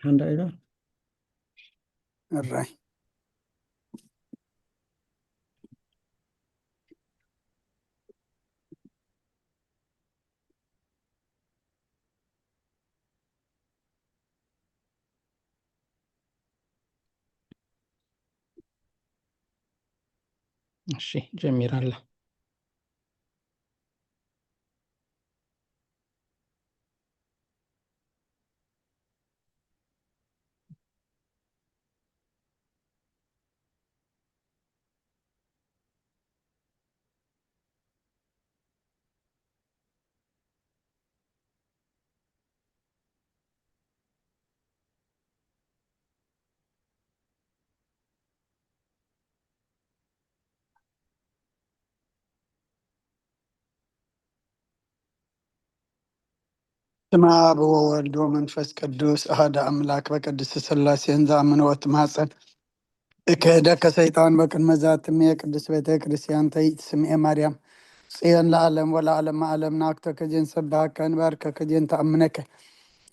ሓንዳ ኢላ። እራይ። እሺ፣ ጀሚራ ኣላ። ስመ አብ ወወልድ ወመንፈስ ቅዱስ አሐደ አምላክ በቅድስት ሥላሴን ዘአምን ወትማጸን እክህደከ ሰይጣን በቅድመ ዛትሜ ቅድስት ቤተ ክርስቲያን ተይት ስምኤ ማርያም ጽዮን ለዓለም ወለዓለመ ዓለም ናክቶ ከጀን ሰባከ ንባርከ ከጀን ተአምነከ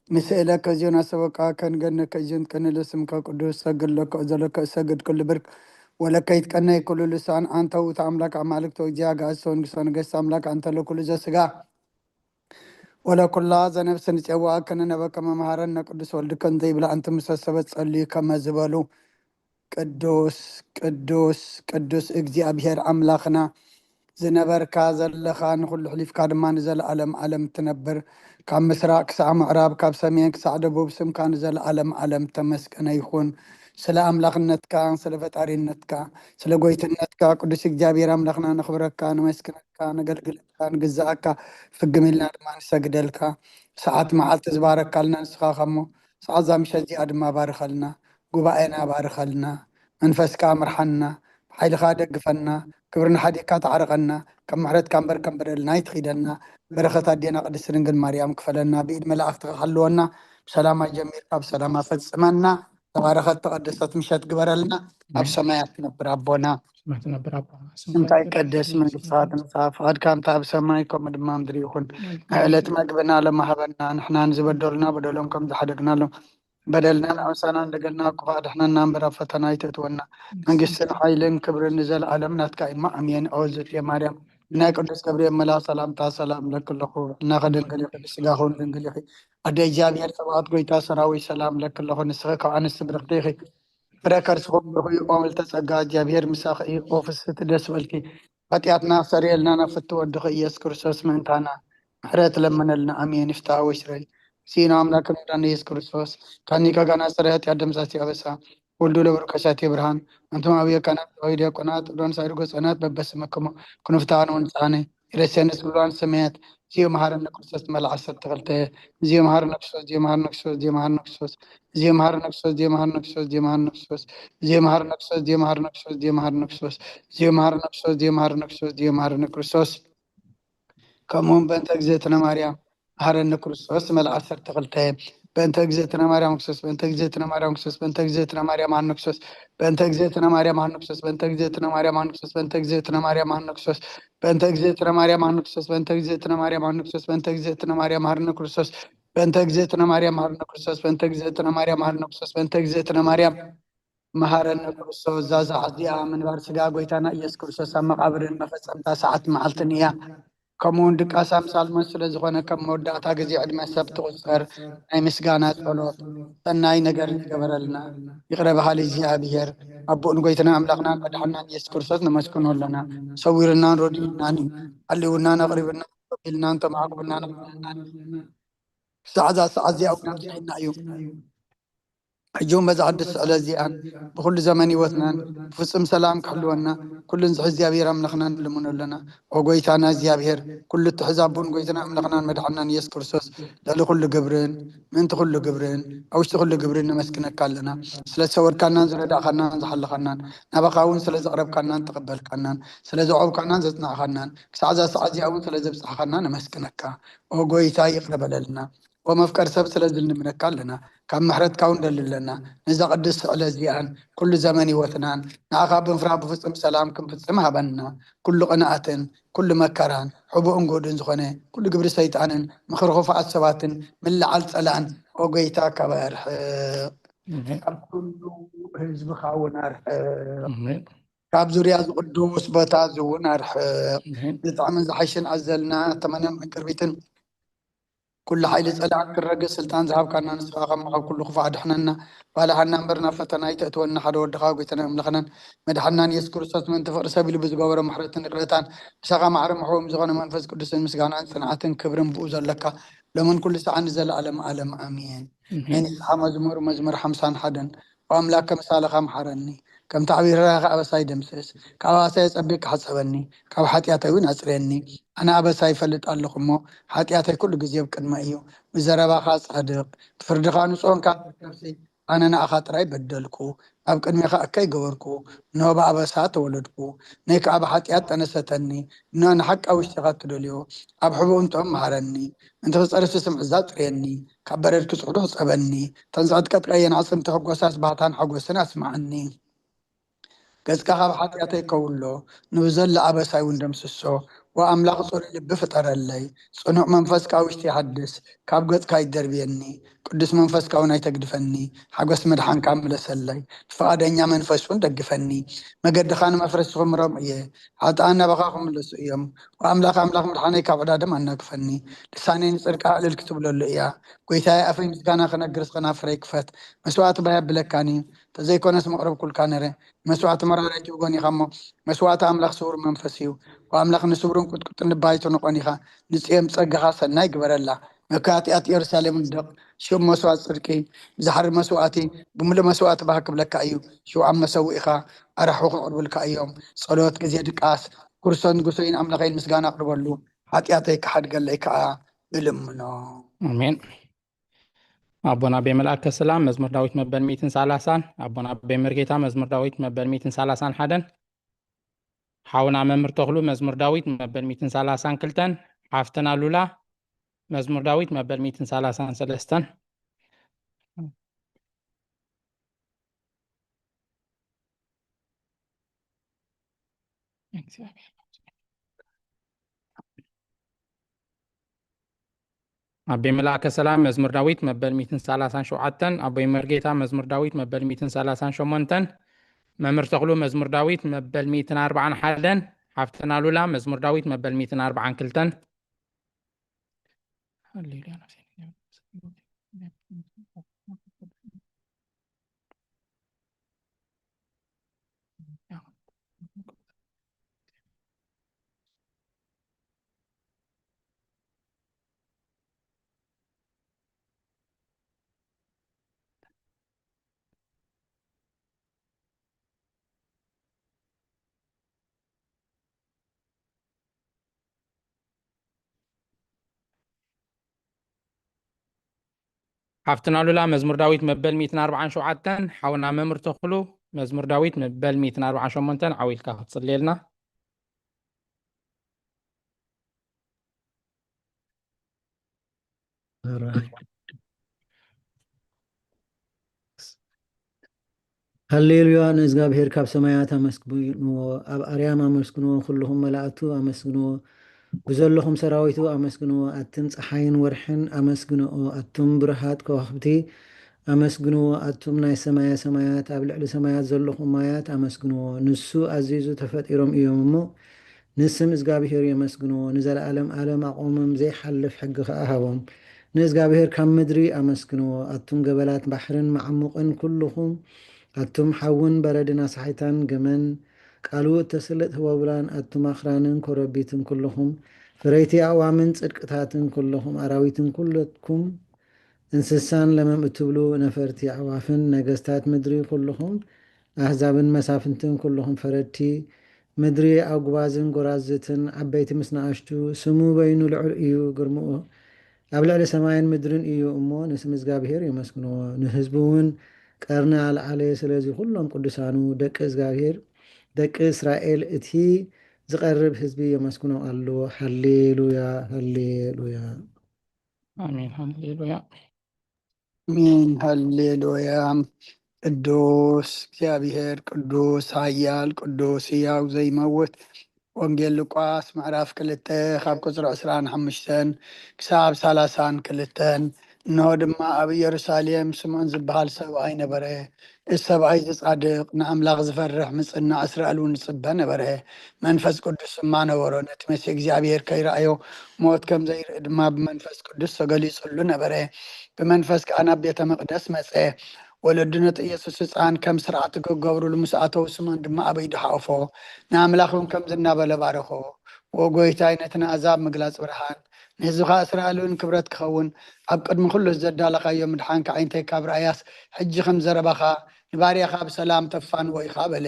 ንስእለከ እዚዮን አሰበቃ ከንገነከ እዚዮን ቀንለ ስምከ ቅዱስ ሰግድ ለከ ዘለከ እሰግድ ኩሉ ብርክ ወለከ ይትቀነይ ኩሉ ልሳን አንተ ውእቱ አምላክ አማልክቶ እግዚአ ጋእሶን ግሶ ነገስት አምላክ አንተ ለኩሉ ዘስጋ ወለኩላ ዘነፍስ ንጼዋ ከነነበከ መምሃረነ ቅዱስ ወልድከ እንተ ይብላ እንተ ምሰሰበት ጸልዩ ከመ ዝበሉ ቅዱስ ቅዱስ ቅዱስ እግዚኣብሔር ኣምላኽና ዝነበርካ ዘለኻ ንኹሉ ሕሊፍካ ድማ ንዘለኣለም ኣለም ትነብር ካብ ምስራቅ ክሳዕ ምዕራብ ካብ ሰሜን ክሳዕ ደቡብ ስምካ ንዘለኣለም ኣለም ተመስገነ ይኹን ስለ ኣምላኽነትካ ስለ ፈጣሪነትካ ስለ ጎይትነትካ ቅዱስ እግዚኣብሔር ኣምላኽና ነኽብረካ ነመስግነካ ነገልግለካ ንግዛኣካ ፍግም ኢልና ድማ ንሰግደልካ ሰዓት መዓልቲ ዝባረካልና ንስኻ ከሞ ሰዓት ዛምሸት እዚኣ ድማ ባርኸልና ጉባኤና ባርኸልና መንፈስካ ምርሓና ብሓይልኻ ደግፈና ክብርና ሓዲግካ ተዓርቐና ከም ምሕረትካ እምበር ከም በደልና ይትኺደና በረኸት ኣዴና ቅድስቲ ድንግል ማርያም ክፈለና ብኢድ መላእኽትኻ ሓልወና ብሰላማ ጀሚርካ ብሰላማ ፈጽመና ተባረኸት ተቐደሰት ምሸት ግበረልና ኣብ ሰማያት ትነብር ኣቦና ትነብር ኣቦና ስምካ ይቀደስ መንግስትኻ ትምጻእ ፍቓድካ እንተ ኣብ ሰማይ ከምኡ ድማ ምድሪ ይኹን ዕለት መግብና ለማሃበና ንሕና ንዝበደሉና በደሎም ከም ዝሓደግናሎም በደልና ንኣምሳና እንደገና ክፉእ ኣድሕነና እምበር ኣብ ፈተና ኣይተእትወና መንግስትን ሓይልን ክብርን ንዘለኣለም ናትካ እማ ኣሜን ኦ ዝትየ ማርያም ናይ ቅዱስ ገብርኤል መላ ሰላምታ ሰላም ለክለኹ እናኸ ድንግል ኢኺ ብስጋኹን ድንግል ኢኺ ኣደ እግዚኣብሔር ጸባኦት ጎይታ ሰራዊት ሰላም ለክለኹ ንስኺ ካብ ኣንስቲ ብርኽቲ ኢኺ ፍረ ከርስኹም ብሩኽ እዩ ኦም ልተጸጋ እግዚኣብሔር ምሳኺ እዩ ኦ ፍስህቲ ደስ በልኪ ሓጢኣትና ኣስተርእየልና ናብ ፍትው ወድኺ ኢየሱስ ክርስቶስ ምእንታና ምሕረት ለምነልና ኣሜን ይፍትሐ ወይስረይ ሲና ኣምላክ መዳን ኢየሱስ ክርስቶስ ካኒ ከጋና ስረ ኃጢአት ደምሳሲ አበሳ ወልዱ ለብሩክ ከሳቴ ብርሃን አንቱም አብየ ካህናት ሌዋዊ ዲያቆናት ሎንሳይድ ጎጸናት በበስመክሙ ኩንፍታን ወንጻነ ይረሴንስ ብሏን ሰማያት ዚዮ መሃረነ ክርስቶስ መልዓ ዓሰርተ ክልተ ዚዮ መሃረነ ክርስቶስ ዚዮ መሃረነ ክርስቶስ ዚዮ መሃረነ ክርስቶስ ዚዮ መሃረነ ክርስቶስ ዚዮ መሃረነ ክርስቶስ ዚዮ መሃረነ ክርስቶስ ዚዮ መሃረነ ክርስቶስ ዚዮ መሃረነ ክርስቶስ ዚዮ መሃረነ ክርስቶስ ዚዮ መሃረነ ክርስቶስ ዚዮ መሃረነ ክርስቶስ ከምኡውን በእንተ እግዝእትነ ማርያም መሐረነ ክርስቶስ መልዓ ዓሰርተ ክልተ በእንተ እግዝእትነ ማርያም ክርስቶስ በእንተ እግዝእትነ ማርያም ክርስቶስ በእንተ እግዝእትነ ማርያም ሐነ ክርስቶስ በእንተ እግዝእትነ ማርያም ሐነ ክርስቶስ በእንተ እግዝእትነ ማርያም ሐነ ክርስቶስ በእንተ እግዝእትነ ማርያም ሐነ ክርስቶስ በእንተ እግዝእትነ ማርያም ሐነ ክርስቶስ በእንተ እግዝእትነ ማርያም ሐነ ክርስቶስ በእንተ እግዝእትነ ማርያም ሐነ ክርስቶስ በእንተ እግዝእትነ ማርያም ሐነ ክርስቶስ በእንተ እግዝእትነ ማርያም ሐነ ክርስቶስ በእንተ እግዝእትነ ማርያም መሐረነ ክርስቶስ ዛዛ ኣዚኣ ምንባር ስጋ ጎይታና ኢየሱስ ክርስቶስ ኣብ መቃብርን መፈጸምታ ሰዓት መዓልትን እያ። ከምኡውን ድቃስ ኣምሳል ሞት ስለ ዝኾነ ከም መወዳእታ ግዜ ዕድመ ሰብ ትቑጸር ናይ ምስጋና ጸሎት ሰናይ ነገር ዝገበረልና ይቕረ በሃሊ እግዚኣብሔር ኣቦኡን ጎይትና ኣምላኽናን መድሓናን ኢየሱስ ክርስቶስ ነመስግኖ ኣለና። ሰዊርናን ረዲኡናን እዩ። ሓልውናን ኣቕሪብናን ተቐቢልናን ተማዕቁብናን ክሳዕ እዛ ሰዓት እዚኣ እውን ኣብዚሕና እዩ። ሕጂ እውን በዛ ቅድስቲ ዕለት እዚኣን ብኩሉ ዘመን ህይወትናን ብፍጹም ሰላም ክሕልወና ኩሉ ንዝሒ እግዚኣብሔር ኣምላኽና ንልምኖ ኣለና። ኦ ጎይታና እግዚኣብሔር ኩሉ እትሕዝ ኣቦን ጎይታና ኣምላኽናን መድሓናን ኢየሱስ ክርስቶስ ልዕሊ ኩሉ ግብርን ምእንቲ ኩሉ ግብርን ኣብ ውሽጢ ኩሉ ግብርን ነመስግነካ ኣለና። ስለ ዝሰወርካናን ዝረዳእካናን ዝሓለኻናን ናባኻ እውን ስለ ዘቕረብካናን ተቐበልካናን ስለ ዘዕቆብካናን ዘጽናዕኻናን ክሳዕ እዛ ሰዓት እዚኣ እውን ስለ ዘብጽሕኻና ነመስግነካ። ኦ ጎይታ ይቕረ በለልና። ወመፍቀር ሰብ ስለ ዝልምነካ ኣለና ካብ ምሕረትካ እውን ደሊ ኣለና ነዛ ቅድስቲ ዕለት እዚኣን ኩሉ ዘመን ህይወትናን ንኣኻ ብምፍራ ብፍጹም ሰላም ክንፍጽም ሃበና ኩሉ ቅንኣትን ኩሉ መከራን ሕቡእን ጉድን ዝኾነ ኩሉ ግብሪ ሰይጣንን ምኽሪ ክፉኣት ሰባትን ምልዓል ጸላእን ኦ ጎይታ፣ ካባይ ኣርሕቕ። ካብ ኩሉ ህዝብኻ እውን ኣርሕቕ። ካብ ዙርያ ዝቕዱስ ቦታ እዚ እውን ኣርሕቕ። ዝጥዕምን ዝሓይሽን ኣዘልና፣ ተመነን ዕንቅርቢትን ኩሉ ሓይሊ ጸላእን ክረግጽ ስልጣን ዝሃብካና ንስኻ ካብ መኸብ ኩሉ ክፉእ ኣድሕነና። ባልዓና እምበር ናብ ፈተና ኣይተእትወና፣ ሓደ ወድኻ ጎይታናን ኣምላኽናን መድሓንናን የሱስ ክርስቶስ ምእንቲ ፍቕሪ ሰብ ኢሉ ብዝገበሮ ምሕረትን ይቕረታን፣ ምሳኻ ማዕረ ምሕዎም ዝኾነ መንፈስ ቅዱስን ምስጋናን ጽንዓትን ክብርን ብኡ ዘለካ ሎምን ኩሉ ሰዓት ንዘለኣለም ኣለም ኣሜን። ናይ ንስሓ መዝሙር፣ መዝሙር ሓምሳን ሓደን። ኦ ኣምላክ፣ ከምሳልኻ ምሓረኒ፣ ከምቲ ዓብዪ ርህራሄኻ ኣበሳይ ደምስስ። ካብ ኣበሳይ ኣጸቢቕካ ሕጸበኒ፣ ካብ ሓጢኣተይ እውን ኣጽርየኒ። ኣነ ኣበሳይ ይፈልጥ ኣለኹ እሞ፣ ሓጢኣተይ ኩሉ ግዜ ኣብ ቅድመይ እዩ። ብዘረባኻ ጻድቕ፣ ብፍርድኻ ንጹህ እንካ ትርከብሲ፣ ኣነ ንኣኻ ጥራይ በደልኩ፣ ኣብ ቅድሜኻ እከይ ገበርኩ። እንሆ ብኣበሳ ተወለድኩ፣ ነይ ከኣ ብሓጢኣት ጠነሰተኒ። እንሆ ንሓቂ ኣብ ውሽጢኻ እትደልዮ፣ ኣብ ሕቡእ እንጥኦም ምሃረኒ። ምእንቲ ክጸርፊ ስም ዕዛ ጽርየኒ፣ ካብ በረድ ክጽዕዱ ሕጸበኒ። እተን ዝዕጥቀጥካየን ኣዕጽምቲ ክጎሳስ ባህታን ሓጎስን ኣስምዓኒ። ገጽካ ካብ ሓጢኣተይ ከውሎ፣ ንብዘሎ ኣበሳይ እውን ደምስሶ። ወኣምላኽ ጽሩይ ልቢ ፍጠረለይ፣ ጽኑዕ መንፈስ ካብ ውሽጢ ይሓድስ። ካብ ገጽካ ኣይትደርብየኒ፣ ቅዱስ መንፈስካ እውን ኣይተግድፈኒ። ሓጎስ መድሓንካ ምለሰለይ፣ ብፍቓደኛ መንፈስ እውን ደግፈኒ። መገድኻ ንመፍረስቲ ክምሮም እየ፣ ሓጥኣን ናባኻ ክምለሱ እዮም። ወኣምላኽ ኣምላኽ መድሓነይ ካብ ዕዳ ደም ኣናግፈኒ። ልሳነይ ንጽድቅኻ ዕልል ክትብለሉ እያ። ጎይታየ ኣፈይ ምስጋና ክነግር፣ ከናፍረይ ክፈት። መስዋእቲ ባይ ኣብለካን እዩ፣ ተዘይኮነስ መቕረብኩልካ ነረ። መስዋእቲ መራራይ ትብጎን ኢኻ እሞ፣ መስዋእቲ ኣምላኽ ስውር መንፈስ እዩ። ወኣምላኽ ንስውርን ቁጥቁጥን ንባይቶ ንቆን ኢኻ። ንጽዮን ብጸጋኻ ሰናይ ግበረላ። መካትኣት ኢየሩሳሌም ንደቕ። ሽም መስዋእቲ ጽድቂ ብዛሕሪ መስዋእቲ ብምሉእ መስዋእቲ ባህ ክብለካ እዩ። ሽው ኣብ መሰውኢኻ ኣራሕቡ ክቕርብልካ እዮም። ጸሎት ግዜ ድቃስ፣ ክርስቶስ ንጉሰይን ኣምላኸይን ምስጋና ኣቕርበሉ። ሓጢኣተይ ክሓድገለይ ከኣ እልምኖ። ኣሜን። ኣቦና ኣቤ መልኣከ ሰላም መዝሙር ዳዊት መበል ሚእትን ሰላሳን፣ ኣቦና ኣቤ መርጌታ መዝሙር ዳዊት መበል ሚእትን ሰላሳን ሓደን፣ ሓውና መምህር ተኽሉ መዝሙር ዳዊት መበል ሚእትን ሰላሳን ክልተን፣ ሓፍትና ሉላ መዝሙር ዳዊት መበል ሚእትን ሰላሳን ሰለስተን። ኣቤ መልኣከ ሰላም መዝሙር ዳዊት መበል ሚእትን ሰላሳን ሸውዓተን፣ ኣቦይ መርጌታ መዝሙር ዳዊት መበል ሚእትን ሰላሳን ሸሞንተን፣ መምህር ተኽሉ መዝሙር ዳዊት መበል ሚእትን ኣርባዓን ሓደን፣ ሓፍትና ሉላ መዝሙር ዳዊት መበል ሚእትን ኣርባዓን ክልተን። ሃሌሉያ። ሓፍትና ሉላ መዝሙር ዳዊት መበል ሚእትን ኣርባዓን ሸውዓተን፣ ሓውና መምህር ተኽሉ መዝሙር ዳዊት መበል ሚእትን ኣርባዓን ሸሞንተን ዓው ኢልካ ክትጽልየልና። ሃሌሉያ፣ ንእግዚኣብሔር ካብ ሰማያት ኣመስግንዎ፣ ኣብ ኣርያም ኣመስግንዎ፣ ኩልኹም መላእክቱ ኣመስግንዎ፣ ብዘለኹም ሰራዊቱ ኣመስግንዎ፣ ኣቱም ጸሓይን ወርሕን ኣመስግንዎ፣ ኣቱም ብሩሃት ከዋኽብቲ ኣመስግንዎ፣ ኣቱም ናይ ሰማየ ሰማያት፣ ኣብ ልዕሊ ሰማያት ዘለኹም ማያት ኣመስግንዎ። ንሱ ኣዚዙ ተፈጢሮም እዮም እሞ፣ ንስም እግዚኣብሔር የመስግንዎ። ንዘለዓለም ዓለም ኣቖሞም፣ ዘይሓልፍ ሕጊ ኸኣ ሃቦም። ንእግዚኣብሔር ካብ ምድሪ ኣመስግንዎ፣ ኣቱም ገበላት ባሕርን መዓሙቕን ኩልኹም፣ ኣቱም ሓውን በረድን ኣሳሒታን ገመን፣ ቃሉ እተስልጥ ህቦብላን፣ ኣቱም ኣኽራንን ኮረቢትን ኩልኹም፣ ፍረይቲ ኣእዋምን ጽድቅታትን ኩልኹም፣ ኣራዊትን ኩለትኩም እንስሳን ለመም እትብሉ ነፈርቲ ኣዕዋፍን፣ ነገስታት ምድሪ ኩልኹም፣ ኣህዛብን መሳፍንትን ኩልኹም ፈረድቲ ምድሪ፣ ኣጉባዝን ጎራዝትን፣ ዓበይቲ ምስ ንኣሽቱ፣ ስሙ በይኑ ልዑል እዩ፣ ግርምኡ ኣብ ልዕሊ ሰማይን ምድርን እዩ እሞ፣ ንስም እግዚኣብሔር የመስግንዎ፣ ንህዝቡ እውን ቀርኒ ኣልዓለ። ስለዚ ኩሎም ቅዱሳኑ፣ ደቂ እግዚኣብሔር፣ ደቂ እስራኤል፣ እቲ ዝቐርብ ህዝቢ የመስግኖ ኣሎ። ሃሌሉያ፣ ሃሌሉያ። ኣሜን። ሃሌሉያ። ኣሜን። ሃሌሉያ። ቅዱስ እግዚኣብሔር፣ ቅዱስ፣ ኃያል፣ ቅዱስ፣ ሕያው፣ ዘይመውት። ወንጌል ሉቃስ ምዕራፍ ክልተ ካብ ቁጽሪ ዕስራን ሓሙሽተን ክሳብ ሰላሳን ክልተን። እንሆ ድማ ኣብ ኢየሩሳሌም ስምዖን ዝበሃል ሰብኣይ ነበረ። እዚ ሰብኣይ እዚ ጻድቕ፣ ንኣምላኽ ዝፈርሕ፣ ምጽናዕ እስራኤል እውን ዝጽበ ነበረ። መንፈስ ቅዱስ ድማ ነበሮ። ነቲ መሲሕ እግዚኣብሔር ከይረኣዮ፣ ሞት ከም ዘይርኢ ድማ ብመንፈስ ቅዱስ ተገሊጹሉ ነበረ። ብመንፈስ ከኣ ናብ ቤተ መቕደስ መጸ። ወለዱ ነቲ ኢየሱስ ህጻን ከም ስርዓት ክገብሩሉ ምስ ኣተዉ፣ ስምዖን ድማ ኣብ ኢዱ ሓቖፎ። ንኣምላኽ እውን ከምዚ እናበለ ባረኾ። "ዎ ጎይታይ፣ ነቲ ንኣዛብ ምግላጽ ብርሃን፣ ንህዝብኻ እስራኤል እውን ክብረት ክኸውን፣ ኣብ ቅድሚ ኩሉ ዘዳለኻዮ ምድሓን ከዓይንተይ ካብ ረኣያስ፣ ሕጂ ከም ዘረባኻ ንባርያኻ ብሰላም ተፋንዎ ኢኻ" በለ።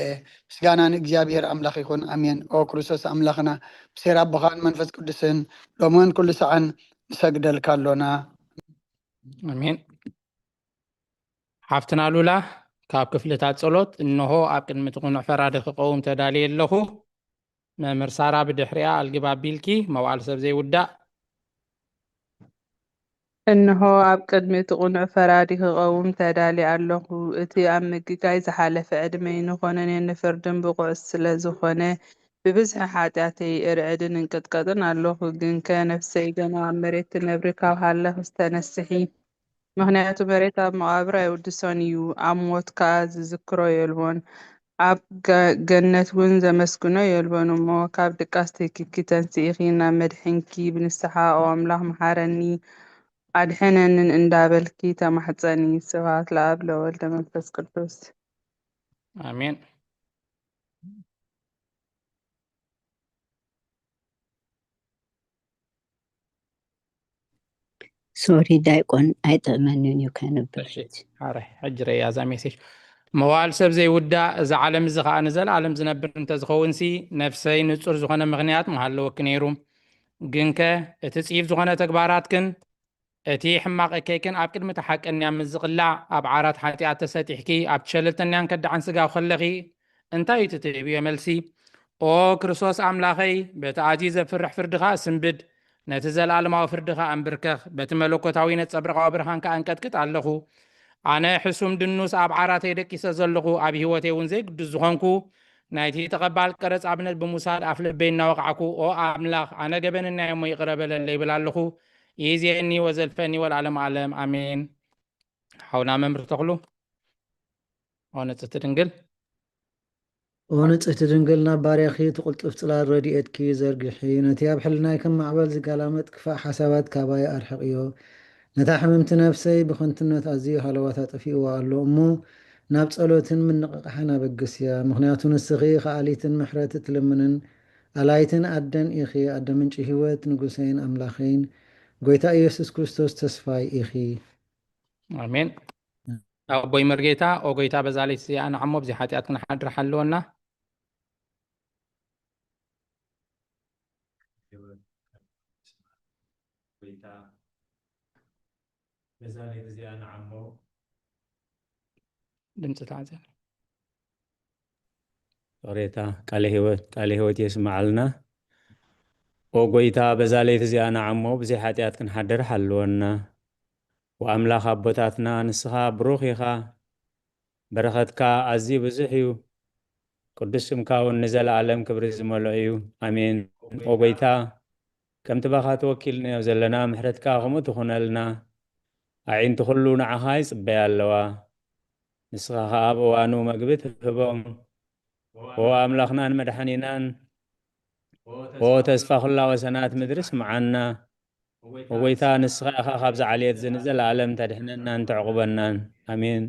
ምስጋና ንእግዚኣብሔር ኣምላኽ ይኹን፣ ኣሜን። ኦ ክርስቶስ ኣምላኽና፣ ብሴር ኣቦኻን መንፈስ ቅዱስን፣ ሎምን ኩሉ ሰዓን ንሰግደልካ ኣሎና። ኣሜን። ሓፍትና ሉላ፣ ካብ ክፍልታት ጸሎት፣ እንሆ ኣብ ቅድሚ እቲ ቅኑዕ ፈራዲ ክቐውም ተዳልየ ኣለኹ። መምህር ሳራ፣ ብድሕሪኣ ኣልግብ ኣቢልኪ፣ መዋዕል ሰብ ዘይውዳእ። እንሆ ኣብ ቅድሚ እቲ ቅኑዕ ፈራዲ ክቐውም ተዳልየ ኣለኹ። እቲ ኣብ ምግጋይ ዝሓለፈ ዕድመይ ንኾነኔ ንፍርድን ብቑዕ ስለ ዝኾነ፣ ብብዝሒ ሓጢኣተይ እርዕድን እንቅጥቀጥን ኣለኹ። ግንከ ነፍሰይ ገና ኣብ መሬት ትነብሪ፣ ካብ ሃለኽስ ተነስሒ። ምኽንያቱ መሬት ኣብ መቓብር ኣይውድሶን እዩ፣ ኣብ ሞት ከኣ ዝዝክሮ የልቦን። ኣብ ገ-፣ ገነት እውን ዘመስግኖ የልቦን እሞ፣ ካብ ድቃስ ትኪኪ ተንስኢኺ ናብ መድሕንኪ ብንስሓ፣ "ኦ ኣምላኽ፣ መሓረኒ፣ ኣድሕነንን" እንዳበልኪ ተማሕጸኒ። ስብሐት ለኣብ ለወልድ ለመንፈስ ቅዱስ። ኣሜን። ሶሪ ዳይቆን፣ ኣይጥዕመንን እዩ ከንብር። እሺ፣ ሓራይ፣ ሕጂ ረእያ እዛ ሜሴጅ። መዋል ሰብ ዘይውዳእ፣ እዚ ዓለም እዚ ኸኣ ንዘለኣለም ዝነብር እንተዝኸውንሲ፣ ነፍሰይ ንጹር ዝኾነ ምኽንያት ምሃለወኪ ነይሩ። ግንከ እቲ ጽዩፍ ዝኾነ ተግባራትክን እቲ ሕማቕ እከይክን ኣብ ቅድሚ እቲ ሓቀኛ ምስ ዝቕላዕ፣ ኣብ ዓራት ሓጢኣት ተሰጢሕኪ፣ ኣብቲ ሸለልተኛን ከዳዕን ስጋ ከለኺ፣ እንታይ እዩ እቲ ትህብዮ መልሲ? "ኦ ክርስቶስ ኣምላኸይ፣ በቲ ኣዝዩ ዘፍርሕ ፍርድኻ ስንብድ፣ ነቲ ዘለኣለማዊ ፍርድኻ ኣንብርከኽ፣ በቲ መለኮታዊ ነጸብራቓዊ ብርሃንካ ኣንቀጥቅጥ ኣለኹ። ኣነ ሕሱም ድኑስ ኣብ ዓራተይ ደቂሰ ዘለኹ፣ ኣብ ህይወተይ እውን ዘይግዱስ ዝኾንኩ፣ ናይቲ ተቐባል ቀረጽ ኣብነት ብምውሳድ ኣፍ ልበይ እናወቕዓኩ፣ ኦ ኣምላኽ፣ ኣነ ገበነኛ እየ እሞ ይቕረ በለለይ" ይብል ኣለኹ። ይእዜኒ ወዘልፈኒ ወለዓለመ ዓለም፣ ኣሜን። ሓውና መምህር ተኽሉ፣ ኦ ንጽህቲ ድንግል። ኦ ንጽህቲ ድንግል፣ ናብ ባርያኺ እቲ ቅልጡፍ ጽላል ረድኤትኪ ዘርግሒ። ነቲ ኣብ ሕልናይ ከም ማዕበል ዝጋላመጥ ክፋእ ሓሳባት ካባይ ኣርሕቕዮ። ነታ ሕምምቲ ነፍሰይ ብኸንቱነት ኣዝዩ ሃለዋታ ጠፊእዋ ኣሎ እሞ፣ ናብ ጸሎትን ምንቕቓሕን ኣበግስያ። ምኽንያቱ ንስኺ ከኣሊትን ምሕረት እትልምንን ኣላይትን ኣደን ኢኺ፣ ኣደ ምንጪ ህይወት፣ ንጉሰይን ኣምላኸይን። ጎይታ ኢየሱስ ክርስቶስ ተስፋይ ኢኺ። ኣሜን። ኣቦይ መርጌታ፣ ኦ ጎይታ፣ በዛ ለይቲ እዚኣ ንዓሞ ብዘይ ሓጢኣት ክንሓድር ሓልወና። ጎይታ፣ በዛ ለይቲ እዚኣ ንዓሞ ድምፂ ተዓዘብ። ይቕሬታ፣ ቃለ ህይወት፣ ቃለ ህይወት የስምዓልና። ኦ ጎይታ፣ በዛ ለይቲ እዚኣ ንዓሞ ብዘይ ሓጢኣት ክንሓድር ሓልወና። ወኣምላኽ ኣቦታትና፣ ንስኻ ብሩኽ ኢኻ፣ በረኸትካ ኣዝዩ ብዙሕ እዩ። ቅዱስ ስምካ እውን ንዘለኣለም ክብሪ ዝመልኦ እዩ። ኣሜን። ኦ ጎይታ፣ ከምቲ ባኻ ተወኪልናዮ ዘለና፣ ምሕረትካ ከምኡ ትኹነልና። ኣዒንቲ ኩሉ ንዓኻ ይጽበያ ኣለዋ። ንስኻ ኸኣ ኣብ እዋኑ መግቢ ትህቦም። ኦ ኣምላኽናን መድሓኒናን፣ ኦ ተስፋ ኩላ ወሰናት ምድሪ፣ ስምዓና። ኦ ጎይታ፣ ንስኻ ኢኻ ካብዛ ዓሌት እዚ ንዘለኣለም ተድሕነናን ተዕቑበናን። ኣሜን።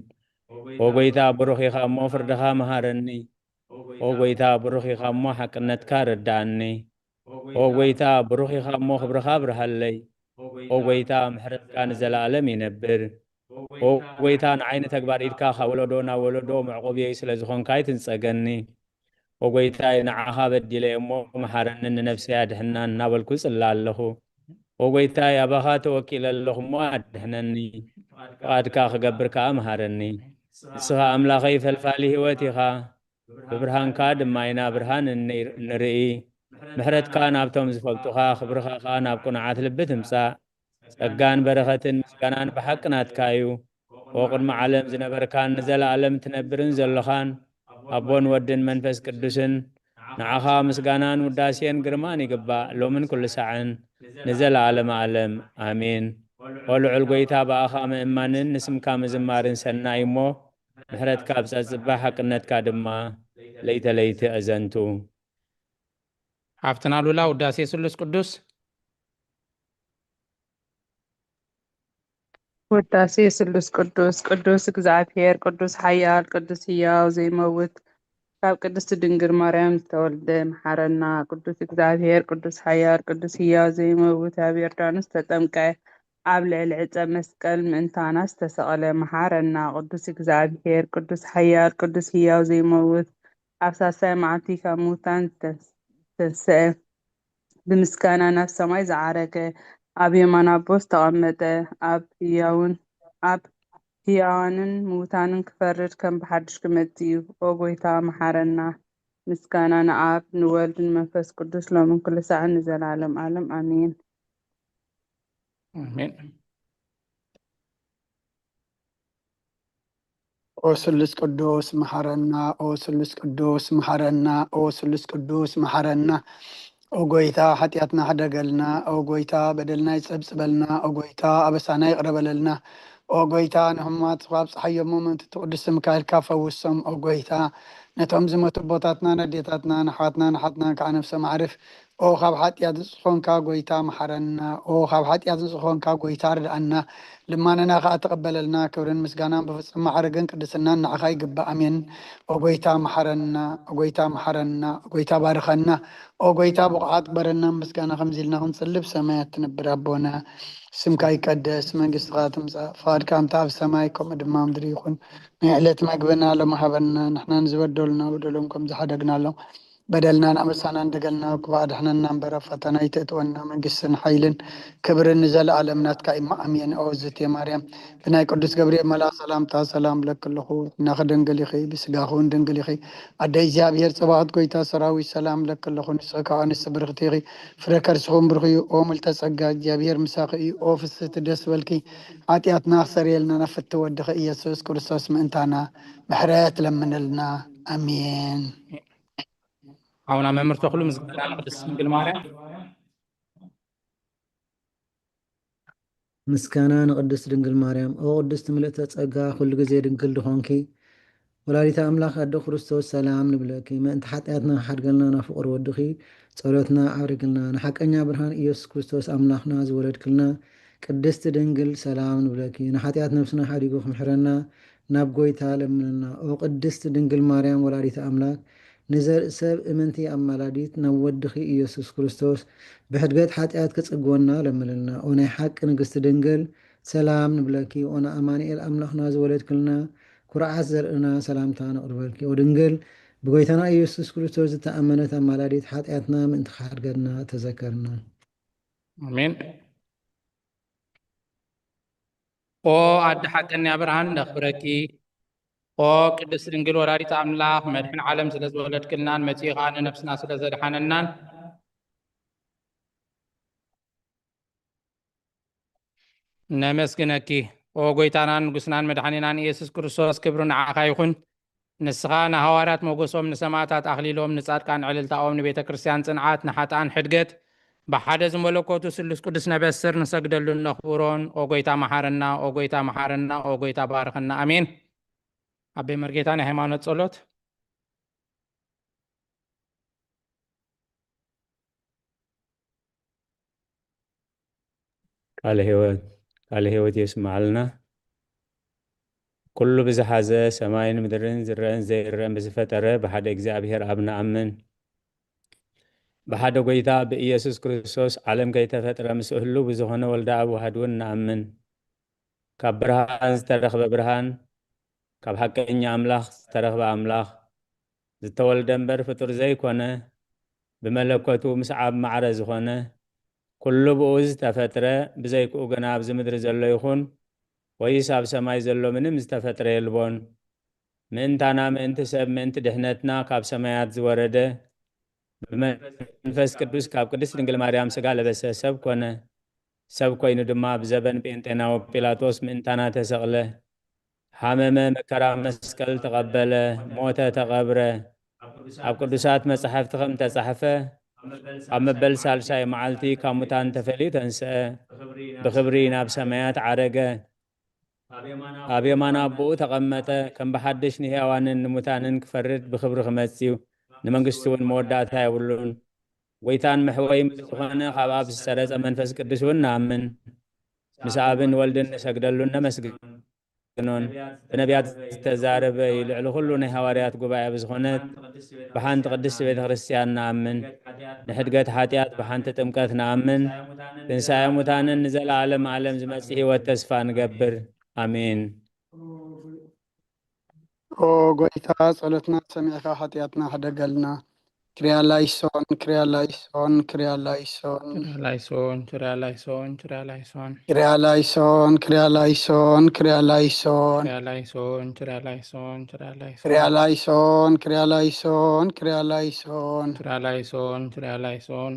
ኦ ጎይታ፣ ብሩኽ ኢኻ እሞ ፍርድኻ መሃረኒ። ኦ ጎይታ፣ ብሩኽ ኢኻ እሞ ሓቅነትካ ረድኣኒ። ኦ ጎይታ፣ ብሩኽ ኢኻ እሞ ክብርኻ ኣብርሃለይ። ኦ ጎይታ፣ ምሕረትካ ንዘለኣለም ይነብር። ኦ ጎይታ፣ ንዓይ ንተግባር ኢድካ ካብ ወለዶ ናብ ወለዶ መዕቆብየይ ስለ ዝኾንካ ኣይትንጸገኒ። ኦ ጎይታይ፣ ንዓኻ በዲለ እሞ መሓረንን ንነፍሰይ ኣድሕናን እናበልኩ እጽሊ ኣለኹ። ኦ ጎይታይ፣ ኣባኻ ተወኪለ ኣለኹ እሞ ኣድሕነኒ። ፍቓድካ ክገብር ከኣ መሃረኒ። ንስኻ ኣምላኸይ ፈልፋሊ ህይወት ኢኻ። ብብርሃንካ ድማ ኢና ብርሃን እኒ-፣ ንርኢ። ምሕረትካ ናብቶም ዝፈልጡኻ፣ ክብርኻ ከኣ ናብ ቅኑዓት ልቢ ትምጻእ። ጸጋን በረኸትን ምስጋናን ብሓቂ ናትካ እዩ። ኦ ቅድሚ ዓለም ዝነበርካን ንዘለኣለም ትነብርን ዘሎኻን፣ ኣቦን ወድን መንፈስ ቅዱስን፣ ንዓኻ ምስጋናን ውዳሴን ግርማን ይግባእ፣ ሎምን ኩሉ ሳዕን ንዘለኣለመ ዓለም። ኣሜን። ኦ ልዑል ጐይታ፣ ብኣኻ ምእማንን ንስምካ ምዝማርን ሰናይ እሞ፣ ምሕረትካ ኣብ ጸጽባ፣ ሓቅነትካ ድማ ለይተ ለይቲ ኣዘንቱ። ሓፍትና ሉላ፣ ውዳሴ ስሉስ ቅዱስ። ውዳሴ ስሉስ ቅዱስ። ቅዱስ እግዚኣብሔር፣ ቅዱስ ሓያል፣ ቅዱስ ህያው ዘይመውት፣ ካብ ቅድስቲ ድንግል ማርያም ዝተወልደ፣ መሓረና። ቅዱስ እግዚኣብሔር፣ ቅዱስ ሓያል፣ ቅዱስ ህያው ዘይመውት፣ ኣብ ዮርዳኖስ ተጠምቀ፣ ኣብ ልዕሊ ዕፀ መስቀል ምእንታና ዝተሰቐለ፣ መሓረና። ቅዱስ እግዚኣብሔር፣ ቅዱስ ሓያል፣ ቅዱስ ህያው ዘይመውት፣ ኣብ ሳልሳይ መዓልቲ ካብ ምውታን ዝተንስአ፣ ብምስጋና ናብ ሰማይ ዝዓረገ፣ ኣብ የማን ኣቦ ዝተቐመጠ፣ ኣብ ህያውን ኣብ ህያዋንን ምውታንን ክፈርድ ከም ብሓድሽ ክመጽእ እዩ። ኦ ጐይታ፣ መሓረና። ምስጋና ንኣብ፣ ንወልድ፣ ንመንፈስ ቅዱስ፣ ሎምን ኩሉ ሰዓት፣ ንዘለዓለም ዓለም። ኣሜን። ኣሜን። ኦ ስሉስ ቅዱስ መሓረና፣ ኦ ስሉስ ቅዱስ መሓረና፣ ኦ ስሉስ ቅዱስ መሓረና። ኦ ጐይታ፣ ሓጢኣትና ሕደገልና። ኦ ጐይታ፣ በደልና ይጸብጽበልና። ኦ ጐይታ፣ ኣበሳና ይቕረ በለልና። ኦ ጐይታ፣ ንሕሙማት ካብ ጸሓይ እሞ ምእንቲ እቲ ቅዱስ ስምካ ኢልካ ፈውሶም። ኦ ጐይታ፣ ነቶም ዝሞቱ ኣቦታትና፣ ነዴታትና፣ ንኣሕዋትና፣ ንሓትና ከዓ ነፍሶም ኣዕርፍ። ኦ ካብ ሓጢኣት ንጹህ ኾንካ ጐይታ መሓረና። ኦ ካብ ሓጢኣት ንጹህ ኾንካ ጐይታ ርድኣና። ልማንና ኸዓ ተቐበለልና። ክብርን ምስጋናን ብፍጹም ማዕርግን ቅድስናን ንዓኻ ይግባእ። ኣሜን። ኦ ጐይታ መሓረና፣ ኦ ጐይታ መሓረና፣ ኦ ጐይታ ባርኸና። ኦ ጐይታ ብቑዓት ግበረና። ምስጋና ከምዚ ኢልና ክንጽሊ፣ ብሰማያት ትነብር ኣቦና፣ ስምካ ይቀደስ፣ መንግስትኻ ትምጻእ፣ ፍቓድካ ከምቲ ኣብ ሰማይ ከምኡ ድማ ኣብ ምድሪ ይኹን። ናይ ዕለት መግብና ሎሚ ሃበና፣ ንሕና ንዝበደሉና በደሎም ከም ዝሓደግናሎም፣ በደልናን ኣበሳናን ደገልና ክፉእ ኣድሕነና እምበር፣ ኣብ ፈተና ኣይተእትወና። መንግስትን ሓይልን ክብርን ንዘለኣለም ናትካ እዩ። ኣሜን። ኦ ዝቴ ማርያም፣ ብናይ ቅዱስ ገብርኤል መልኣኽ ሰላምታ ሰላም እብለኪ ኣለኹ። ሕልናኺ ድንግል ኢኺ፣ ብስጋኺ እውን ድንግል ኢኺ። ኣደ እግዚኣብሔር፣ ጸባኦት ጐይታ ሰራዊት፣ ሰላም እብለኪ ኣለኹ። ንስኺ ካብ ኣንስቲ ብርኽቲ ኢኺ፣ ፍረ ከርስኺ እውን ብሩኽ እዩ። ኦ ምልዕተ ጸጋ፣ እግዚኣብሔር ምሳኺ እዩ። ኦ ፍስህቲ፣ ደስ በልኪ። ሓጢኣትና ክሰርየልና ናብ ፍትው ወድኺ ኢየሱስ ክርስቶስ ምእንታና ምሕረት ለምንልና። ኣሜን። ሓውና መምህር ተኽሉ፣ ምስጋና ንቅድስት ድንግል ማርያም። ምስጋና ንቅድስት ድንግል ማርያም። ኦ ቅድስት ምልእተ ጸጋ፣ ኩሉ ግዜ ድንግል ድኾንኪ ወላዲተ ኣምላኽ ኣደ ክርስቶስ፣ ሰላም ንብለኪ። ምእንቲ ሓጢኣትና ክሓድገልና ናብ ፍቑር ወድኺ ጸሎትና ዓሪግልና። ንሓቀኛ ብርሃን ኢየሱስ ክርስቶስ ኣምላኽና ዝወለድክልና ቅድስት ድንግል፣ ሰላም ንብለኪ። ንሓጢኣት ነፍስና ሓዲጉ ክምሕረና ናብ ጐይታ ለምንልና። ኦ ቅድስት ድንግል ማርያም ወላዲተ ኣምላክ፣ ንዘርኢ ሰብ እምንቲ ኣማላዲት ናብ ወድኺ ኢየሱስ ክርስቶስ ብሕድገት ሓጢኣት ክጽግወና ለምንልና። ኦ ናይ ሓቂ ንግስቲ ድንግል፣ ሰላም ንብለኪ። ኦ ንኣማኑኤል ኣምላኽና ዝወለድክልና ኩርዓት ዘርእና፣ ሰላምታ ነቕርበልኪ። ኦ ድንግል ብጎይታና ኢየሱስ ክርስቶስ ዝተኣመነት ኣማላዲት፣ ሓጢኣትና ምእንቲ ክሓድገና ተዘከርና። ኣሜን። ኦ ኣደ ሓቀኛ ብርሃን ነኽብረኪ። ኦ ቅድስት ድንግል ወላዲት ኣምላኽ፣ መድሕን ዓለም ስለ ዝወለድክልናን መጺኡ ኸኣ ንነፍስና ስለ ዘድሓነናን ነመስግነኪ። ኦ ጎይታናን ንጉስናን መድሓኒናን ኢየሱስ ክርስቶስ፣ ክብሪ ንዓኻ ይኹን። ንስኻ ንሃዋርያት ሞገሶም፣ ንሰማዕታት ኣኽሊሎም፣ ንጻድቃን ዕልልታኦም፣ ንቤተ ክርስቲያን ጽንዓት፣ ንሓጥኣን ሕድገት፣ ብሓደ ዝመለኮቱ ስሉስ ቅዱስ ነበስር፣ ንሰግደሉን ነኽብሮን። ኦ ጎይታ መሓረና፣ ኦ ጎይታ መሓረና፣ ኦ ጎይታ ባርኸና። ኣሜን። ኣቤ መርጌታ ናይ ሃይማኖት ጸሎት። ቃለ ህይወት፣ ቃለ ህይወት የስምዓልና። ኩሉ ብዝሓዘ ሰማይን ምድርን ዝረአን ዘይረአን ብዝፈጠረ ብሓደ እግዚኣብሔር ኣብ ንኣምን። ብሓደ ጎይታ ብኢየሱስ ክርስቶስ ዓለም ከይተፈጥረ ምስ እህሉ ብዝኾነ ወልደ ኣብ ዋህድ እውን ንኣምን። ካብ ብርሃን ዝተረኽበ ብርሃን፣ ካብ ሓቀኛ ኣምላኽ ዝተረኽበ ኣምላኽ፣ ዝተወልደ እምበር ፍጡር ዘይኮነ፣ ብመለኮቱ ምስ ኣብ ማዕረ ዝኾነ፣ ኩሉ ብኡ ዝተፈጥረ፣ ብዘይክኡ ግና ኣብዚ ምድሪ ዘሎ ይኹን ወይስ ኣብ ሰማይ ዘሎ ምንም ዝተፈጥረ የልቦን። ምእንታና፣ ምእንቲ ሰብ፣ ምእንቲ ድሕነትና ካብ ሰማያት ዝወረደ፣ ብመንፈስ ቅዱስ ካብ ቅድስት ድንግል ማርያም ሥጋ ለበሰ፣ ሰብ ኮነ። ሰብ ኮይኑ ድማ ኣብ ዘበን ጴንጤናዊ ጲላጦስ ምእንታና ተሰቕለ፣ ሓመመ፣ መከራ መስቀል ተቐበለ፣ ሞተ፣ ተቐብረ። ኣብ ቅዱሳት መጻሕፍቲ ከም ተጻሕፈ፣ ኣብ መበል ሳልሳይ መዓልቲ ካብ ሙታን ተፈልዩ ተንስአ። ብኽብሪ ናብ ሰማያት ዓረገ። ኣብ የማን ኣቦኡ ተቐመጠ። ከም ብሓድሽ ንሕያዋንን ንሙታንን ክፈርድ ብኽብሪ ክመጽእ እዩ። ንመንግስቱ እውን መወዳእታ የብሉን። ጎይታን መሕወይን ብዝኾነ ካብ ኣብ ዝሰረጸ መንፈስ ቅዱስ እውን ንኣምን። ምስ ኣብን ወልድን ንሰግደሉን ነመስግኖን። ብነቢያት ዝተዛረበ እዩ። ልዕሊ ኩሉ ናይ ሃዋርያት ጉባኤ ብዝኾነት ብሓንቲ ቅድስቲ ቤተ ክርስቲያን ንኣምን። ንሕድገት ሓጢኣት ብሓንቲ ጥምቀት ንኣምን። ትንሳኤ ሙታንን ንዘለዓለም ዓለም ዝመጽእ ህይወት ተስፋ ንገብር። ኣሜን። ኦ ጎይታ፣ ጸሎትና ሰሚዕካ ሓጢኣትና ሕደገልና። ክሪያ ላይሶን፣ ክሪያ ላይሶን፣ ክሪያ ላይሶን። ላይሶን ችሪያ ላይሶን ችሪያ ላይሶን ክሪያ ላይሶን፣ ክሪያ ላይሶን፣ ክሪያ ላይሶን። ችሪያ ላይሶን ችሪያ ላይሶን ችሪያ ላይሶን ክሪያ ላይሶን፣ ክሪያ ላይሶን፣ ክሪያ ላይሶን። ችሪያ ላይሶን ችሪያ ላይሶን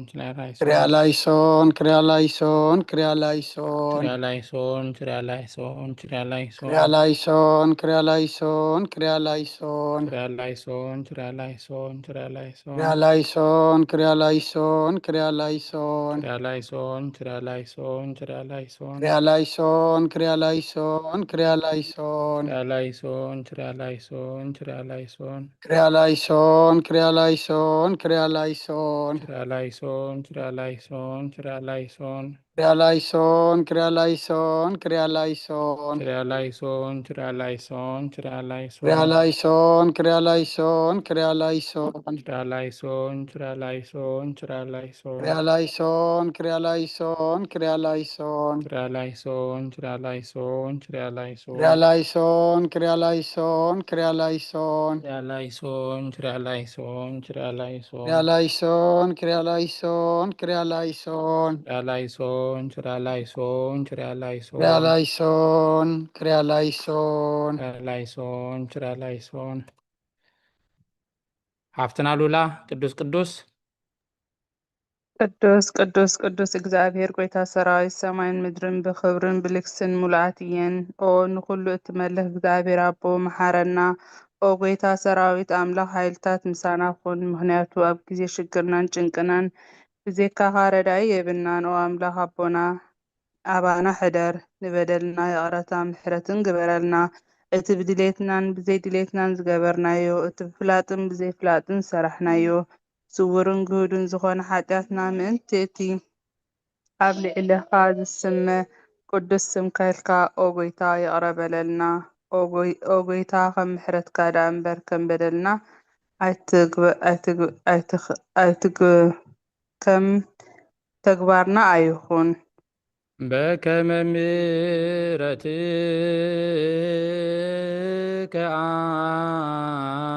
ችሪያ ላይሶን ክሪያ ላይሶን፣ ክሪያ ላይሶን፣ ክሪያ ላይሶን። ችሪያ ላይሶን ችሪያ ላይሶን ችሪያ ላይሶን ክሪያ ላይሶን፣ ክሪያ ላይሶን፣ ክሪያ ላይሶን። ችሪያ ላይሶን ችሪያ ላይሶን ችሪያ ላይሶን ክሪያ ላይሶን፣ ክሪያ ላይሶን፣ ክሪያ ላይሶን። ችሪያ ላይሶን ችሪያ ላይሶን ችሪያ ላይሶን ክሪያ ላይሶን፣ ክሪያ ላይሶን፣ ክሪያ ላይሶን። ችሪያ ላይሶን ችሪያ ላይሶን ችሪያ ላይሶን ክሪያ ላይሶን፣ ክሪያ ላይሶን፣ ክሪያ ላይሶን። ችሪያ ላይሶን ችሪያ ላይሶን ችሪያ ላይሶን ክሪያ ላይሶን፣ ክሪያ ላይሶን፣ ክሪያ ላይሶን። ችሪያ ላይሶን ችሪያ ላይሶን ችሪያ ላይሶን ክሪያ ላይሶን፣ ክሪያ ላይሶን፣ ክሪያ ላይሶን። ችሪያ ላይሶን ችሪያ ላይሶን ችሪያ ላይሶን ክሪያ ላይሶን፣ ክሪያ ላይሶን፣ ክሪያ ላይሶን። ችሪያ ላይሶን ችሪያ ላይሶን ችሪያ ላይሶን ክሪያ ላይሶን፣ ክሪያ ላይሶን፣ ክሪያ ላይሶን። ችሪያ ላይሶን ችሪያ ላይሶን ችሪያ ላይሶን ክሪያ ላይሶን፣ ክሪያ ላይሶን፣ ክሪያ ላይሶን። ችሪያ ላይሶን ችሪያ ላይሶን ችሪያ ላይሶን ክሪያ ላይሶን፣ ክሪያ ላይሶን። ችሪያ ላይሶን ችሪያ ላይሶን። ሓፍትና ሉላ፣ ቅዱስ ቅዱስ ቅዱስ ቅዱስ ቅዱስ እግዚኣብሔር ጎይታ ሰራዊት፣ ሰማይን ምድርን ብኽብርን ብልግስን ሙሉኣት እየን። ኦ ንኹሉ እትመልኽ እግዚኣብሔር ኣቦ፣ መሓረና። ኦ ጎይታ ሰራዊት ኣምላኽ፣ ሓይልታት ምሳና ኩን፣ ምኽንያቱ ኣብ ግዜ ሽግርናን ጭንቅናን ብዜካኻ ረዳኢ የብልናን። ኦ ኣምላኽ ኣቦና፣ ኣባና ሕደር፣ ንበደልና ይቕረታ ምሕረትን ግበረልና። እቲ ብድሌትናን ብዘይድሌትናን ዝገበርናዮ፣ እቲ ብፍላጥን ብዘይፍላጥን ዝሰራሕናዮ፣ ስውርን ግሁድን ዝኾነ ሓጢኣትና ምእንቲ እቲ ኣብ ልዕሌኻ ዝስመ ቅዱስ ስምካ ኢልካ ኦ ጎይታ ይቕረ በለልና። ኦ ጎይ- ኦ ጎይታ ከም ምሕረትካ ደኣ እምበር ከም በደልና ኣይትግበ- ኣይትግ- ኣይትኽ- ኣይትግ- ከም ተግባርና ኣይኹን። በከመ ምሕረትከ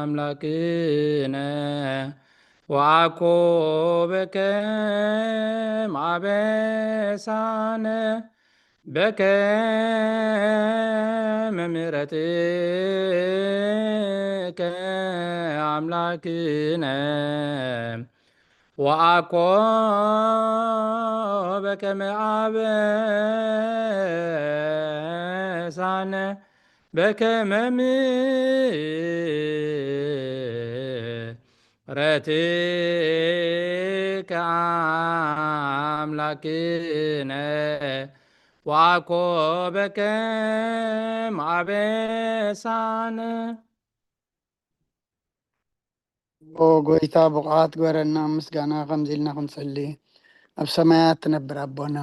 አምላክነ ወአኮ በከመ አበሳነ በከመ ምሕረትከ አምላክነ ወአኮ በከመ አበሳነ በከመ ምሕረትከ አምላክነ ወአኮ በከመ አበሳነ። ኦ ጎይታ፣ ብቑዓት ግበረና ምስጋና፣ ከምዚ ኢልና ክንጽሊ። ኣብ ሰማያት ትነብር ኣቦና፣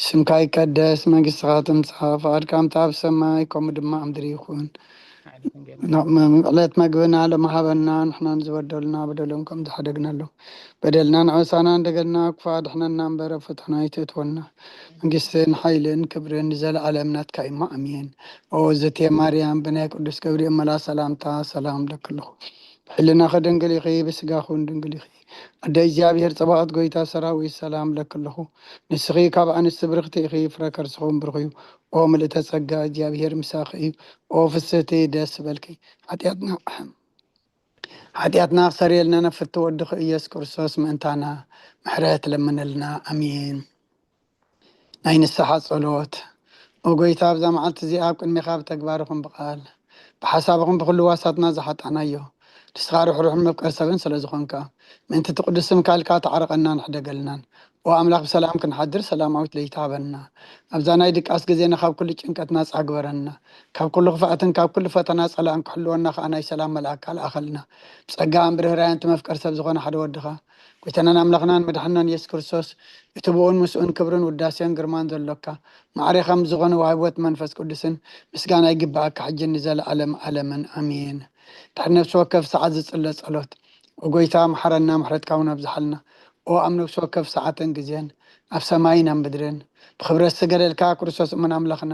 ስምካ ይቀደስ፣ መንግስትኻ ትምጻእ፣ ፍቓድካ ከምቲ ኣብ ሰማይ ከምኡ ድማ ኣብ ምድሪ ይኹን። ዕለት መግብና ሎሚ ሃበና፣ ንሕና ንዝበደሉና በደሎም ከም ዝሓደግናሉ በደልና ንዕሳና እንደገና ክፉእ ኣድሕነና እምበር ኣብ ፈተና ኣይተእትወና። መንግስትን ሓይልን ክብርን ንዘለኣለም ናትካ እዩ። ኣሜን። ኦ ዘቴ ማርያም፣ ብናይ ቅዱስ ገብርኤል መላ ሰላምታ ሰላም ለክልኹ። ብሕልናኺ ድንግል ኢኺ፣ ብስጋኹን ድንግል ኢኺ። ኣደ እግዚኣብሔር ጸባኦት፣ ጎይታ ሰራዊት፣ ሰላም ለክልኹ። ንስኺ ካብ ኣንስቲ ብርኽቲ ኢኺ፣ ፍረ ከርስኹም ብሩኽ እዩ። ኦ ምልእተ ጸጋ፣ እግዚኣብሔር ምሳኺ እዩ። ኦ ፍስህቲ፣ ደስ በልኪ። ሓጢኣትና ሓጢኣትና ክሰርየልና ነፍቲ ወድኺ ኢየሱስ ክርስቶስ ምእንታና ምሕረት ለምነልና። ኣሜን። ናይ ንስሓ ጸሎት። ኦ ጎይታ፣ ኣብዛ መዓልቲ እዚኣ ኣብ ቅድሜኻ ብተግባርኹም ብቓል ብሓሳብኹም ብኹሉ ዋሳትና ዝሓጣናዮ ንስኻ ርሕሩሕን መፍቀር ሰብን ስለ ዝኾንካ፣ ምእንቲ እቲ ቅዱስ ስምካ ኢልካ ተዓረቐናን ሕደገልናን። ኦ ኣምላኽ፣ ብሰላም ክንሓድር ሰላማዊት ለይቲ ሃበና። ኣብዛ ናይ ድቃስ ግዜና ካብ ኩሉ ጭንቀት ናጻ ግበረና። ካብ ኩሉ ክፍኣትን ካብ ኩሉ ፈተና ጸላእን ክሕልወና ከኣ ናይ ሰላም መልኣክካ ልኣኸልና። ብጸጋን ብርህራየን እቲ መፍቀር ሰብ ዝኾነ ሓደ ወድኻ፣ ጎይታናን ኣምላኽናን መድሓንናን የሱስ ክርስቶስ፣ እቲ ብኡን ምስኡን ክብርን ውዳሴን ግርማን ዘሎካ፣ ማዕሬኻ ምስ ዝኾነ ወሃቢ ሕይወት መንፈስ ቅዱስን ምስጋና ይግብኣካ፣ ሕጂ ንዘለኣለም ኣለምን። ኣሜን። ድሕሪ ነፍሲ ወከፍ ሰዓት ዝጽለ ጸሎት። ኦ ጎይታ፣ መሓረና፣ ምሕረትካ እውን ኣብዝሓልና። ኦ ኣብ ነፍሲ ወከፍ ሰዓትን ግዜን፣ ኣብ ሰማይን ኣብ ምድርን፣ ብኽብረት ዝገደልካ ክርስቶስ እሙን ኣምላኽና፣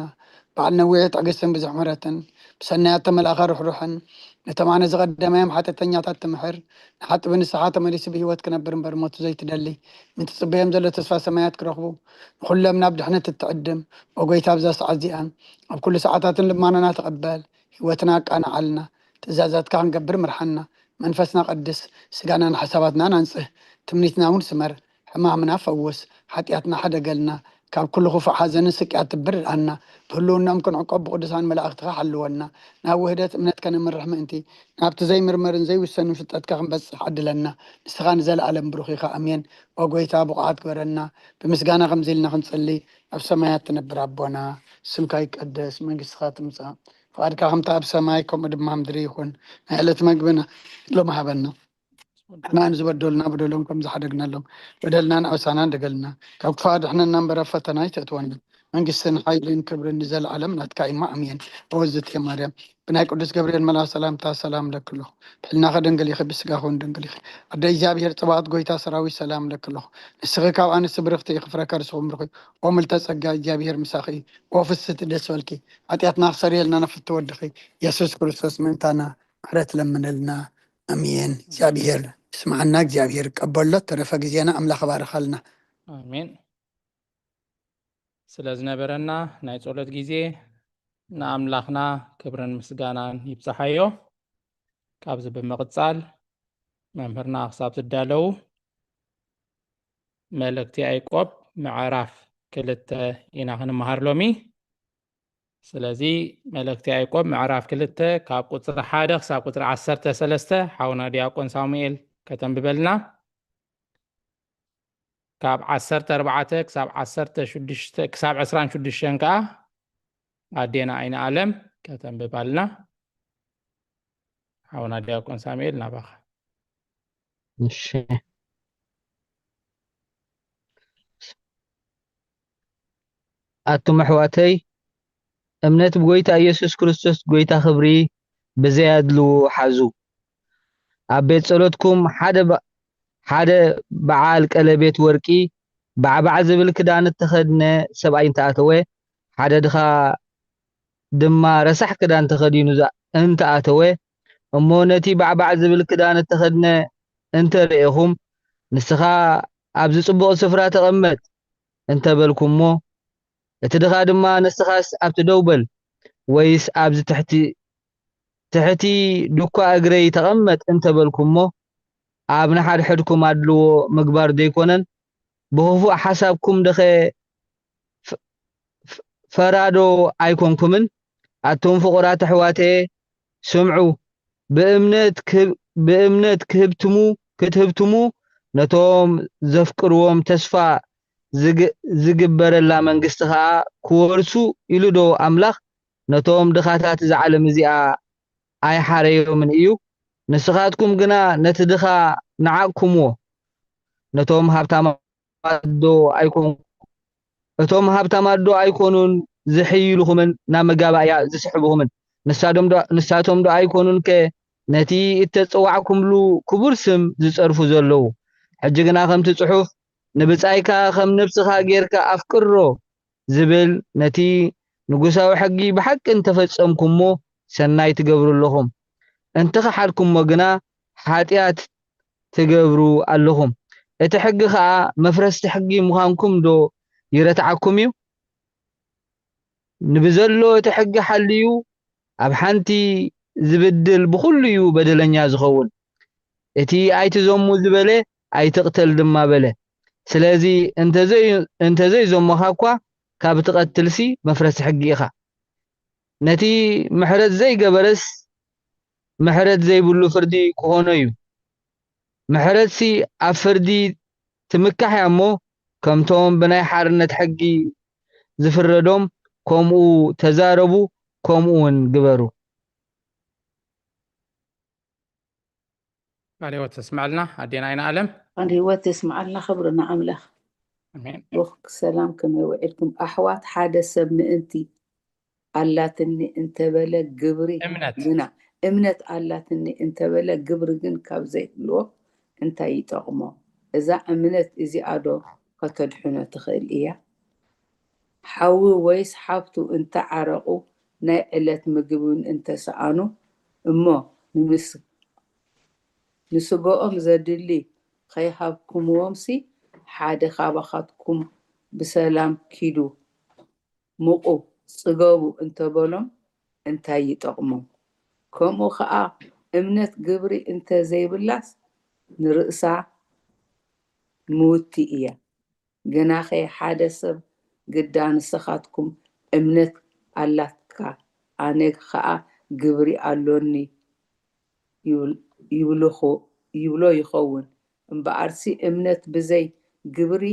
በዓል ነዊሕ ትዕግስትን ብዙሕ ምሕረትን፣ ብሰናያት ተመልኣኻ ርሕሩሕን፣ ነቶም ኣነ ዝቐደማዮም ሓጢኣተኛታት ትምሕር፣ ንሓጢ ብንስሓ ተመሊሱ ብህይወት ክነብር እምበር ሞቱ ዘይትደሊ፣ ምእንቲ ጽበዮም ዘሎ ተስፋ ሰማያት ክረኽቡ፣ ንኹሎም ናብ ድሕነት እትዕድም፣ ኦ ጎይታ፣ ኣብዛ ሰዓት እዚኣን ኣብ ኩሉ ሰዓታትን ልማናና ተቐበል፣ ህይወትና ኣቃንዓልና፣ ትእዛዛትካ ክንገብር ምርሓና፣ መንፈስና ቀድስ፣ ስጋናን ሓሳባትናን ኣንጽህ፣ ትምኒትና እውን ስመር፣ ሕማምና ፈውስ፣ ሓጢኣትና ሕደገልና፣ ካብ ኩሉ ክፉእ ሓዘንን ስቅያት ትብርኣና፣ ብህልውናኦም ክንዕቆብ ብቅዱሳን መላእኽትኻ ሓልወና፣ ናብ ውህደት እምነት ከነምርሕ ምእንቲ፣ ናብቲ ዘይምርመርን ዘይውሰንን ፍልጠትካ ክንበጽሕ ዕድለና፣ ንስኻ ንዘለኣለም ብሩኽ ኢኻ። ኣሜን። ኦ ጎይታ፣ ብቑዓት ግበረና፣ ብምስጋና ከምዚ ኢልና ክንጽሊ፣ ኣብ ሰማያት ትነብር ኣቦና፣ ስምካ ይቀደስ፣ መንግስትኻ ትምጻእ፣ ፍቓድካ ከምቲ ኣብ ሰማይ ከምኡ ድማ ኣብ ምድሪ ይኹን። ናይ ዕለት መግብና ሎሚ ሃበና። ንሕና ንዝበደሉና በደሎም ከም ዝሓደግናሎም፣ በደልናን ዓሳናን ደገልና፣ ካብ ክፉእ ኣድሕነና እምበር ኣብ ፈተና ኣይተእትወና። መንግስትን ሓይልን ክብርን ንዘለኣለም ናትካ እዩማ። ኣሜን። ኦ እግዝእትየ ማርያም፣ ብናይ ቅዱስ ገብርኤል መልኣኽ ሰላምታ ሰላም እለኪ ኣለኹ። ብሕልናኺ ድንግል ኢኺ፣ ብስጋኺ እውን ድንግል ኢኺ። ኣደ እግዚኣብሔር ጽባኦት፣ ጎይታ ሰራዊት፣ ሰላም እለኪ ኣለኹ። ንስኺ ካብ ኣንስቲ ብርኽቲ ኢኺ፣ ፍረ ከርስኺ እውን ብሩኽ እዩ። ኦ ምልዕተ ጸጋ፣ እግዚኣብሔር ምሳኺ እዩ። ኦ ፍስሕቲ፣ ደስ በልኪ። ሓጢኣትና ክሰርየልና ንፍቲ ወድኺ የሱስ ክርስቶስ ምእንታና ምሕረት ለምነልና። ኣሜን። እግዚኣብሔር ይስምዓና፣ እግዚኣብሔር ይቀበሎ። ተረፈ ግዜና ኣምላኽ ይባርኸልና። ኣሜን። ስለ ዝነበረና ናይ ጸሎት ግዜ ንኣምላኽና ክብርን ምስጋናን ይብጽሓዮ። ካብዚ ብምቕጻል መምህርና ክሳብ ዝዳለዉ መልእክቲ ያዕቆብ ምዕራፍ ክልተ ኢና ክንመሃር ሎሚ። ስለዚ መልእክቲ ያዕቆብ ምዕራፍ ክልተ ካብ ቁጽሪ ሓደ ክሳብ ቁጽሪ ዓሰርተ ሰለስተ ሓውና ዲያቆን ሳሙኤል ከተንብበልና፣ ካብ ዓሰርተ ኣርባዕተ ክሳብ ዓሰርተ ሽዱሽተ፣ ክሳብ ዕስራን ሽዱሽተን ከኣ ኣዴና ኣይነ ኣለም ከተንብባልና። ሓውና ዲያቆን ሳሙኤል ናባኻ። እሺ። ኣቱም ኣሕዋተይ፣ እምነት ብጎይታ ኢየሱስ ክርስቶስ ጎይታ ክብሪ ብዘይ ኣድልዎ ሓዙ። ኣብ ቤት ጸሎትኩም ሓደ በ-፣ ሓደ በዓል ቀለቤት ወርቂ ባዕባዕ ዝብል ክዳን እተኸድነ ሰብኣይ እንተኣተወ፣ ሓደ ድኻ ድማ ረሳሕ ክዳን ተኸዲኑ ዛ-፣ እንተኣተወ፣ እሞ ነቲ ባዕባዕ ዝብል ክዳን እተኸድነ እንተ ርኤኹም፣ ንስኻ ኣብዚ ጽቡቕ ስፍራ ተቐመጥ እንተ በልኩሞ፣ እቲ ድኻ ድማ ንስኻስ ኣብቲ ደው በል፣ ወይስ ኣብዚ ትሕቲ፣ ትሕቲ ዱኳ እግረይ ተቐመጥ እንተ በልኩሞ፣ ኣብ ንሓድሕድኩም ኣድልዎ ምግባር ደይኮነን? ብኽፉእ ሓሳብኩም ደኸ ፈ-፣ ፈ-፣ ፈራዶ ኣይኮንኩምን? ኣቱም ፍቑራት ኣሕዋተየ፣ ስምዑ። ብእምነት ክህብ-፣ ብእምነት ክህብትሙ፣ ክትህብትሙ፣ ነቶም ዘፍቅርዎም ተስፋ ዝግ-፣ ዝግበረላ መንግስቲ ኸኣ ክወርሱ ኢሉ ዶ ኣምላኽ ነቶም ድኻታት እዛ ዓለም እዚኣ ኣይሓረዮምን እዩ? ንስኻትኩም ግና ነቲ ድኻ ነዓቕኩምዎ። ነቶም ሃብታማት ዶ ኣይኮን-፣ እቶም ሃብታማት ዶ ኣይኮኑን ዝሕይሉኹምን ናብ መጋባእያ ዝስሕቡኹምን? ንሳቶም ዶ፣ ንሳቶም ዶ ኣይኮኑን ከ ነቲ እተጸዋዕኩምሉ ክቡር ስም ዝጸርፉ ዘለዉ? ሕጂ ግና ከምቲ ጽሑፍ፣ "ንብጻይካ ከም ነብስኻ ጌርካ ኣፍቅሮ" ዝብል ነቲ ንጉሳዊ ሕጊ ብሓቂ እንተፈጸምኩሞ ሰናይ ትገብሩ ኣለኹም። እንተኸሓድኩሞ ግና ሓጢኣት ትገብሩ ኣለኹም። እቲ ሕጊ ኸኣ መፍረስቲ ሕጊ ምዃንኩም ዶ ይረትዓኩም እዩ? ንብዘሎ እቲ ሕጊ ሓልዩ ኣብ ሓንቲ ዝብድል ብኹሉ እዩ በደለኛ ዝኸውን። እቲ "ኣይትዘሙ" ዝበለ "ኣይትቕተል" ድማ በለ። ስለዚ እንተዘይ-፣ እንተዘይዘሞኻ እኳ ካብ ትቐትልሲ መፍረሲ ሕጊ ኢኻ። ነቲ ምሕረት ዘይገበረስ ምሕረት ዘይብሉ ፍርዲ ክኾኖ እዩ። ምሕረትሲ ኣብ ፍርዲ ትምካሕ እያ እሞ፣ ከምቶም ብናይ ሓርነት ሕጊ ዝፍረዶም ከምኡ ተዛረቡ፣ ከምኡ እውን ግበሩ። ቃለ ህይወት ተስምዐልና ኣዴና ኣይንኣለም። ቃለ ህይወት የስምዓልና፣ ክብሪ ንኣምላኽ። ኣሜን። ቡሩክ ሰላም፣ ከመይ ውዒልኩም ኣሕዋት? ሓደ ሰብ ምእንቲ ኣላትኒ እንተበለ ግብሪ እምነት። ግና፣ እምነት ኣላትኒ እንተበለ ግብሪ ግን ካብ ዘይህልዎ እንታይ ይጠቕሞ? እዛ እምነት እዚኣ ዶ ከተድሕኖ ትኽእል እያ? ሓዊ ወይስ ሓብቱ እንተ ዓረቑ፣ ናይ ዕለት ምግቢ እውን እንተ ሰኣኑ እሞ ንምስ-፣ ንስጋኦም ዘድሊ ከይሃብኩምዎምሲ፣ ሓደ ካባኻትኩም ብሰላም ኪዱ፣ ምቑ፣ ጽገቡ እንተበሎም እንታይ ይጠቕሞም? ከምኡ ኸኣ እምነት ግብሪ እንተ ዘይብላስ ንርእሳ ምውቲ እያ። ግናኸ ሓደ ሰብ ግዳ ንስኻትኩም እምነት ኣላትካ፣ ኣነ ኸኣ ግብሪ ኣሎኒ ይብል-፣ ይብልኹ-፣ ይብሎ ይኸውን። እምበኣርሲ እምነት ብዘይ ግብሪ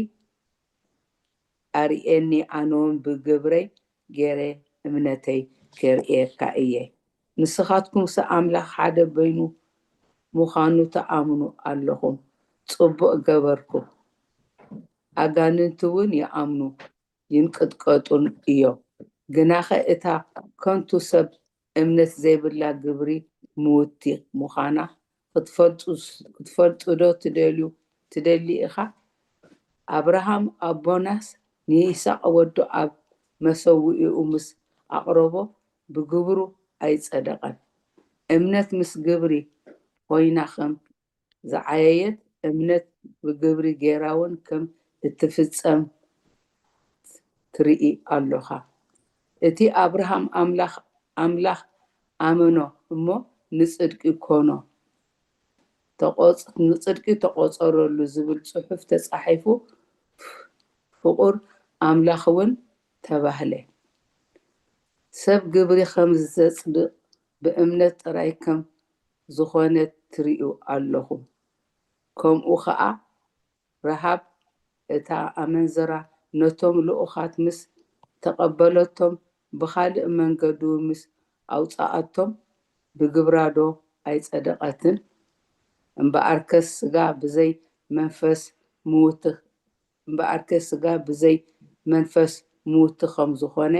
ኣርእየኒ፣ ኣነውን ብግብረይ ገይረ እምነተይ ከርእየካ እየ። ንስኻትኩምሲ ኣምላኽ ሓደ በይኑ ምዃኑ ትኣምኑ ኣለኹም። ጽቡቕ ገበርኩም። ኣጋንንቲ እውን ይኣምኑ፣ ይንቅጥቀጡን እዮም። ግናኸ እታ ከንቱ ሰብ እምነት ዘይብላ ግብሪ ምውቲ ምዃና ክትፈልጡ፣ ክትፈልጡ ዶ ትደልዩ፣ ትደሊ ኢኻ? ኣብርሃም ኣቦናስ ንይስሐቅ ወዱ ኣብ መሰውኢኡ ምስ ኣቕረቦ ብግብሩ ኣይጸደቐን። እምነት ምስ ግብሪ ኮይና ከም ዝዓየየት፣ እምነት ብግብሪ ጌራ እውን ከም እትፍጸም ትርኢ ኣሎኻ። እቲ ኣብርሃም ኣምላኽ፣ ኣምላኽ ኣመኖ እሞ ንጽድቂ ኮኖ፣ ተቖጽ-፣ ንጽድቂ ተቖጸረሉ ዝብል ጽሑፍ ተጻሒፉ፣ ፍቑር ኣምላኽ እውን ተባህለ። ሰብ ግብሪ ከም ዘጽድቕ ብእምነት ጥራይ ከም ዝኾነ ትርእዩ ኣለኹም። ከምኡ ኸኣ ረሃብ እታ ኣመንዝራ ነቶም ልኡኻት ምስ ተቐበለቶም፣ ብኻልእ መንገዱ ምስ ኣውጽኣቶም፣ ብግብራ ዶ ኣይጸደቐትን? እምበኣርከስ ስጋ ብዘይ መንፈስ ምውቲ፣ እምበኣርከስ ስጋ ብዘይ መንፈስ ምውቲ ከም ዝኾነ፣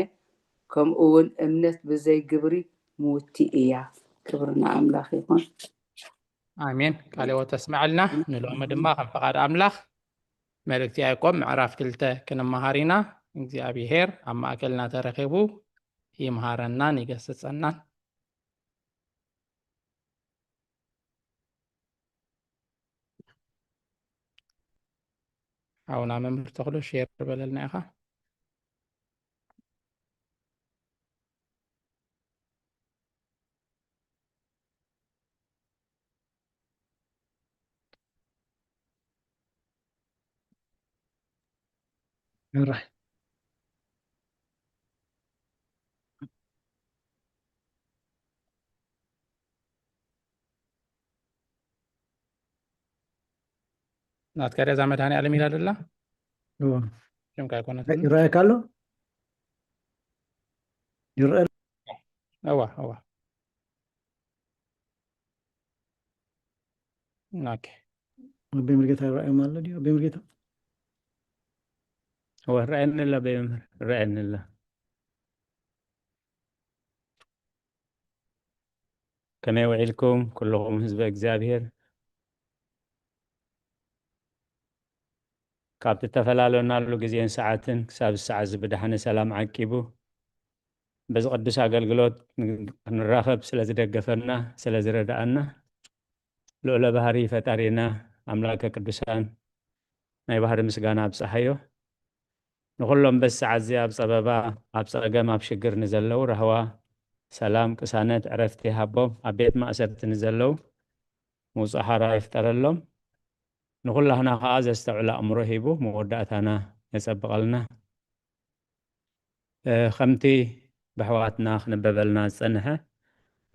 ከምኡ እውን እምነት ብዘይ ግብሪ ምውቲ እያ። ክብሪ ንኣምላኽ ይኹን። ኣሜን። ቃለ ሕይወት ተስምዐልና። ንሎሚ ድማ ከም ፍቓድ ኣምላኽ መልእክቲ ያዕቆብ ምዕራፍ ክልተ ክንመሃር ኢና። እግዚኣብሄር ኣብ ማእከልና ተረኺቡ ይምሃረናን ይገስጸናን። ሓውና መምህር ተኽሉ ሼር በለልና ኢኻ። ሕራይ። ናትካ ድያ እዛ መድሃኔ ዓለም ኢላ ደላ? እዎ። ሽምካ ኣይኮነትን? ይረኣየካ ኣሎ? ይረአ? እዋ፣ እዋ። ኦኬ። ኣቤ ሙሉጌታ ይረኣዮም ኣሎ ድዩ? ኣቤ ሙሉጌታ? እወ፣ ረኣየኒ ኣሎ ኣቤ መምህር፣ ረኣየኒ ኣሎ። ከመይ ውዒልኩም ኩልኹም ህዝበ እግዚኣብሔር? ካብ እተፈላለናሉ ግዜን ሰዓትን ክሳብ ሰዓት እዚ ብደሓነ ሰላም ዓቂቡ በዚ ቅዱስ ኣገልግሎት ክንራኸብ ስለ ዝደገፈና፣ ስለ ዝረድኣና፣ ልዑለ ባህሪ ፈጣሪና ኣምላከ ቅዱሳን ናይ ባህሪ ምስጋና ኣብጽሓዮ። ንኹሎም በዚ ሰዓት እዚ ኣብ ጸበባ፣ ኣብ ጸገም፣ ኣብ ሽግር ንዘለዉ ራህዋ፣ ሰላም፣ ቅሳነት፣ ዕረፍቲ ይሃቦም። ኣብ ቤት ማእሰርቲ ንዘለዉ ምውጽእ ሓራ ይፍጠረሎም። ንኹላህና ከኣ ዘስተውዕል ኣእምሮ ሂቡ መወዳእታና የጸብቐልና። እ፣ ከምቲ ብኣሕዋትና ክንበበልና ዝጸንሐ፣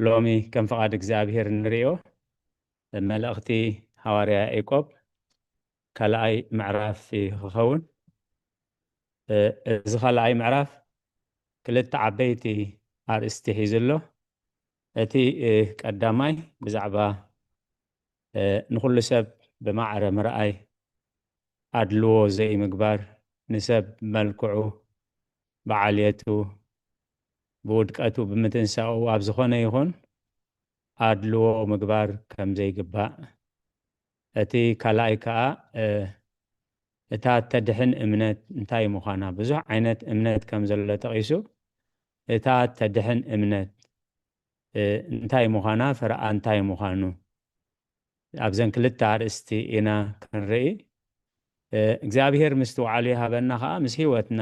ሎሚ ከም ፍቓድ እግዚኣብሔር ንርእዮ መልእኽቲ ሃዋርያ ያዕቆብ ካልኣይ ምዕራፍ እዩ ክኸውን። እዚ ካልኣይ ምዕራፍ ክልተ ዓበይቲ ኣርእስቲ ሒዙ ኣሎ። እቲ ቀዳማይ ብዛዕባ ንኹሉ ሰብ ብማዕረ ምርኣይ፣ ኣድልዎ ዘይምግባር፣ ንሰብ ብመልክዑ፣ ብዓልየቱ፣ ብውድቀቱ፣ ብምትንሳኡ ኣብ ዝኾነ ይኹን ኣድልዎ ምግባር ከም ዘይግባእ፣ እቲ ካልኣይ ከኣ እታ ተድሕን እምነት እንታይ ምዃና፣ ብዙሕ ዓይነት እምነት ከም ዘሎ ጠቒሱ፣ እታ ተድሕን እምነት እንታይ ምዃና፣ ፍረኣ እንታይ ምዃኑ ኣብዘን ክልተ ኣርእስቲ ኢና ክንርኢ። እግዚኣብሔር ምስትውዓሉ ይሃበና ከኣ ምስ ህይወትና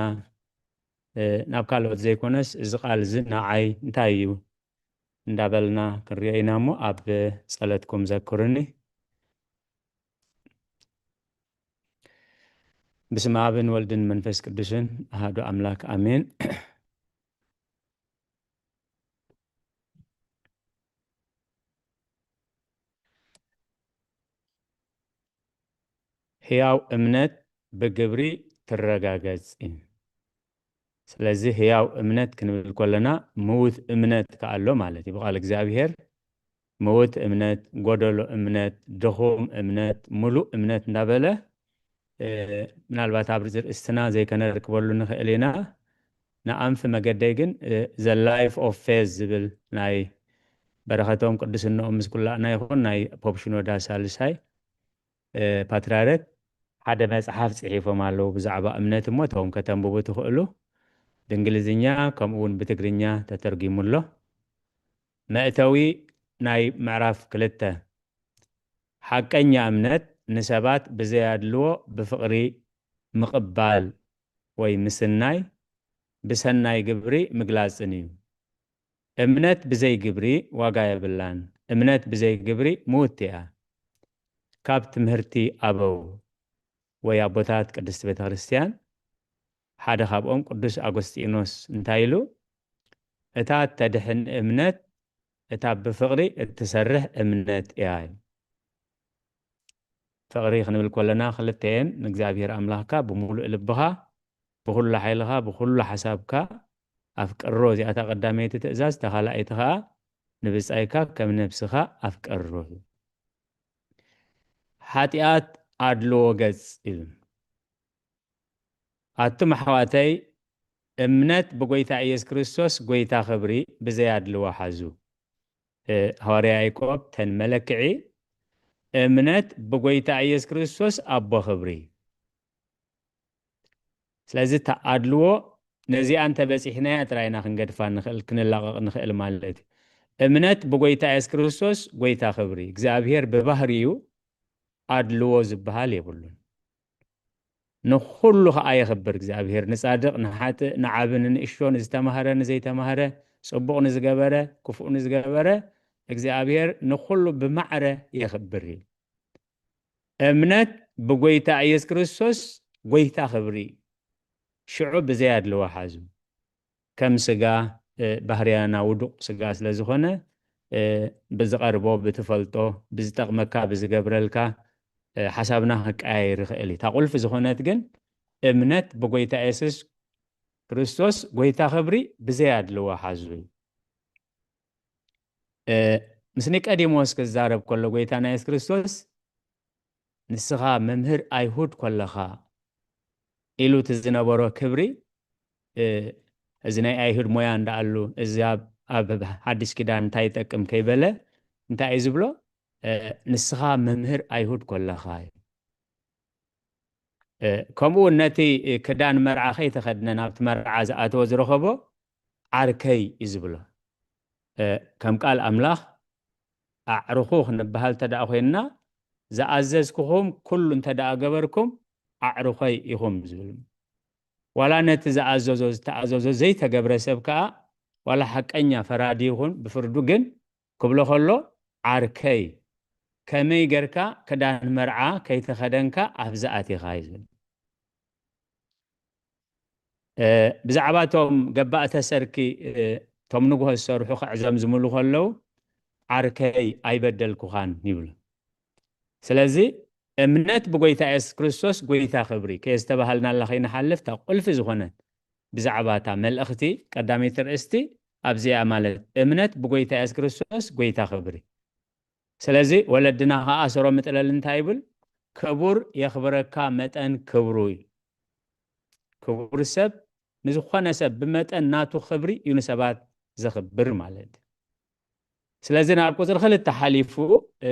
ናብ ካልኦት ዘይኮነስ እዚ ቃል እዚ ንዓይ እንታይ እዩ እንዳበልና ክንሪኦ ኢና እሞ ኣብ ጸለትኩም ዘክሩኒ። ብስመ ኣብን ወልድን መንፈስ ቅዱስን ኣሃዱ ኣምላክ ኣሜን። ህያው እምነት ብግብሪ ትረጋገጽ እዩ። ስለዚ ህያው እምነት ክንብል ከለና ምዉት እምነት ከኣ ኣሎ ማለት እዩ። ብቓል እግዚኣብሔር ምዉት እምነት፣ ጎደሎ እምነት፣ ድኹም እምነት፣ ምሉእ እምነት እንዳበለ ምናልባት ኣብ ዝርእስትና ዘይከነርክበሉ ንኽእል ኢና። ንኣንፊ መገደይ ግን the life of faith ዝብል ናይ በረኸቶም ቅዱስንኦም ምስ ኩላእና ይኹን ናይ ፖፕ ሽኖዳ ሳልሳይ ፓትርያርክ ሓደ መጽሓፍ ጽሒፎም ኣለዉ ብዛዕባ እምነት እሞ እቶም ከተንብቡ ትኽእሉ። ብእንግሊዝኛ ከምኡ እውን ብትግርኛ ተተርጒሙ ኣሎ። መእተዊ ናይ ምዕራፍ ክልተ ሓቀኛ እምነት ንሰባት ብዘይ ኣድልዎ ብፍቕሪ ምቕባል ወይ ምስናይ ብሰናይ ግብሪ ምግላጽን እዩ። እምነት ብዘይ ግብሪ ዋጋ የብላን። እምነት ብዘይ ግብሪ ምውት እያ። ካብ ትምህርቲ ኣበው ወይ ኣቦታት ቅድስቲ ቤተ ክርስቲያን ሓደ ካብኦም ቅዱስ ኣጎስጢኖስ እንታይ ኢሉ? እታ ተድሕን እምነት እታ ብፍቕሪ እትሰርሕ እምነት እያ። ፍቕሪ ክንብል ከለና ክልተኤን ንእግዚኣብሔር ኣምላኽካ ብምሉእ ልብኻ፣ ብኹሉ ሓይልኻ፣ ብኹሉ ሓሳብካ ኣፍቅሮ። እዚኣታ ቀዳመይቲ ትእዛዝ፣ እታ ካልኣይቲ ኸዓ ንብጻይካ ከም ነብስኻ ኣፍቅሮ። ሓጢኣት ኣድልዎ ገጽ እዩ። ኣቱም ኣሕዋተይ፣ እምነት ብጎይታ ኢየሱስ ክርስቶስ ጎይታ ክብሪ ብዘይ ኣድልዎ ሓዙ። እ፣ ሃዋርያ ያዕቆብ ተን መለክዒ እምነት ብጎይታ ኢየሱስ ክርስቶስ ኣቦ ክብሪ። ስለዚ ተኣድልዎ ነዚኣ እንተበጺሕናያ ጥራይና ክንገድፋ ንኽእል፣ ክንላቐቕ ንኽእል ማለት እዩ። እምነት ብጎይታ ኢየሱስ ክርስቶስ ጎይታ ክብሪ። እግዚኣብሔር ብባህሪኡ ኣድልዎ ዝበሃል የብሉን። ንኹሉ ኸዓ የኽብር እግዚኣብሔር፣ ንጻድቕ፣ ንሓጥእ፣ ንዓቢ፣ ንንእሽቶ፣ ንዝተማህረ፣ ንዘይተማህረ፣ ጽቡቕ ንዝገበረ፣ ክፉእ ንዝገበረ፣ እግዚኣብሔር ንኹሉ ብማዕረ የኽብር እዩ። እምነት ብጎይታ ኢየሱስ ክርስቶስ ጎይታ ክብሪ እዩ። ሽዑ ብዘይ ኣድልዎ ሓዙ። ከም ስጋ፣ እ፣ ባህርያና ውዱቕ ስጋ ስለ ዝኾነ፣ እ፣ ብዝቐርቦ፣ ብትፈልጦ፣ ብዝጠቕመካ፣ ብዝገብረልካ፣ እ፣ ሓሳብና ክቀያየር ይኽእል እዩ። እታ ቁልፊ ዝኾነት ግን እምነት ብጎይታ የሱስ ክርስቶስ ጎይታ ክብሪ ብዘይ ኣድልዎ ሓዙ እዩ። እ፣ ምስ ኒቀዲሞስ ክዛረብ ከሎ ጎይታና የሱስ ክርስቶስ ንስኻ መምህር ኣይሁድ ኮለኻ ኢሉ እቲ ዝነበሮ ክብሪ፣ እ፣ እዚ ናይ ኣይሁድ ሞያ እንዳኣሉ፣ እዚ ኣብ፣ ኣብ ሓድሽ ኪዳን እንታይ ይጠቅም ከይበለ፣ እንታይ እዩ ዝብሎ? እ፣ ንስኻ መምህር ኣይሁድ ኮለኻ እዩ። እ፣ ከምኡ እውን ነቲ ክዳን መርዓ ከይተኸድነ ናብቲ መርዓ ዝኣተወ ዝረኸቦ ዓርከይ እዩ ዝብሎ። እ፣ ከም ቃል ኣምላኽ ኣዕርኹ ክንበሃል እንተ ደኣ ኮይንና፣ ዝኣዘዝኩኹም ኩሉ እንተ ደኣ ገበርኩም ኣዕሩኸይ ኢኹም ዝብል። ዋላ ነቲ ዝኣዘዞ፣ ዝተኣዘዞ ዘይተገብረ ሰብ ከኣ፣ ዋላ ሓቀኛ ፈራዲ ይኹን ብፍርዱ፣ ግን ክብሎ ከሎ፣ ዓርከይ፣ ከመይ ጌርካ ክዳን መርዓ ከይተኸደንካ ኣብዚ ኣቲኻ እዩ ዝብል። እ፣ ብዛዕባ እቶም ገባእተ ሰርኪ፣ እ፣ እቶም ንግሆ ዝሰርሑ ክዕዘምዝምሉ ከለዉ፣ ዓርከይ ኣይበደልኩኻን ይብሎ። ስለዚ እምነት ብጎይታ የሱስ ክርስቶስ ጎይታ ክብሪ ከየስተባሃልናላ ከይንሓልፍ፣ እታ ቁልፊ ዝኾነት ብዛዕባ እታ መልእኽቲ ቀዳመይቲ ርእስቲ ኣብዚኣ፣ ማለት እምነት ብጎይታ የሱስ ክርስቶስ ጎይታ ክብሪ። ስለዚ ወለድና ከኣ ሰሮ ምጥለል እንታይ ይብል? ክቡር የኽብረካ መጠን ክብሩ እዩ። ክቡር ሰብ ንዝኾነ ሰብ ብመጠን ናቱ ክብሪ እዩ ንሰባት ዘኽብር ማለት እዩ። ስለዚ ናብ ቁፅሪ ክልተ ሓሊፉ፣ እ፣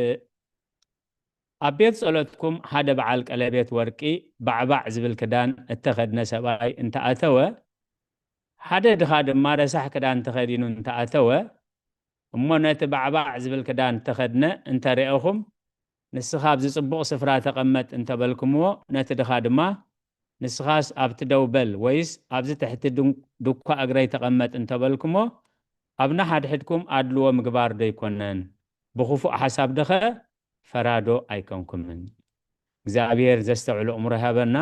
ኣብ ቤት ጸሎትኩም ሓደ በዓል ቀለቤት ወርቂ ባዕባዕ ዝብል ክዳን እተኸድነ ሰብኣይ እንተኣተወ፣ ሓደ ድኻ ድማ ረሳሕ ክዳን ተኸዲኑ እንተኣተወ፣ እሞ ነቲ ባዕባዕ ዝብል ክዳን እተኸድነ እንተረኤኹም፣ ንስኻ ኣብዚ ጽቡቕ ስፍራ ተቐመጥ እንተበልኩምዎ፣ ነቲ ድኻ ድማ ንስኻስ ኣብቲ ደው በል ወይስ ኣብዚ ትሕቲ ድን-፣ ድኳ እግረይ ተቐመጥ እንተበልኩሞ፣ ኣብ ንሓድሕድኩም ኣድልዎ ምግባር ዶ ኣይኮነን? ብኽፉእ ሓሳብ ደኸ ፈራዶ ኣይኮንኩምን? እግዚኣብሔር ዘስተውዕሎ እምሮ ይሃበና።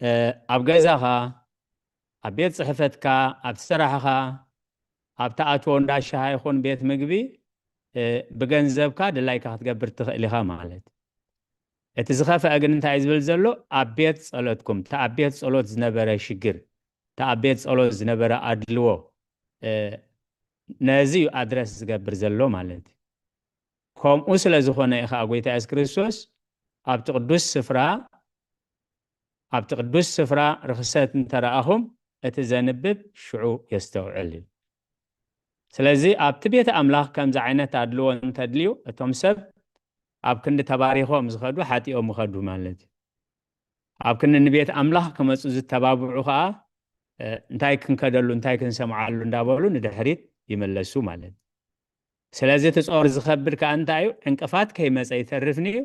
እ፣ ኣብ ገዛኻ፣ ኣብ ቤት ጽሕፈትካ፣ ኣብ ስራሕኻ፣ ኣብ ትኣትዎ እንዳ ሻሂ ይኹን ቤት ምግቢ፣ እ፣ ብገንዘብካ ድላይካ ክትገብር ትኽእል ኢኻ ማለት። እቲ ዝኸፍአ ግን እንታይ እዩ ዝብል ዘሎ? ኣብ ቤት ጸሎትኩም፣ እቲ ኣብ ቤት ጸሎት ዝነበረ ሽግር፣ እቲ ኣብ ቤት ጸሎት ዝነበረ ኣድልዎ፣ እ፣ ነዚ እዩ ኣድረስ ዝገብር ዘሎ ማለት እዩ። ከምኡ ስለ ዝኾነ እዩ ኸዓ ጎይታ የሱስ ክርስቶስ ኣብቲ ቅዱስ ስፍራ፣ ኣብቲ ቅዱስ ስፍራ ርኽሰት እንተረኣኹም እቲ ዘንብብ ሽዑ የስተውዕል እዩ። ስለዚ ኣብቲ ቤት ኣምላኽ ከምዚ ዓይነት ኣድልዎ እንተድልዩ እቶም ሰብ ኣብ ክንዲ ተባሪኾም ዝኸዱ ሓጢኦም ይኸዱ ማለት እዩ። ኣብ ክንዲ ንቤት ኣምላኽ ክመጹ ዝተባብዑ ኸዓ፣ እ፣ እንታይ ክንከደሉ፣ እንታይ ክንሰምዓሉ እንዳበሉ ንድሕሪት ይመለሱ ማለት እዩ። ስለዚ እቲ ጾር ዝኸብድ ከኣ እንታይ እዩ? ዕንቅፋት ከይመጸ ይተርፍን እዩ።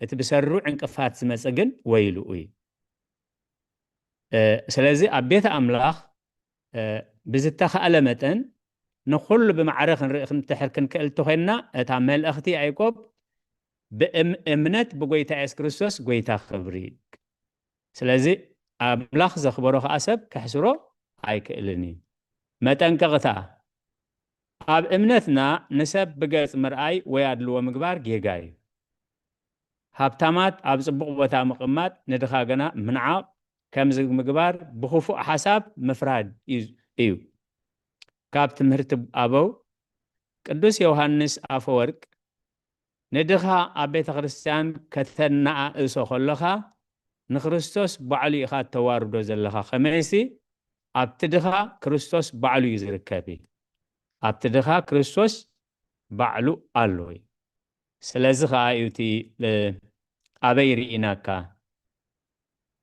እቲ ብሰሩ ዕንቅፋት ዝመጸ ግን ወይልኡ እዩ። እ፣ ስለዚ ኣብ ቤት ኣምላኽ፣ እ፣ ብዝተኻእለ መጠን ንኹሉ ብማዕረ ክንርኢ ክንድሕር ክንክእል እንተኾይንና፣ እታ መልእኽቲ ያዕቆብ ብእም-፣ እምነት ብጎይታ የሱስ ክርስቶስ ጎይታ ክብሪ። ስለዚ ኣምላኽ ዘኽበሮ ከኣ ሰብ ከሕስሮ ኣይክእልን እዩ። መጠንቀቕታ፣ ኣብ እምነትና ንሰብ ብገጽ ምርኣይ ወይ ኣድልዎ ምግባር ጌጋ እዩ። ሃብታማት ኣብ ጽቡቕ ቦታ ምቕማጥ፣ ንድኻ ግና ምንዓቕ፣ ከምዚ ምግባር ብኽፉእ ሓሳብ ምፍራድ እዩ፣ እዩ። ካብ ትምህርቲ ኣበው ቅዱስ ዮሃንስ ኣፈወርቅ፣ ንድኻ ኣብ ቤተ ክርስቲያን ከተነኣእሶ ከለኻ ንክርስቶስ ባዕሉ ኢኻ እተዋርዶ ዘለኻ። ከመይሲ ኣብቲ ድኻ ክርስቶስ ባዕሉ እዩ ዝርከብ እዩ። ኣብቲ ድኻ ክርስቶስ ባዕሉ ኣሎ እዩ። ስለዚ ኸዓ እዩ እቲ፣ እ፣ ኣበይ ርኢናካ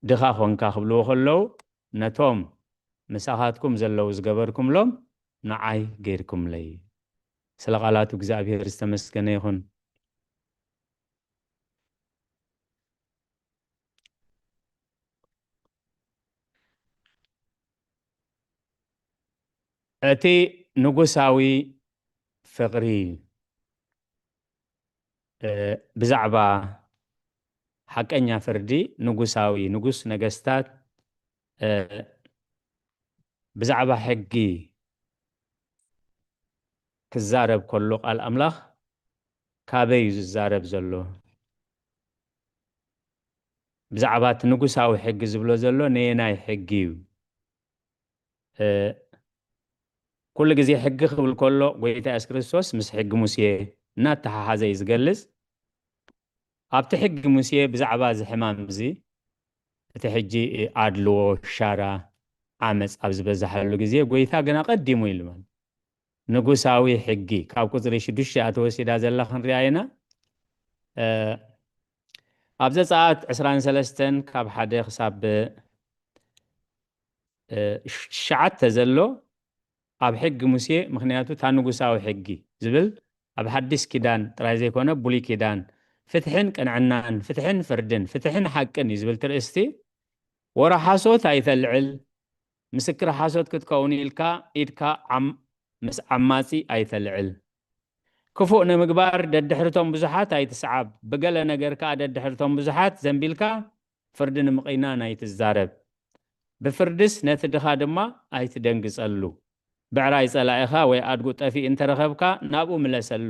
ድኻ ኾንካ ክብልዎ ከለዉ፣ ነቶም ምሳኻትኩም ዘለዉ ዝገበርኩምሎም ንዓይ ገይርኩምለይ። ስለ ቃላቱ እግዚኣብሔር ዝተመስገነ ይኹን። እቲ ንጉሳዊ ፍቕሪ፣ እ፣ ብዛዕባ ሓቀኛ ፍርዲ ንጉሳዊ፣ ንጉስ ነገስታት፣ እ፣ ብዛዕባ ሕጊ ክዛረብ ከሎ ቃል ኣምላኽ ካበይ እዩ ዝዛረብ ዘሎ? ብዛዕባ እቲ ንጉሳዊ ሕጊ ዝብሎ ዘሎ ነየናይ ሕጊ እዩ? እ፣ ኩሉ ግዜ ሕጊ ክብል ከሎ ጎይታ የሱስ ክርስቶስ ምስ ሕጊ ሙሴ እናተሓሓዘ እዩ ዝገልጽ። ኣብቲ ሕጊ ሙሴ ብዛዕባ እዚ ሕማም እዚ፣ እቲ ሕጂ ኣድልዎ፣ ሻራ፣ ዓመፅ ኣብ ዝበዝሓሉ ግዜ ጎይታ ግን ኣቐዲሙ ኢሉ ማለት ንጉሳዊ ሕጊ ካብ ቁፅሪ ሽዱሽተ እያ ተወሲዳ ዘላ ክንሪኣ ኢና። እ፣ ኣብ ዘፀኣት ዕስራን ሰለስተን ካብ ሓደ ክሳብ፣ እ፣ ትሽዓተ ዘሎ ኣብ ሕጊ ሙሴ፣ ምኽንያቱ እታ ንጉሳዊ ሕጊ ዝብል ኣብ ሓዲስ ኪዳን ጥራይ ዘይኮነ ብሉይ ኪዳን ፍትሕን ቅንዕናን፣ ፍትሕን ፍርድን፣ ፍትሕን ሓቅን እዩ ዝብል ትርእስቲ። ወረ ሓሶት ኣይተልዕል፣ ምስክር ሓሶት ክትከውን ኢልካ ኢድካ ዓም-፣ ምስ ዓማጺ ኣይተልዕል። ክፉእ ንምግባር ደድሕርቶም ብዙሓት ኣይትስዓብ፣ ብገለ ነገር ከኣ ደድሕርቶም ብዙሓት ዘንቢልካ ፍርዲ ንምቕናን ኣይትዛረብ። ብፍርድስ ነቲ ድኻ ድማ ኣይትደንግጸሉ። ብዕራይ ጸላኢኻ ወይ ኣድጉ ጠፊኡ እንተረኸብካ፣ ናብኡ ምለሰሉ።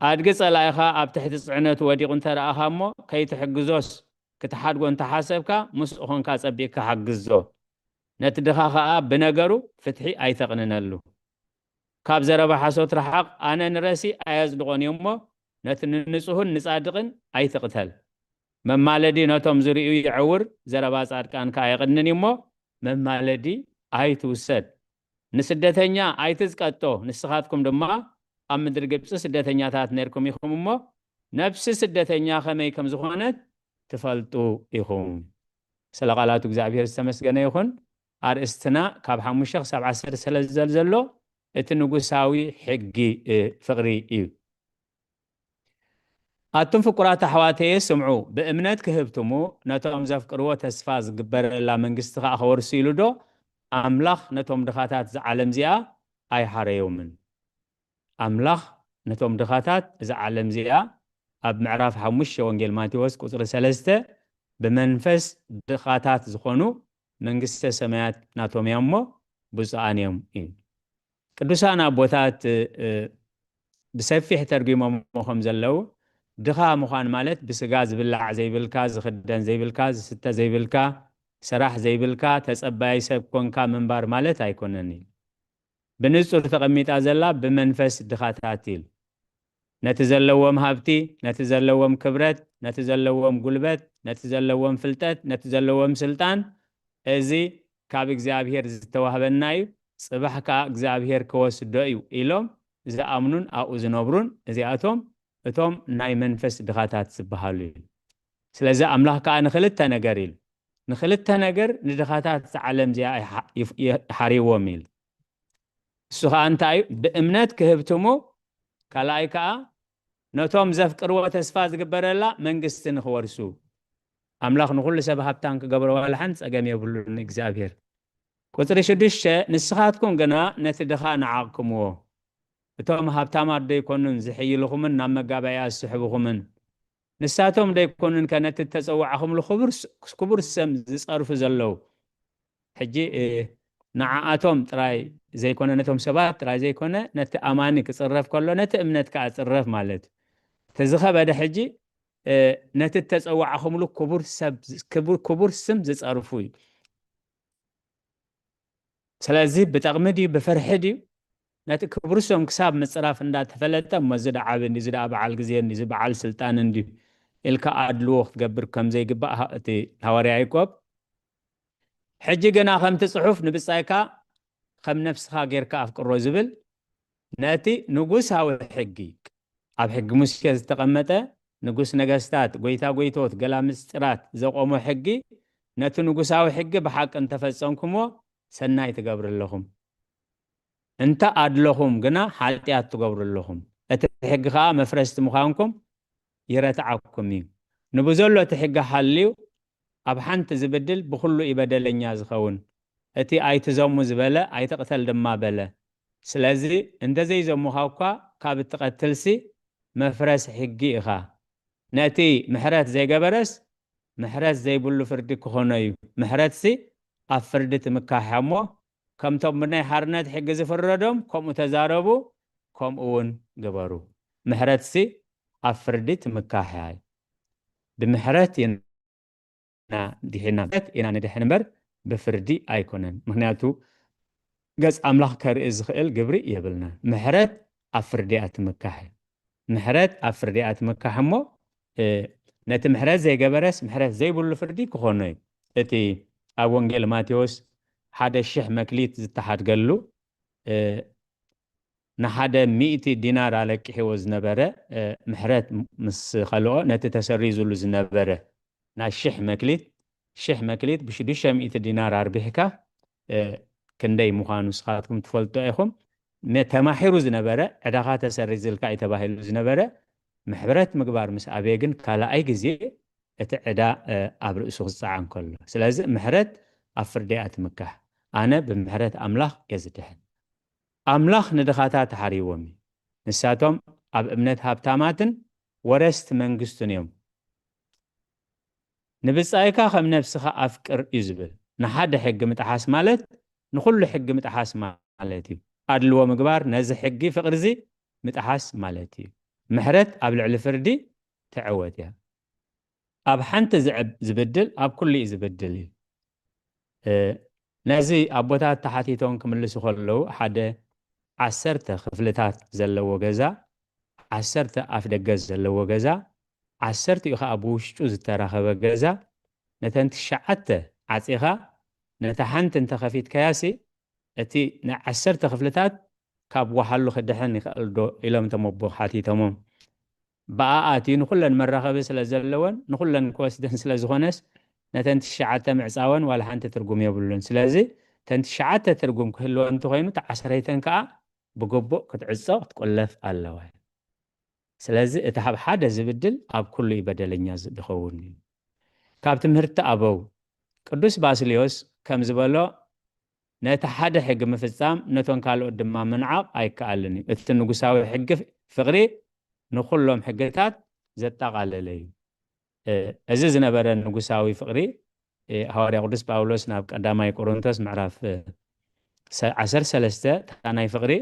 ኣድጊ ጸላኢኻ ኣብ ትሕቲ ጽዕነቱ ወዲቑ እንተረኣኻ እሞ፣ ከይትሕግዞስ ክትሓድጎ እንተሓሰብካ፣ ምስኡ ኾንካ ጸቢቕካ ሓግዞ። ነቲ ድኻ ኸኣ ብነገሩ ፍትሒ ኣይተቕንነሉ። ካብ ዘረባ ሓሶት ርሓቕ፣ ኣነ ንረሲ ኣየጽድቖን እዩ እሞ፣ ነቲ ንንጹህን ንጻድቕን ኣይትቕተል። መማለዲ ነቶም ዝርእዩ የዕውር፣ ዘረባ ጻድቃን ከኣ የቕንን እዩ እሞ፣ መማለዲ ኣይትውሰድ። ንስደተኛ ኣይትዝቀጦ፣ ንስኻትኩም ድማ ኣብ ምድሪ ግብጺ ስደተኛታት ነርኩም ኢኹም እሞ፣ ነፍሲ ስደተኛ ኸመይ ከም ዝኾነት ትፈልጡ ኢኹም። ስለ ቃላቱ እግዚኣብሔር ዝተመስገነ ይኹን። ኣርእስትና ካብ ሓሙሽተ ክሳብ ዓሰርተ ስለ ዝዘል ዘሎ፣ እቲ ንጉሳዊ ሕጊ፣ እ፣ ፍቕሪ እዩ። ኣቱም ፍቁራት ኣሕዋተየ ስምዑ፣ ብእምነት ክህብትሙ፣ ነቶም ዘፍቅርዎ ተስፋ ዝግበረላ መንግስቲ ኸኣ ኸወርሱ ኢሉ ዶ ኣምላኽ ነቶም ድኻታት እዛ ዓለም እዚኣ ኣይሓረዮምን? ኣምላኽ ነቶም ድኻታት እዛ ዓለም እዚኣ፣ ኣብ ምዕራፍ ሓሙሽተ ወንጌል ማቴዎስ ቁጽሪ ሰለስተ፣ ብመንፈስ ድኻታት ዝኾኑ መንግስተ ሰማያት ናቶም እያ እሞ ብፁዓን እዮም እዩ። ቅዱሳን ኣቦታት፣ እ፣ ብሰፊሕ ተርጒሞሞ ከም ዘለዉ፣ ድኻ ምዃን ማለት ብስጋ ዝብላዕ ዘይብልካ፣ ዝኽደን ዘይብልካ፣ ዝስተ ዘይብልካ፣ ሰራሕ ዘይብልካ፣ ተጸባያይ ሰብ ኮንካ ምንባር ማለት ኣይኮነን እዩ። ብንጹር ተቐሚጣ ዘላ ብመንፈስ ድኻታት ኢል። ነቲ ዘለዎም ሃብቲ፣ ነቲ ዘለዎም ክብረት፣ ነቲ ዘለዎም ጉልበት፣ ነቲ ዘለዎም ፍልጠት፣ ነቲ ዘለዎም ስልጣን፣ እዚ ካብ እግዚኣብሔር ዝተዋህበና እዩ፣ ጽባሕ ከኣ እግዚኣብሔር ክወስዶ እዩ ኢሎም ዝኣምኑን ኣብኡ ዝነብሩን፣ እዚኣቶም እቶም ናይ መንፈስ ድኻታት ዝበሃሉ እዩ። ስለዚ ኣምላኽ ከኣ ንኽልተ ነገር ኢሉ፣ ንኽልተ ነገር ንድኻታት እዛ ዓለም እዚኣ ይሓ-፣ ይፍ-፣ ይሓርይዎም ኢሉ። እሱ ኸኣ እንታይ እዩ? ብእምነት ክህብትሙ፣ ካልኣይ ከኣ ነቶም ዘፍቅርዎ ተስፋ ዝግበረላ መንግስቲ ንኽወርሱ። ኣምላኽ ንኹሉ ሰብ ሃብታም ክገብሮ ዋላ ሓንቲ ጸገም የብሉን እግዚኣብሔር። ቁጽሪ ሽዱሽተ፣ ንስኻትኩም ግና ነቲ ድኻ ንዓቕክምዎ። እቶም ሃብታማት ዶ ኣይኮኑን ዝሕይልኹምን ናብ መጋባእያ ዝስሕብኹምን? ንሳቶም ዶ ኣይኮኑን ከ ነቲ እተጸዋዕኹምሉ ክቡር ስ-፣ ክቡር ስም ዝጸርፉ ዘለዉ? ሕጂ፣ እ፣ ንዓኣቶም ጥራይ ዘይኮነ፣ ነቶም ሰባት ጥራይ ዘይኮነ፣ ነቲ ኣማኒ ክጽረፍ ከሎ፣ ነቲ እምነት ከኣ ጽረፍ ማለት እዩ። እቲ ዝኸበደ ሕጂ፣ እ፣ ነቲ እተጸዋዕኹምሉ ክቡር ሰብ፣ ክቡር፣ ክቡር ስም ዝጸርፉ እዩ። ስለዚ ብጠቕሚ ድዩ ብፍርሒ ድዩ? ነቲ ክቡር ስም ክሳብ ምጽራፍ እንዳተፈለጠ፣ እሞ እዚ ደኣ ዓቢ እንድዩ፣ እዚ ደኣ በዓል ግዜ እንድዩ፣ እዚ በዓል ስልጣን እንድዩ ኢልካ ኣድልዎ ክትገብር ከም ዘይግባእ ሃ-፣ እቲ ሃዋርያ ያዕቆብ፣ ሕጂ ግና ከምቲ ጽሑፍ ንብጻይካ ከም ነፍስኻ ጌርካ ኣፍቅሮ ዝብል፣ ነቲ ንጉሳዊ ሕጊ፣ ኣብ ሕጊ ሙሴ ዝተቐመጠ፣ ንጉስ ነገስታት፣ ጎይታ ጎይቶት፣ ገላ ምስጢራት ዘቆሞ ሕጊ፣ ነቲ ንጉሳዊ ሕጊ ብሓቂ እንተፈጸምኩምዎ፣ ሰናይ ትገብሩ ኣለኹም። እንተ ኣድለኹም ግና፣ ሓጢኣት ትገብሩ ኣለኹም። እቲ ሕጊ ኸኣ መፍረስቲ ምዃንኩም ይረትዓኩም እዩ። ንብዘሎ እቲ ሕጊ ሓልዩ፣ ኣብ ሓንቲ ዝብድል ብኹሉ እዩ በደለኛ ዝኸውን። እቲ ኣይትዘሙ ዝበለ፣ ኣይትቕተል ድማ በለ። ስለዚ እንተ ዘይዘሙኻ እኳ፣ ካብ እትቐትልሲ መፍረስ ሕጊ ኢኻ። ነቲ ምሕረት ዘይገበረስ፣ ምሕረት ዘይብሉ ፍርዲ ክኾኖ እዩ። ምሕረትሲ ኣብ ፍርዲ ትምካሕ እያ እሞ፣ ከምቶም ብናይ ሓርነት ሕጊ ዝፍረዶም ከምኡ ተዛረቡ፣ ከምኡ እውን ግበሩ። ምሕረትሲ ኣብ ፍርዲ ትምካሕ እያ። ብምሕረት ኢና ድሒና፣ ኢና ንድሕን እምበር ብፍርዲ ኣይኮነን። ምኽንያቱ ገጽ ኣምላኽ ከርኢ ዝኽእል ግብሪ የብልናን። ምሕረት ኣብ ፍርዲ እያ ትምካሕ። ምሕረት ኣብ ፍርዲ እያ ትምካሕ እሞ፣ እ፣ ነቲ ምሕረት ዘይገበረስ ምሕረት ዘይብሉ ፍርዲ ክኾኖ እዩ። እቲ ኣብ ወንጌል ማቴዎስ ሓደ ሽሕ መክሊት ዝተሓድገሉ፣ እ፣ ንሓደ ሚእቲ ዲናር ኣለቂሕዎ ዝነበረ፣ እ፣ ምሕረት ምስ ከልኦ፣ ነቲ ተሰሪዙሉ ዝነበረ ናይ ሽሕ መክሊት፣ ሽሕ መክሊት ብሽዱሽተ ሚእቲ ዲናር ኣርቢሕካ፣ እ፣ ክንደይ ምዃኑ ንስኻትኩም ትፈልጡ ኢኹም። ነ-፣ ተማሒሩ ዝነበረ፣ ዕዳኻ ተሰሪዝልካ እዩ ተባሂሉ ዝነበረ፣ ምሕረት ምግባር ምስ ኣበየ ግን ካልኣይ ግዜ እቲ ዕዳ፣ እ፣ ኣብ ርእሱ ክጸዓን ከሎ። ስለዚ ምሕረት ኣብ ፍርዲ እያ ትምካሕ። ኣነ ብምሕረት ኣምላኽ እየ ዝድሕን። ኣምላኽ ንድኻታት ሓርይዎም እዩ። ንሳቶም ኣብ እምነት ሃብታማትን ወረስቲ መንግስቱን እዮም። "ንብጻይካ ከም ነፍስኻ ኣፍቅር" እዩ ዝብል። ንሓደ ሕጊ ምጥሓስ ማለት ንኹሉ ሕጊ ምጥሓስ ማለት ማለት እዩ። ኣድልዎ ምግባር ነዚ ሕጊ ፍቕሪ እዚ ምጥሓስ ማለት እዩ። ምሕረት ኣብ ልዕሊ ፍርዲ ትዕወት እያ። ኣብ ሓንቲ ዝዕብ ዝብድል ኣብ ኩሉ እዩ ዝብድል እዩ። እ፣ ነዚ ኣቦታት ተሓቲቶም ክምልሱ ከለዉ ሓደ ዓሰርተ ክፍልታት ዘለዎ ገዛ፣ ዓሰርተ ኣፍ ደገ ዘለዎ ገዛ፣ ዓሰርቲኡ ኸዓ ብውሽጡ ዝተራኸበ ገዛ፣ ነተን ትሽዓተ ዓጺኻ ነታ ሓንቲ እንተኸፊትካያሲ እቲ ናይ ዓሰርተ ክፍልታት ካብ ወሓሉ ክድሕን ይኽእል ዶ ኢሎም እቶም ኣቦ ሓቲቶሞም። ብኣኣ ኣትዩ ንኹለን መራኸቢ ስለ ዘለወን ንኹለን ክወስደን ስለ ዝኾነስ ነተን ትሽዓተ ምዕጻወን ዋላ ሓንቲ ትርጉም የብሉን። ስለዚ እተን ትሽዓተ ትርጉም ክህልወን እንተኾይኑ እታ ዓሰርተይተን ከኣ ብግቡእ ክትዕጾ ክትቁለፍ ኣለዋ። ስለዚ እቲ ኣብ ሓደ ዝብድል ኣብ ኩሉ እዩ በደለኛ ዝ- ዝኸውን እዩ። ካብ ትምህርቲ ኣበው ቅዱስ ባስልዮስ ከም ዝበሎ ነቲ ሓደ ሕጊ ምፍጻም ነቶም ካልኦት ድማ ምንዓቕ ኣይከኣልን እዩ። እቲ ንጉሳዊ ሕጊ ፍቕሪ ንኹሎም ሕግታት ዘጠቓለለ እዩ። እ፣ እዚ ዝነበረ ንጉሳዊ ፍቕሪ፣ እ፣ ሃዋርያ ቅዱስ ጳውሎስ ናብ ቀዳማይ ቆሮንቶስ ምዕራፍ፣ እ፣ ሰ-፣ ዓሰርተ ሰለስተ እታ ናይ ፍቕሪ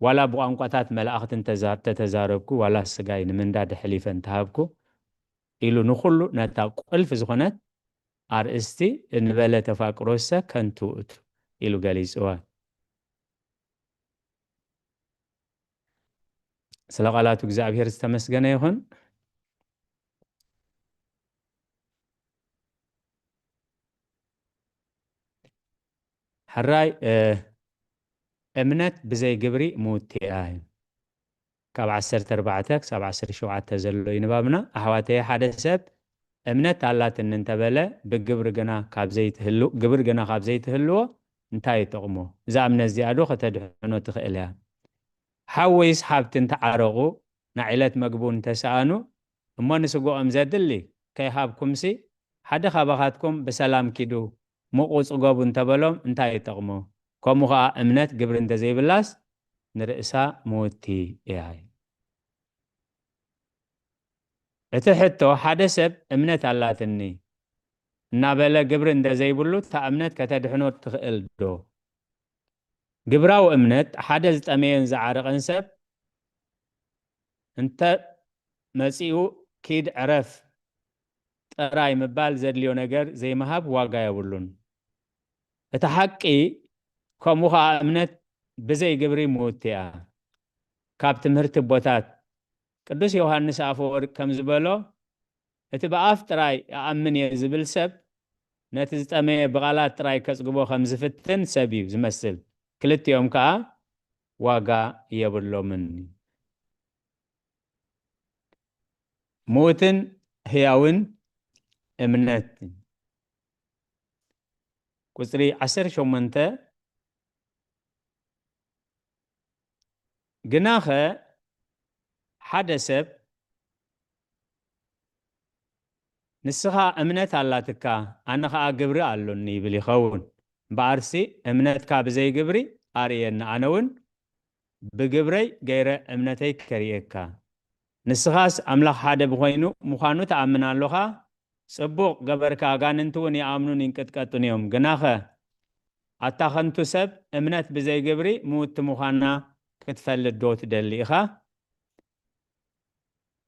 ዋላ ብቋንቋታት መላእኽቲ እንተዛ-፣ ተተዛረብኩ ዋላ ስጋይ ንምንዳድ ኣሕሊፈ እንተሃብኩ ኢሉ ንኹሉ ነታ ቁልፊ ዝኾነት ኣርእስቲ እንበለ ተፋቅሮሰ ከንቱ ውእቱ ኢሉ ገሊጽዋ። ስለ ቃላቱ እግዚኣብሔር ዝተመስገነ ይኹን። ሕራይ፣ እ፣ እምነት ብዘይ ግብሪ ምውቲ እያ። ካብ ዓሰርተ ኣርባዕተ ክሳብ ዓሰርተ ሸውዓተ ዘሎ እዩ ንባብና። ኣሕዋተየ፣ ሓደ ሰብ እምነት ኣላትኒ እንተበለ ብግብሪ ግና ካብ ዘይትህሉ-፣ ግብሪ ግና ካብ ዘይትህልዎ እንታይ ይጠቕሞ? እዛ እምነት እዚኣ ዶ ከተድሕኖ ትኽእል እያ? ሓወይስ ሓብቲ እንተዓረቑ፣ ንዒለት መግቡ እንተሰኣኑ፣ እሞ ንስግኦም ዘድሊ ከይሃብኩምሲ፣ ሓደ ካባኻትኩም ብሰላም ኪዱ፣ ምቑ ጽገቡ እንተበሎም እንታይ ይጠቕሞ? ከምኡ ኸኣ እምነት ግብሪ እንተዘይብላስ ንርእሳ ምውቲ እያ። እቲ ሕቶ፣ ሓደ ሰብ እምነት ኣላትኒ እናበለ ግብሪ እንተዘይብሉ፣ እታ እምነት ከተድሕኖ ትኽእል ዶ? ግብራዊ እምነት ሓደ ዝጠመየን ዝዓረቐን ሰብ እንተ መጺኡ ኪድ ዕረፍ ጥራይ ምባል ዘድልዮ ነገር ዘይምሃብ ዋጋ የብሉን። እቲ ሓቂ ከምኡ ኸኣ እምነት ብዘይ ግብሪ ምውቲ እያ። ካብ ትምህርቲ ኣቦታት ቅዱስ ዮሃንስ ኣፈወርቅ ከም ዝበሎ፣ እቲ ብኣፍ ጥራይ እኣምን እየ ዝብል ሰብ ነቲ ዝጠመየ ብቓላት ጥራይ ከጽግቦ ከም ዝፍትን ሰብ እዩ ዝመስል። ክልቲኦም ከኣ ዋጋ የብሎምን። ምዉትን ህያውን እምነት። ቁጽሪ ዓሰርተ ሸሞንተ፣ ግናኸ ሓደ ሰብ ንስኻ እምነት ኣላትካ፣ ኣነ ኸኣ ግብሪ ኣሎኒ ይብል ይኸውን። እምበኣርሲ እምነትካ ብዘይ ግብሪ ኣርእየኒ፣ ኣነ እውን ብግብረይ ገይረ እምነተይ ከርእየካ። ንስኻስ ኣምላኽ ሓደ ብኾይኑ ምዃኑ ትኣምን ኣሎኻ፣ ጽቡቕ ገበርካ፣ ኣጋንንቲ እውን ይኣምኑን ይንቅጥቀጡን እዮም። ግናኸ ኣታ ኸንቱ ሰብ፣ እምነት ብዘይ ግብሪ ምውቲ ምዃና ክትፈልጥ ዶ ትደሊ ኢኻ?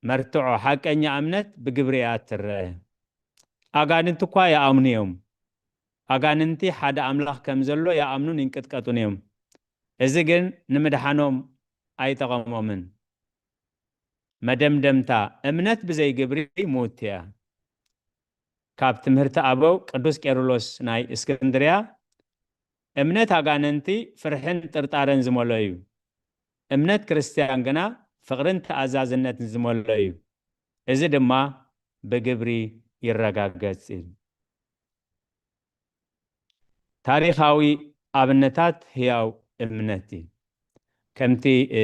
መርትዖ፣ ሓቀኛ እምነት ብግብሪ እያ እትረአ። ኣጋንንቲ እኳ ይኣምኑ እዮም። ኣጋንንቲ ሓደ ኣምላኽ ከም ዘሎ ይኣምኑን ይንቅጥቀጡን እዮም። እዚ ግን ንምድሓኖም ኣይጠቐሞምን። መደምደምታ፣ እምነት ብዘይ ግብሪ ምውቲ እያ። ካብ ትምህርቲ ኣበው ቅዱስ ቄርሎስ ናይ እስክንድርያ፣ እምነት ኣጋንንቲ ፍርሕን ጥርጣረን ዝመልኦ እዩ። እምነት ክርስትያን ግና ፍቕርን ተኣዛዝነትን ዝመልኦ እዩ። እዚ ድማ ብግብሪ ይረጋገጽ እዩ። ታሪኻዊ ኣብነታት ህያው እምነት እዩ። ከምቲ፣ እ፣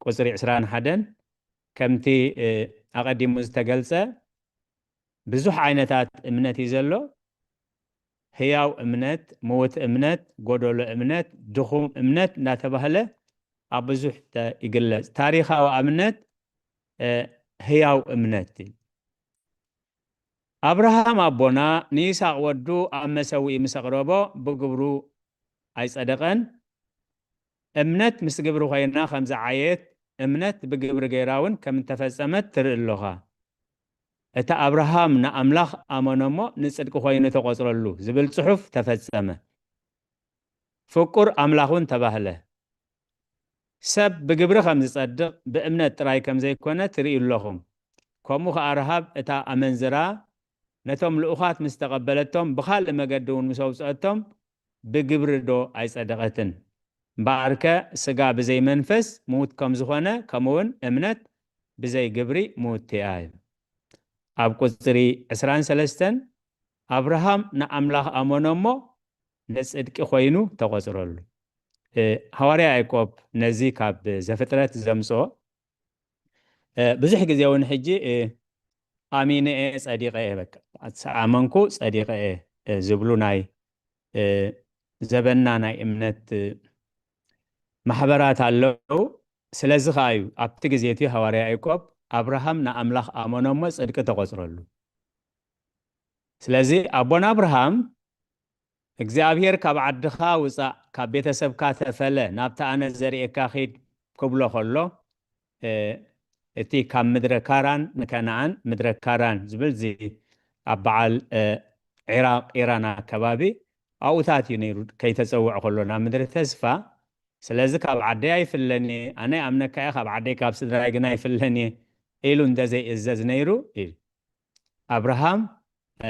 ቁጽሪ ዕስራን ሓደን፣ ከምቲ፣ እ፣ ኣቐዲሙ ዝተገልጸ፣ ብዙሕ ዓይነታት እምነት እዩ ዘሎ። ህያው እምነት፣ ምዉት እምነት፣ ጎደሎ እምነት፣ ድኹም እምነት እናተባህለ ኣብ ብዙሕ ተ-፣ ይግለጽ። ታሪኻዊ ኣብነት፣ እ፣ ህያው እምነት እዩ። ኣብርሃም ኣቦና ንይስሐቅ ወዱ ኣብ መሰውኢ ምስ ኣቕረቦ ብግብሩ ኣይጸደቐን። እምነት ምስ ግብሪ ኮይና ከም ዝዓየት፣ እምነት ብግብሪ ገይራ እውን ከም እተፈጸመት ትርኢ ኣሎኻ። እቲ ኣብርሃም ንኣምላኽ ኣመነ እሞ ንጽድቂ ኮይኑ ተቖጽረሉ ዝብል ጽሑፍ ተፈጸመ። ፍቁር ኣምላኽ እውን ተባህለ። ሰብ ብግብሪ ከም ዝጸድቕ ብእምነት ጥራይ ከም ዘይኮነ ትርእዩ ኣለኹም። ከምኡ ኸኣ ረሃብ እታ ኣመንዝራ ነቶም ልኡኻት ምስ ተቐበለቶም ብኻልእ መገዲ እውን ምስ ኣውጽአቶም ብግብሪ ዶ ኣይጸደቐትን? እምበኣርከ ስጋ ብዘይ መንፈስ ምዉት ከም ዝኾነ ከምኡ እውን እምነት ብዘይ ግብሪ ምውቲ እያ። ኣብ ቁጽሪ ዕስራን ሰለስተን ኣብርሃም ንኣምላኽ ኣመነ እሞ ንጽድቂ ኮይኑ ተቖጽረሉ። እ፣ ሃዋርያ ያዕቆብ ነዚ ካብ ዘፍጥረት ዘምጽኦ፣ እ፣ ብዙሕ ግዜ እውን ሕጂ፣ እ፣ ኣሚነ እየ ጸዲቐ እየ፣ በቃ ዝኣመንኩ ጸዲቐ እየ፣ እ፣ ዝብሉ ናይ፣ እ፣ ዘበንና ናይ እምነት፣ እ፣ ማሕበራት ኣለዉ። ስለዚ ኸኣ እዩ ኣብቲ ግዜ እቲ ሃዋርያ ያዕቆብ ኣብርሃም ንኣምላኽ ኣመነ እሞ ጽድቂ ተቖጽረሉ። ስለዚ ኣቦና ኣብርሃም እግዚኣብሔር ካብ ዓድኻ ውጻእ፣ ካብ ቤተሰብካ ተፈለ፣ ናብቲ ኣነ ዘርእየካ ኺድ ክብሎ ኸሎ፣ እ፣ እቲ ካብ ምድረ ካራን ንከነኣን፣ ምድረ ካራን ዝብል እዚ ኣብ በዓል፣ እ፣ ዒራቕ፣ ኢራን ኣከባቢ ኣብኡታት እዩ ነይሩ፣ ከይተጸውዐ ኸሎ ናብ ምድሪ ተስፋ። ስለዚ ካብ ዓደይ ኣይፍለን እየ፣ ኣነ ኣምነካ እየ፣ ካብ ዓደይ ካብ ስድራይ ግን ኣይፍለን እየ ኢሉ እንተዘይእዘዝ ነይሩ፣ ኢሉ ኣብርሃም፣ እ፣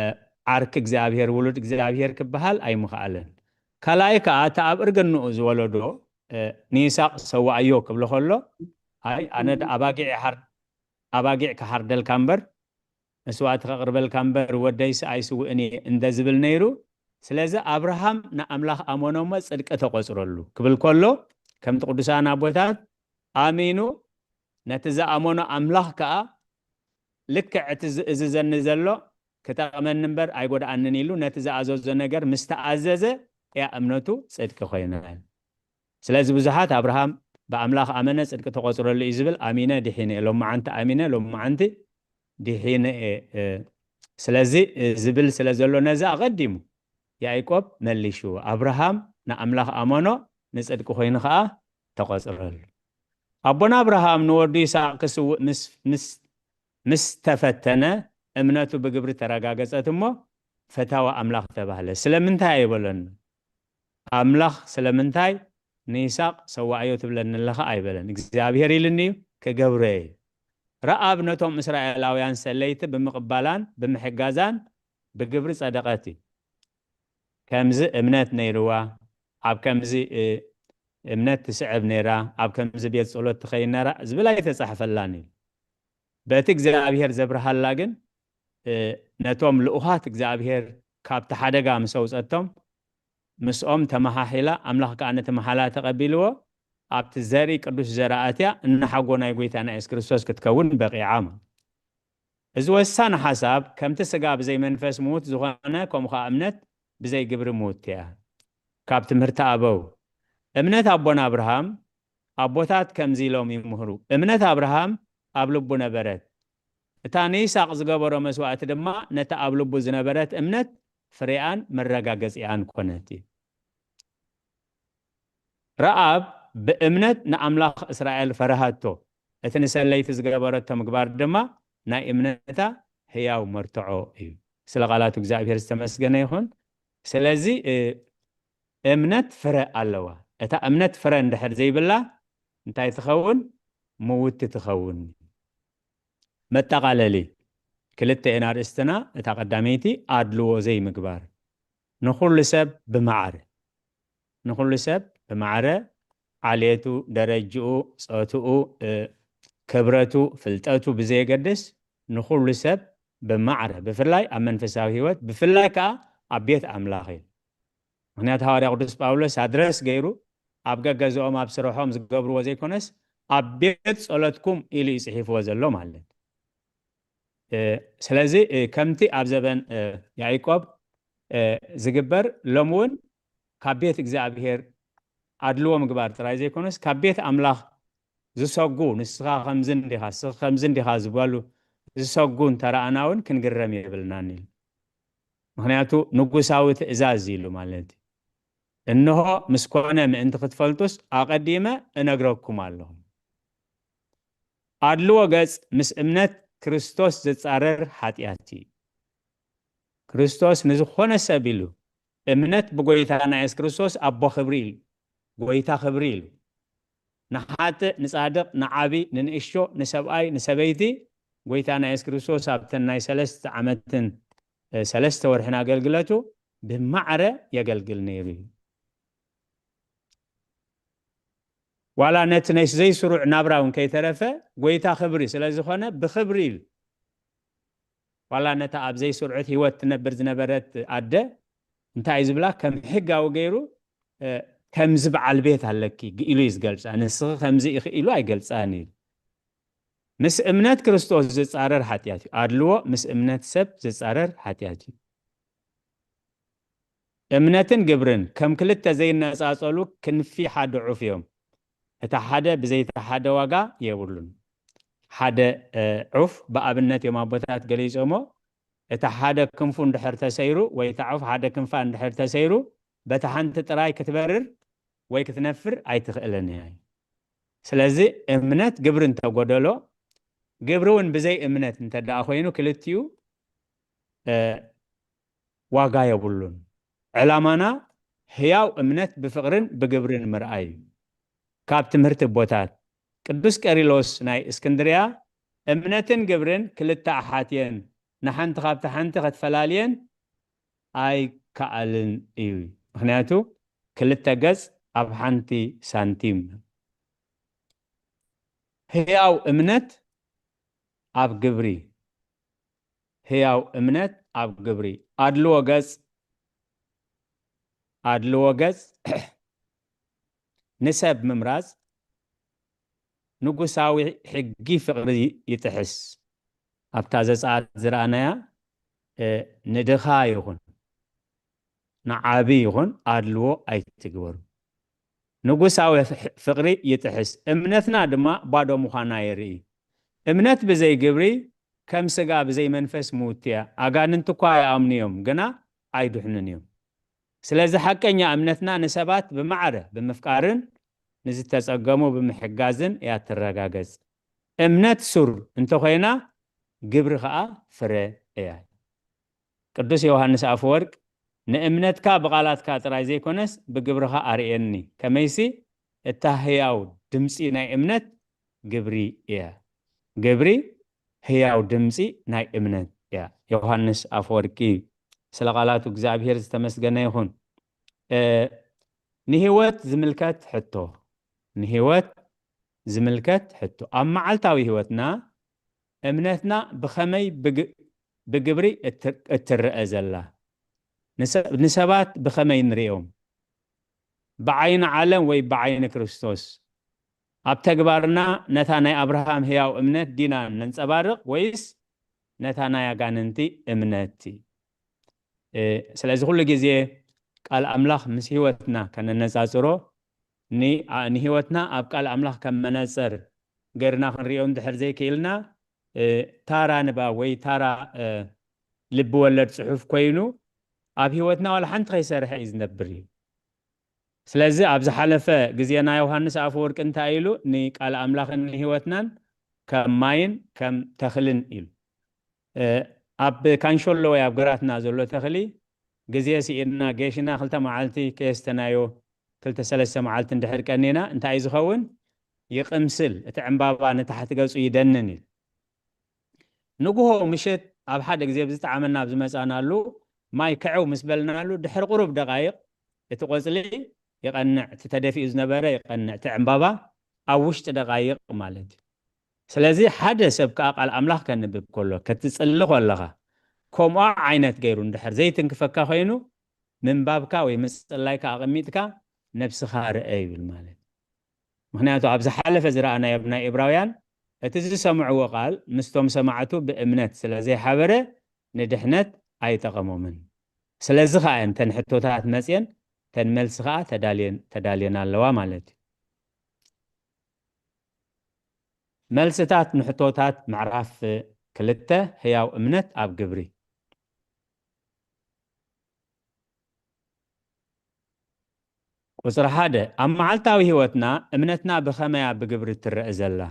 ዓርኪ እግዚኣብሔር፣ ውሉድ እግዚኣብሔር ክበሃል ኣይምኸኣለን። ካልኣይ ከኣ፣ እቲ ኣብ እርግንኡ ዝወለዶ፣ እ፣ ንይስሐቅ ሰዋኣዮ ክብሎ ከሎ፣ ኣይ፣ ኣነ ድ-፣ ኣባጊዕ ይሓር-፣ ኣባጊዕ ክሓርደልካ እምበር፣ መስዋእቲ ከቕርበልካ እምበር፣ ወደይስ ኣይስውእን እየ እንደ ዝብል ነይሩ። ስለዚ ኣብርሃም ንኣምላኽ ኣመኖ እሞ ጽድቂ ተቖጽረሉ ክብል ከሎ፣ ከምቲ ቅዱሳን ኣቦታት ኣሚኑ፣ ነቲ ዝኣመኖ ኣምላኽ ከኣ ልክዕ እቲ ዝእዝዘኒ ዘሎ ክጠቕመኒ እምበር ኣይጎድኣንን ኢሉ ነቲ ዝኣዘዞ ነገር ምስ ተኣዘዘ እያ እምነቱ ጽድቂ ኮይና። ስለዚ ብዙሓት ኣብርሃም ብኣምላኽ ኣመነ ጽድቂ ተቖጽረሉ እዩ ዝብል፣ ኣሚነ ድሒነ፣ ሎመዓንቲ ኣሚነ፣ ሎመዓንቲ ድሒነ እየ፣ እ፣ ስለዚ፣ እ፣ ዝብል ስለ ዘሎ ነዚ ኣቐዲሙ ያዕቆብ መሊሹ፣ ኣብርሃም ንኣምላኽ ኣመኖ ንጽድቂ ኮይኑ ኸኣ ተቖጽረሉ። ኣቦና ኣብርሃም ንወዱ ይስሐቅ ክስውእ ምስ፣ ምስ፣ ምስ ተፈተነ እምነቱ ብግብሪ ተረጋገጸት እሞ ፈታዊ ኣምላኽ ተባህለ። ስለምንታይ ኣይበሎን? ኣምላኽ ስለምንታይ ንይስሐቅ ሰዋኣዮ ትብለኒ ኣለኻ ኣይበለን። እግዚኣብሔር ኢልኒ እዩ፣ ክገብሮ እየ። ረኣብ ነቶም እስራኤላውያን ሰለይቲ ብምቕባላን ብምሕጋዛን ብግብሪ ጸደቐት እዩ። ከምዚ እምነት ነይርዋ፣ ኣብ ከምዚ፣ እ፣ እምነት ትስዕብ ነይራ፣ ኣብ ከምዚ ቤት ጸሎት ትኸይድ ነይራ ዝብል ኣይተጻሕፈላን እዩ። በቲ እግዚኣብሔር ዘብርሃላ ግን፣ እ፣ ነቶም ልኡኻት እግዚኣብሔር ካብቲ ሓደጋ ምስ ኣውጸቶም፣ ምስኦም ተመሓሒላ፣ ኣምላኽ ከኣ ነቲ መሓላ ተቐቢልዎ፣ ኣብቲ ዘርኢ ቅዱስ ዘርኣትያ እናሓጎ ናይ ጐይታና የሱስ ክርስቶስ ክትከውን በቒዓ ማለት። እዚ ወሳኒ ሓሳብ፣ ከምቲ ስጋ ብዘይ መንፈስ ምዉት ዝኾነ፣ ከምኡ ኸኣ እምነት ብዘይ ግብሪ ምዉት እያ። ካብ ትምህርቲ ኣበው፣ እምነት ኣቦና ኣብርሃም፣ ኣቦታት ከምዚ ኢሎም ይምህሩ፣ እምነት ኣብርሃም ኣብ ልቡ ነበረት። እታ ንይስሐቅ ዝገበሮ መስዋእቲ ድማ ነታ ኣብ ልቡ ዝነበረት እምነት ፍሬኣን መረጋገጺኣን ኮነት። ረኣብ ብእምነት ንኣምላኽ እስራኤል ፈርሃቶ፣ እቲ ንሰለይቲ ዝገበረቶ ምግባር ድማ ናይ እምነታ ህያው መርትዖ እዩ። ስለ ቃላቱ እግዚኣብሔር ዝተመስገነ ይኹን። ስለዚ፣ እ፣ እምነት ፍረ ኣለዋ። እታ እምነት ፍረ እንድሕር ዘይብላ እንታይ ትኸውን? ምውቲ ትኸውን። መጠቓለሊ፣ ክልተ እየን ኣርእስትና። እታ ቀዳመይቲ ኣድልዎ ዘይምግባር። ንኹሉ ሰብ ብማዕረ፣ ንኹሉ ሰብ ብማዕረ፣ ዓሌቱ፣ ደረጅኡ፣ ጾትኡ፣ እ፣ ክብረቱ፣ ፍልጠቱ ብዘየገድስ፣ ንኹሉ ሰብ ብማዕረ፣ ብፍላይ ኣብ መንፈሳዊ ህይወት፣ ብፍላይ ከኣ ኣብ ቤት ኣምላኽ እዩ። ምኽንያቱ ሃዋርያ ቅዱስ ጳውሎስ ኣድረስ ገይሩ ኣብ ገገዝኦም ኣብ ስርሖም ዝገብርዎ ዘይኮነስ ኣብ ቤት ጸሎትኩም ኢሉ እዩ ጽሒፍዎ ዘሎ ማለት። እ፣ ስለዚ፣ እ፣ ከምቲ ኣብ ዘበን፣ እ፣ ያዕቆብ፣ እ፣ ዝግበር ሎም እውን ካብ ቤት እግዚኣብሔር ኣድልዎ ምግባር ጥራይ ዘይኮነስ ካብ ቤት ኣምላኽ ዝሰጉ ንስኻ ከምዚ እንዲኻ፣ ንስኻ ከምዚ እንዲኻ ዝበሉ ዝሰጉ እንተረኣና እውን ክንግረም የብልናን ኢሉ። ምኽንያቱ ንጉሳዊ ትእዛዝ ኢሉ ማለት እዩ። እንሆ ምስ ኮነ ምእንቲ ክትፈልጡስ ኣቐዲመ እነግረኩም ኣለኹ። ኣድልዎ ገጽ ምስ እምነት ክርስቶስ ዝጻረር ሓጢኣት እዩ። ክርስቶስ ንዝኾነ ሰብ ኢሉ እምነት ብጎይታና የሱስ ክርስቶስ ኣቦ ክብሪ ኢሉ፣ ጎይታ ክብሪ ኢሉ፣ ንሓጥእ ንጻድቕ ንዓቢ ንንእሽቶ ንሰብኣይ ንሰበይቲ ጎይታና የሱስ ክርስቶስ ኣብተን ናይ ሰለስተ ዓመትን ሰለስተ ወርሕን ኣገልግለቱ ብማዕረ የገልግል ነይሩ እዩ። ዋላ ነቲ ናይ ዘይስሩዕ ናብራ እውን ከይተረፈ ጎይታ ክብሪ ስለ ዝኾነ ብክብሪ ኢሉ። ዋላ ነታ ኣብ ዘይስርዑት ህይወት ትነብር ዝነበረት ኣደ እንታይ እዩ ዝብላ? ከም ሕጋዊ ገይሩ ከምዚ በዓል ቤት ኣለኪ ኢሉ እዩ ዝገልጻ። ንስኺ ከምዚ ኢኺ ኢሉ ኣይገልጻን እዩ። ምስ እምነት ክርስቶስ ዝጻረር ሓጢኣት እዩ። ኣድልዎ ምስ እምነት ሰብ ዝጻረር ሓጢኣት እዩ። እምነትን ግብርን ከም ክልተ ዘይነጻጸሉ ክንፊ ሓደ ዑፍ እዮም። እታ ሓደ ብዘይታ ሓደ ዋጋ የብሉን። ሓደ ዑፍ ብኣብነት እዮም ኣቦታት ገሊጾሞ። እታ ሓደ ክንፉ እንድሕር ተሰይሩ ወይ እታ ዑፍ ሓደ ክንፋ እንድሕር ተሰይሩ በታ ሓንቲ ጥራይ ክትበርር ወይ ክትነፍር ኣይትኽእልን እያ። ስለዚ እምነት ግብሪ እንተጎደሎ፣ ግብሪ እውን ብዘይ እምነት እንተ ደኣ ኮይኑ ክልቲኡ ዋጋ የብሉን። ዕላማና ህያው እምነት ብፍቕርን ብግብርን ምርኣይ እዩ። ካብ ትምህርቲ ኣቦታት ቅዱስ ቀሪሎስ ናይ እስክንድርያ እምነትን ግብርን ክልተ ኣሓት እየን፣ ንሓንቲ ካብቲ ሓንቲ ከትፈላልየን ኣይከኣልን እዩ። ምክንያቱ ክልተ ገጽ ኣብ ሓንቲ ሳንቲም። ህያው እምነት ኣብ ግብሪ፣ ህያው እምነት ኣብ ግብሪ። ኣድልዎ ገጽ፣ ኣድልዎ ገጽ ንሰብ ምምራጽ ንጉሳዊ ሕጊ ፍቕሪ ይጥሕስ። ኣብታ ዘጸኣት ዝረኣናያ ንድኻ ይኹን ንዓቢ ይኹን ኣድልዎ ኣይትግበሩ። ንጉሳዊ ፍቕሪ ይጥሕስ፣ እምነትና ድማ ባዶ ምዃና የርኢ። እምነት ብዘይ ግብሪ ከም ስጋ ብዘይ መንፈስ ምውት እያ። ኣጋንንቲ እኳ ይኣምኑ እዮም፣ ግና ኣይድሕኑን እዮም። ስለዚ ሓቀኛ እምነትና ንሰባት ብማዕረ ብምፍቃርን ንዝተጸገሙ ብምሕጋዝን እያ ትረጋገጽ። እምነት ሱር እንተኾይና ግብሪ ኸኣ ፍረ እያ። ቅዱስ ዮሃንስ ኣፈወርቅ ንእምነትካ ብቓላትካ ጥራይ ዘይኮነስ ብግብርኻ ኣርእየኒ፣ ከመይሲ እታ ህያው ድምጺ ናይ እምነት ግብሪ እያ። ግብሪ ህያው ድምጺ ናይ እምነት እያ። ዮሃንስ ኣፈወርቂ ስለ ቃላቱ እግዚኣብሔር ዝተመስገነ ይኹን። ንህይወት ዝምልከት ሕቶ፣ ንህይወት ዝምልከት ሕቶ። ኣብ መዓልታዊ ህይወትና እምነትና ብኸመይ ብግብሪ እትረአ ዘላ? ንሰባት ብኸመይ ንርእዮም? ብዓይኒ ዓለም ወይ ብዓይኒ ክርስቶስ? ኣብ ተግባርና ነታ ናይ ኣብርሃም ህያው እምነት ዲና ነንጸባርቕ ወይስ ነታ ናይ ኣጋንንቲ እምነት? ስለዚ ኩሉ ግዜ ቃል ኣምላኽ ምስ ህይወትና ከነነጻጽሮ፣ ንህይወትና ኣብ ቃል ኣምላኽ ከም መነጸር ገርና ክንሪኦ እንድሕር ዘይክኢልና፣ ታራ ንባብ ወይ ታራ ልቢ ወለድ ጽሑፍ ኮይኑ ኣብ ህይወትና ዋላ ሓንቲ ከይሰርሐ እዩ ዝነብር እዩ። ስለዚ ኣብ ዝሓለፈ ግዜና ዮሃንስ ኣፈወርቂ እንታይ ኢሉ ንቃል ኣምላኽን ንህይወትናን ከም ማይን ከም ተኽልን ኢሉ። ኣብ ካንሾሎ ወይ ኣብ ግራትና ዘሎ ተኽሊ ግዜ ስኢርና ጌሽና ክልተ መዓልቲ ከየስተናዮ ክልተ ሰለስተ መዓልቲ እንድሕር ቀኒና እንታይ እዩ ዝኸውን? ይቕምስል፣ እቲ ዕምባባ ንታሕቲ ገጹ ይደንን ኢሉ። ንግሆ ምሸት ኣብ ሓደ ግዜ ብዝጠዓመና ኣብ ዝመጻናሉ ማይ ክዕው ምስ በልናሉ ድሕሪ ቁሩብ ደቓይቕ እቲ ቆጽሊ ይቐንዕ፣ እቲ ተደፊኡ ዝነበረ ይቐንዕ፣ እቲ ዕምባባ ኣብ ውሽጢ ደቓይቕ ማለት እዩ። ስለዚ ሓደ ሰብ ከኣ ቃል ኣምላኽ ከንብብ ከሎ፣ ክትጽሊ ከለኻ ከምኡ ዓይነት ገይሩ እንድሕር ዘይትንክፈካ ኮይኑ ምንባብካ ወይ ምጽላይካ ኣቐሚጥካ ነብስኻ ርአ ይብል ማለት እዩ። ምክንያቱ ኣብ ዝሓለፈ ዝረኣናዮ ናይ እብራውያን እቲ ዝሰምዕዎ ቃል ምስቶም ሰማዕቱ ብእምነት ስለ ዘይሓበረ ንድሕነት ኣይጠቐሞምን። ስለዚ ከኣ እየን እተን ሕቶታት መጽየን እተን መልሲ ከኣ ተዳልየን ተዳልየን ኣለዋ ማለት እዩ። መልስታት ንሕቶታት ምዕራፍ ክልተ ህያው እምነት ኣብ ግብሪ። ቁጽሪ ሓደ፣ ኣብ መዓልታዊ ህይወትና እምነትና ብኸመያ ብግብሪ ትረአ ዘላ?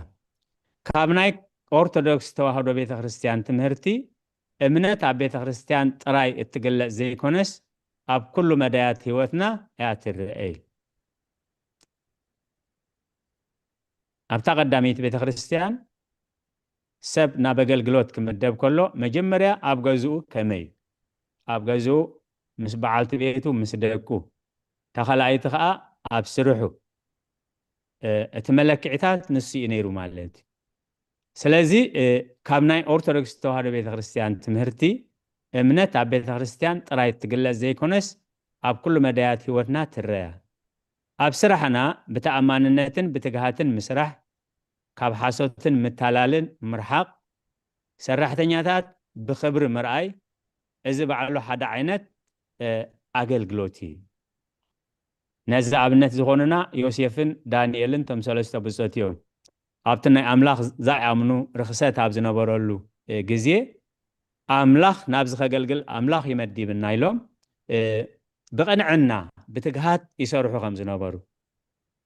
ካብ ናይ ኦርቶዶክስ ተዋህዶ ቤተ ክርስቲያን ትምህርቲ፣ እምነት ኣብ ቤተ ክርስቲያን ጥራይ እትግለጽ ዘይኮነስ፣ ኣብ ኩሉ መዳያት ህይወትና እያ ትረአ። ኣብታ ቀዳመይቲ ቤተ ክርስቲያን፣ ሰብ ናብ ኣገልግሎት ክምደብ ከሎ፣ መጀመርያ ኣብ ገዝኡ ከመይ እዩ? ኣብ ገዝኡ ምስ በዓልቲ ቤቱ፣ ምስ ደቁ፣ እታ ካልኣይቲ ኸኣ ኣብ ስርሑ። እ፣ እቲ መለክዒታት ንሱ እዩ ነይሩ ማለት እዩ። ስለዚ፣ እ፣ ካብ ናይ ኦርቶዶክስ ተዋህዶ ቤተ ክርስቲያን ትምህርቲ፣ እምነት ኣብ ቤተ ክርስቲያን ጥራይ ትግለጽ ዘይኮነስ፣ ኣብ ኩሉ መዳያት ህይወትና ትረያ። ኣብ ስራሕና ብተኣማንነትን ብትግሃትን ምስራሕ፣ ካብ ሓሶትን ምታላልን ምርሓቕ፣ ሰራሕተኛታት ብኽብሪ ምርኣይ፣ እዚ ባዕሉ ሓደ ዓይነት፣ እ፣ ኣገልግሎት እዩ። ነዚ ኣብነት ዝኾኑና ዮሴፍን ዳንኤልን እቶም ሰለስተ ብጾት እዮም። ኣብቲ ናይ ኣምላኽ ዘይኣምኑ ርኽሰት ኣብ ዝነበረሉ፣ እ፣ ግዜ፣ ኣምላኽ ናብዚ ከገልግል ኣምላኽ ይመዲብና ኢሎም፣ እ፣ ብቕንዕና ብትግሃት ይሰርሑ ከም ዝነበሩ፣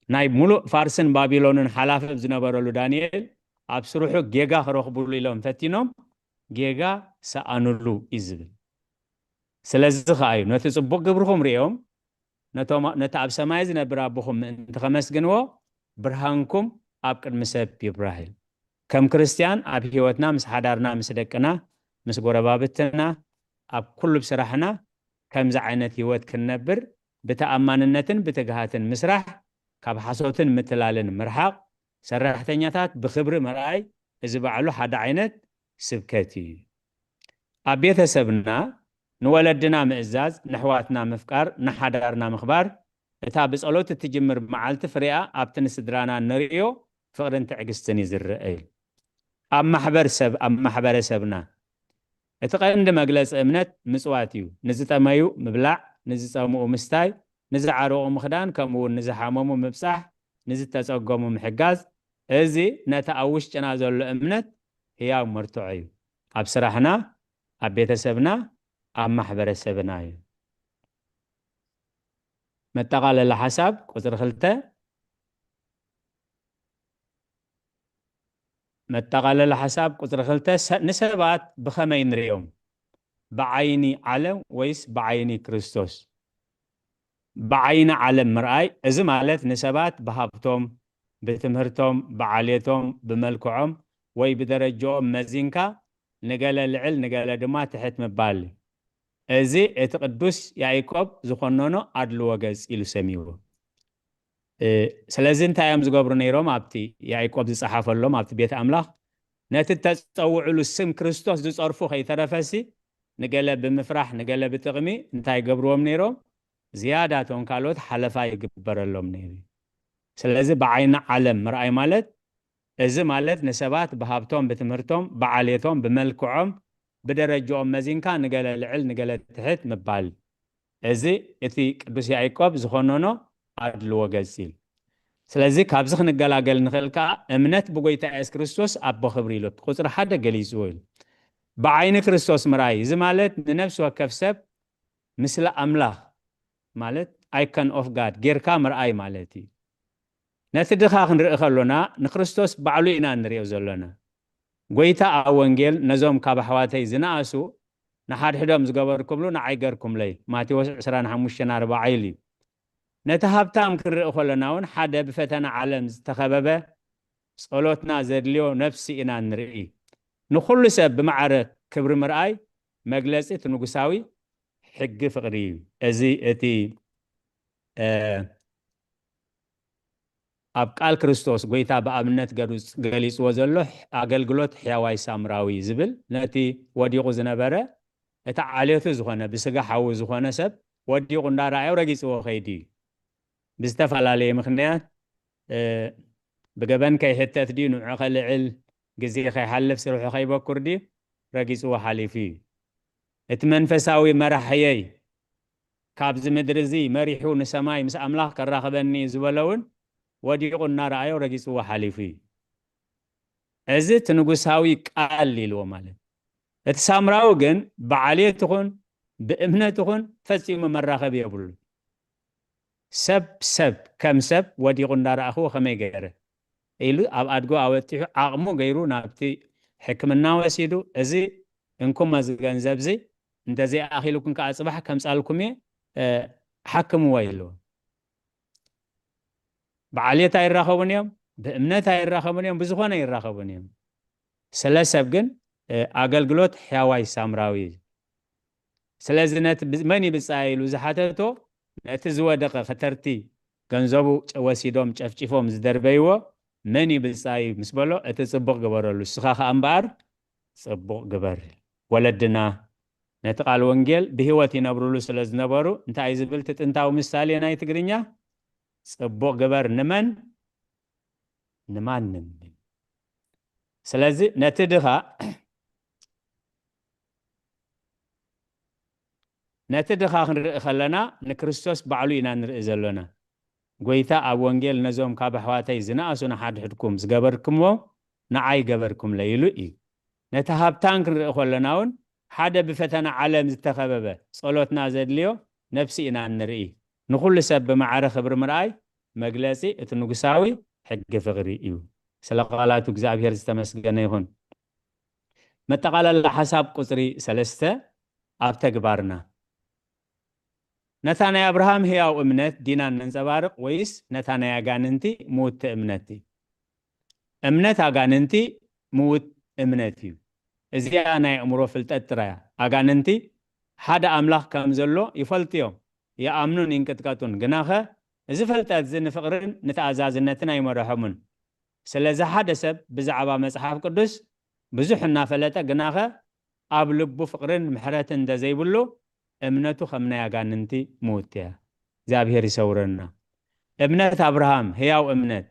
ናይ ሙሉእ ፋርስን ባቢሎንን ሓላፊ ኣብ ዝነበረሉ ዳንኤል፣ ኣብ ስርሑ ጌጋ ክረኽቡሉ ኢሎም ፈቲኖም፣ ጌጋ ሰኣኑሉ እዩ ዝብል። ስለዚ ኸኣ እዩ፣ ነቲ ጽቡቕ ግብርኹም ርእዮም፣ ነቶም፣ ነቲ ኣብ ሰማይ ዝነብር ኣቦኹም ምእንቲ ኸመስግንዎ፣ ብርሃንኩም ኣብ ቅድሚ ሰብ ይብራህ እዩ። ከም ክርስትያን ኣብ ህይወትና፣ ምስ ሓዳርና፣ ምስ ደቅና፣ ምስ ጎረባብትና፣ ኣብ ኩሉ ስራሕና ከምዚ ዓይነት ህይወት ክንነብር፣ ብተኣማንነትን ብትግሃትን ምስራሕ፣ ካብ ሓሶትን ምትላልን ምርሓቕ፣ ሰራሕተኛታት ብኽብሪ ምርኣይ፣ እዚ ባዕሉ ሓደ ዓይነት ስብከት እዩ። ኣብ ቤተሰብና ንወለድና ምእዛዝ፣ ንሕዋትና ምፍቃር፣ ንሓዳርና ምኽባር፣ እታ ብጸሎት እትጅምር መዓልቲ ፍሬኣ ኣብቲ ንስድራና እንርእዮ ፍቕርን ትዕግስትን እዩ ዝረአ እዩ። ኣብ ማሕበር ሰብ፣ ኣብ ማሕበረሰብና እቲ ቀንዲ መግለጺ እምነት ምጽዋት እዩ። ንዝጠመዩ ምብላዕ፣ ንዝጸምኡ ምስታይ፣ ንዝዓረቑ ምኽዳን፣ ከምኡ እውን ንዝሓመሙ ምብጻሕ፣ ንዝተጸገሙ ምሕጋዝ፣ እዚ ነቲ ኣብ ውሽጥና ዘሎ እምነት ህያው መርትዖ እዩ። ኣብ ስራሕና፣ ኣብ ቤተሰብና፣ ኣብ ማሕበረሰብና እዩ። መጠቓለሊ ሓሳብ ቁጽሪ ክልተ። መጠቓለሊ ሓሳብ ቁጽሪ ክልተ፣ ሰ-፣ ንሰባት ብኸመይ ንርእዮም? ብዓይኒ ዓለም ወይስ ብዓይኒ ክርስቶስ? ብዓይኒ ዓለም ምርኣይ፣ እዚ ማለት ንሰባት ብሃብቶም፣ ብትምህርቶም፣ ብዓሌቶም፣ ብመልክዖም ወይ ብደረጃኦም መዚንካ ንገለ ልዕል ንገለ ድማ ትሕት ምባል። እዚ እቲ ቅዱስ ያዕቆብ ዝኾነኖ ኣድልዎ ገጽ ኢሉ ሰሚዎ። እ፣ ስለዚ እንታይ እዮም ዝገብሩ ነይሮም? ኣብቲ ያዕቆብ ዝጸሓፈሎም፣ ኣብቲ ቤት ኣምላኽ፣ ነቲ እተጸውዕሉ ስም ክርስቶስ ዝጸርፉ ከይተረፈሲ፣ ንገለ ብምፍራሕ፣ ንገለ ብጥቕሚ እንታይ ይገብርዎም ነይሮም? ዝያዳ እቶም ካልኦት ሓለፋ ይግበረሎም ነይሩ። ስለዚ ብዓይኒ ዓለም ምርኣይ ማለት፣ እዚ ማለት ንሰባት ብሃብቶም፣ ብትምህርቶም፣ ብዓሌቶም፣ ብመልክዖም፣ ብደረጃኦም መዚንካ ንገለ ልዕል ንገለ ትሕት ምባል። እዚ እቲ ቅዱስ ያዕቆብ ዝኾነኖ ኣድልዎ ገጽ እዩ። ስለዚ ካብዚ ክንገላገል ንኽእል ከኣ እምነት ብጎይታ የሱስ ክርስቶስ ኣቦ ክብሪ ኢሉ ቁጽሪ ሓደ ገሊጽዎ ኢሉ። ብዓይኒ ክርስቶስ ምርኣይ፣ እዚ ማለት ንነፍሲ ወከፍ ሰብ ምስለ ኣምላኽ ማለት icon of God ጌርካ ምርኣይ ማለት እዩ። ነቲ ድኻ ክንርኢ ከሎና ንክርስቶስ ባዕሉ ኢና እንርእዮ ዘሎና። ጎይታ ኣብ ወንጌል ነዞም ካብ ኣሕዋተይ ዝነኣሱ ንሓድሕዶም ዝገበርኩምሉ ንዓይ ገርኩምለይ፣ ማቴዎስ ዕስራን ሓሙሽተን ኣርባዓ ኢሉ እዩ። ነቲ ሃብታም ክንርኢ ከለና እውን ሓደ ብፈተና ዓለም ዝተኸበበ ጸሎትና ዘድልዮ ነፍሲ ኢና ንርኢ። ንኹሉ ሰብ ብማዕረ ክብሪ ምርኣይ መግለጺ እቲ ንጉሳዊ ሕጊ ፍቕሪ እዩ። እዚ እቲ፣ እ፣ ኣብ ቃል ክርስቶስ ጎይታ ብኣብነት ገሩጽ-፣ ገሊጽዎ ዘሎ ኣገልግሎት ሕያዋይ ሳምራዊ ዝብል ነቲ ወዲቑ ዝነበረ፣ እቲ ዓሌቱ ዝኾነ፣ ብስጋ ሓዉ ዝኾነ ሰብ ወዲቑ እንዳረኣዮ ረጊጽዎ ከይዱ እዩ። ብዝተፈላለየ ምኽንያት፣ እ፣ ብገበን ከይሕተት ድዩ፣ ንዑ ከልዕል፣ ግዜ ከይሓልፍ፣ ስርሑ ከይበኩር ድዩ፣ ረጊጽዎ ሓሊፉ እዩ። እቲ መንፈሳዊ መራሕየይ ካብዚ ምድሪ እዚ መሪሑ ንሰማይ ምስ ኣምላኽ ከራኽበኒ እዩ ዝበሎ እውን ወዲቑ እናረኣዮ ረጊጽዎ ሓሊፉ እዩ። እዚ እቲ ንጉሳዊ ቃል ኢልዎ ማለት። እቲ ሳምራዊ ግን ብዓሌት ይኹን ብእምነት ይኹን ፈጺሙ መራኸቢ የብሉን። ሰብ ሰብ ከም ሰብ ወዲቑ እንዳረኣኽዎ ከመይ ገይረ ኢሉ ኣብ ኣድጎ ኣወጢሑ ዓቕሙ ገይሩ ናብቲ ሕክምና ወሲዱ፣ እዚ እንኩሞ እዚ ገንዘብ እዚ እንተዘይኣኺሉኩም ከዓ ፅባሕ ከምፃልኩም እየ፣ እ፣ ሓክምዎ ኢሉ። ብዓሌት ኣይራኸቡን እዮም፣ ብእምነት ኣይራኸቡን እዮም፣ ብዝኾነ ይራኸቡን እዮም። ስለ ሰብ ግን፣ እ፣ ኣገልግሎት ሕያዋይ ሳምራዊ እዩ። ስለዚ ነቲ ብ-፣ መን እዩ ብጻይ ኢሉ ዝሓተቶ፣ ነቲ ዝወደቐ ከተርቲ ገንዘቡ ጨ-፣ ወሲዶም ጨፍጪፎም ዝደርበይዎ መን እዩ ብጻይ ምስ በሎ፣ እቲ ጽቡቕ ግበረሉ፣ እስኻ ኸኣ እምበኣር ጽቡቕ ግበር። ወለድና ነቲ ቃል ወንጌል ብህይወት ይነብሩሉ ስለ ዝነበሩ፣ እንታይ እዩ ዝብል እቲ ጥንታዊ ምሳሌ ናይ ትግርኛ? ጽቡቕ ግበር ንመን? ንማንም። ስለዚ ነቲ ድኻ፣ ነቲ ድኻ ክንርኢ ከለና ንክርስቶስ ባዕሉ ኢና ንርኢ ዘሎና። ጎይታ ኣብ ወንጌል ነዞም ካብ ኣሕዋተይ ዝነኣሱ ንሓድሕድኩም ዝገበርኩምዎ ንዓይ ገበርኩምለይ ኢሉ እዩ። ነቲ ሃብታም ክንርኢ ከለና እውን ሓደ ብፈተና ዓለም ዝተኸበበ ጸሎትና ዘድልዮ ነፍሲ ኢና እንርኢ። ንኹሉ ሰብ ብማዕረ ክብሪ ምርኣይ መግለጺ እቲ ንጉሳዊ ሕጊ ፍቕሪ እዩ። ስለ ቃላቱ እግዚኣብሔር ዝተመስገነ ይኹን። መጠቓለላ ሓሳብ ቁጽሪ ሰለስተ ኣብ ተግባርና። ነታ ናይ ኣብርሃም ህያው እምነት ዲና ነንጸባርቕ ወይስ ነታ ናይ ኣጋንንቲ ምውቲ እምነት? እምነት ኣጋንንቲ ምውት እምነት እዩ። እዚኣ ናይ ኣእምሮ ፍልጠት ጥራይ እያ። ኣጋንንቲ ሓደ ኣምላኽ ከም ዘሎ ይፈልጡ እዮም፣ ይኣምኑን ይንቅጥቀጡን። ግናኸ እዚ ፍልጠት እዚ ንፍቕርን ንተኣዛዝነትን ኣይመርሖምን። ስለዚ ሓደ ሰብ ብዛዕባ መጽሓፍ ቅዱስ ብዙሕ እናፈለጠ ግናኸ ኣብ ልቡ ፍቕርን ምሕረትን እንተዘይብሉ እምነቱ ከም ናይ ኣጋንንቲ ምውት እያ። እግዚኣብሔር ይሰውረና። እምነት ኣብርሃም ህያው እምነት።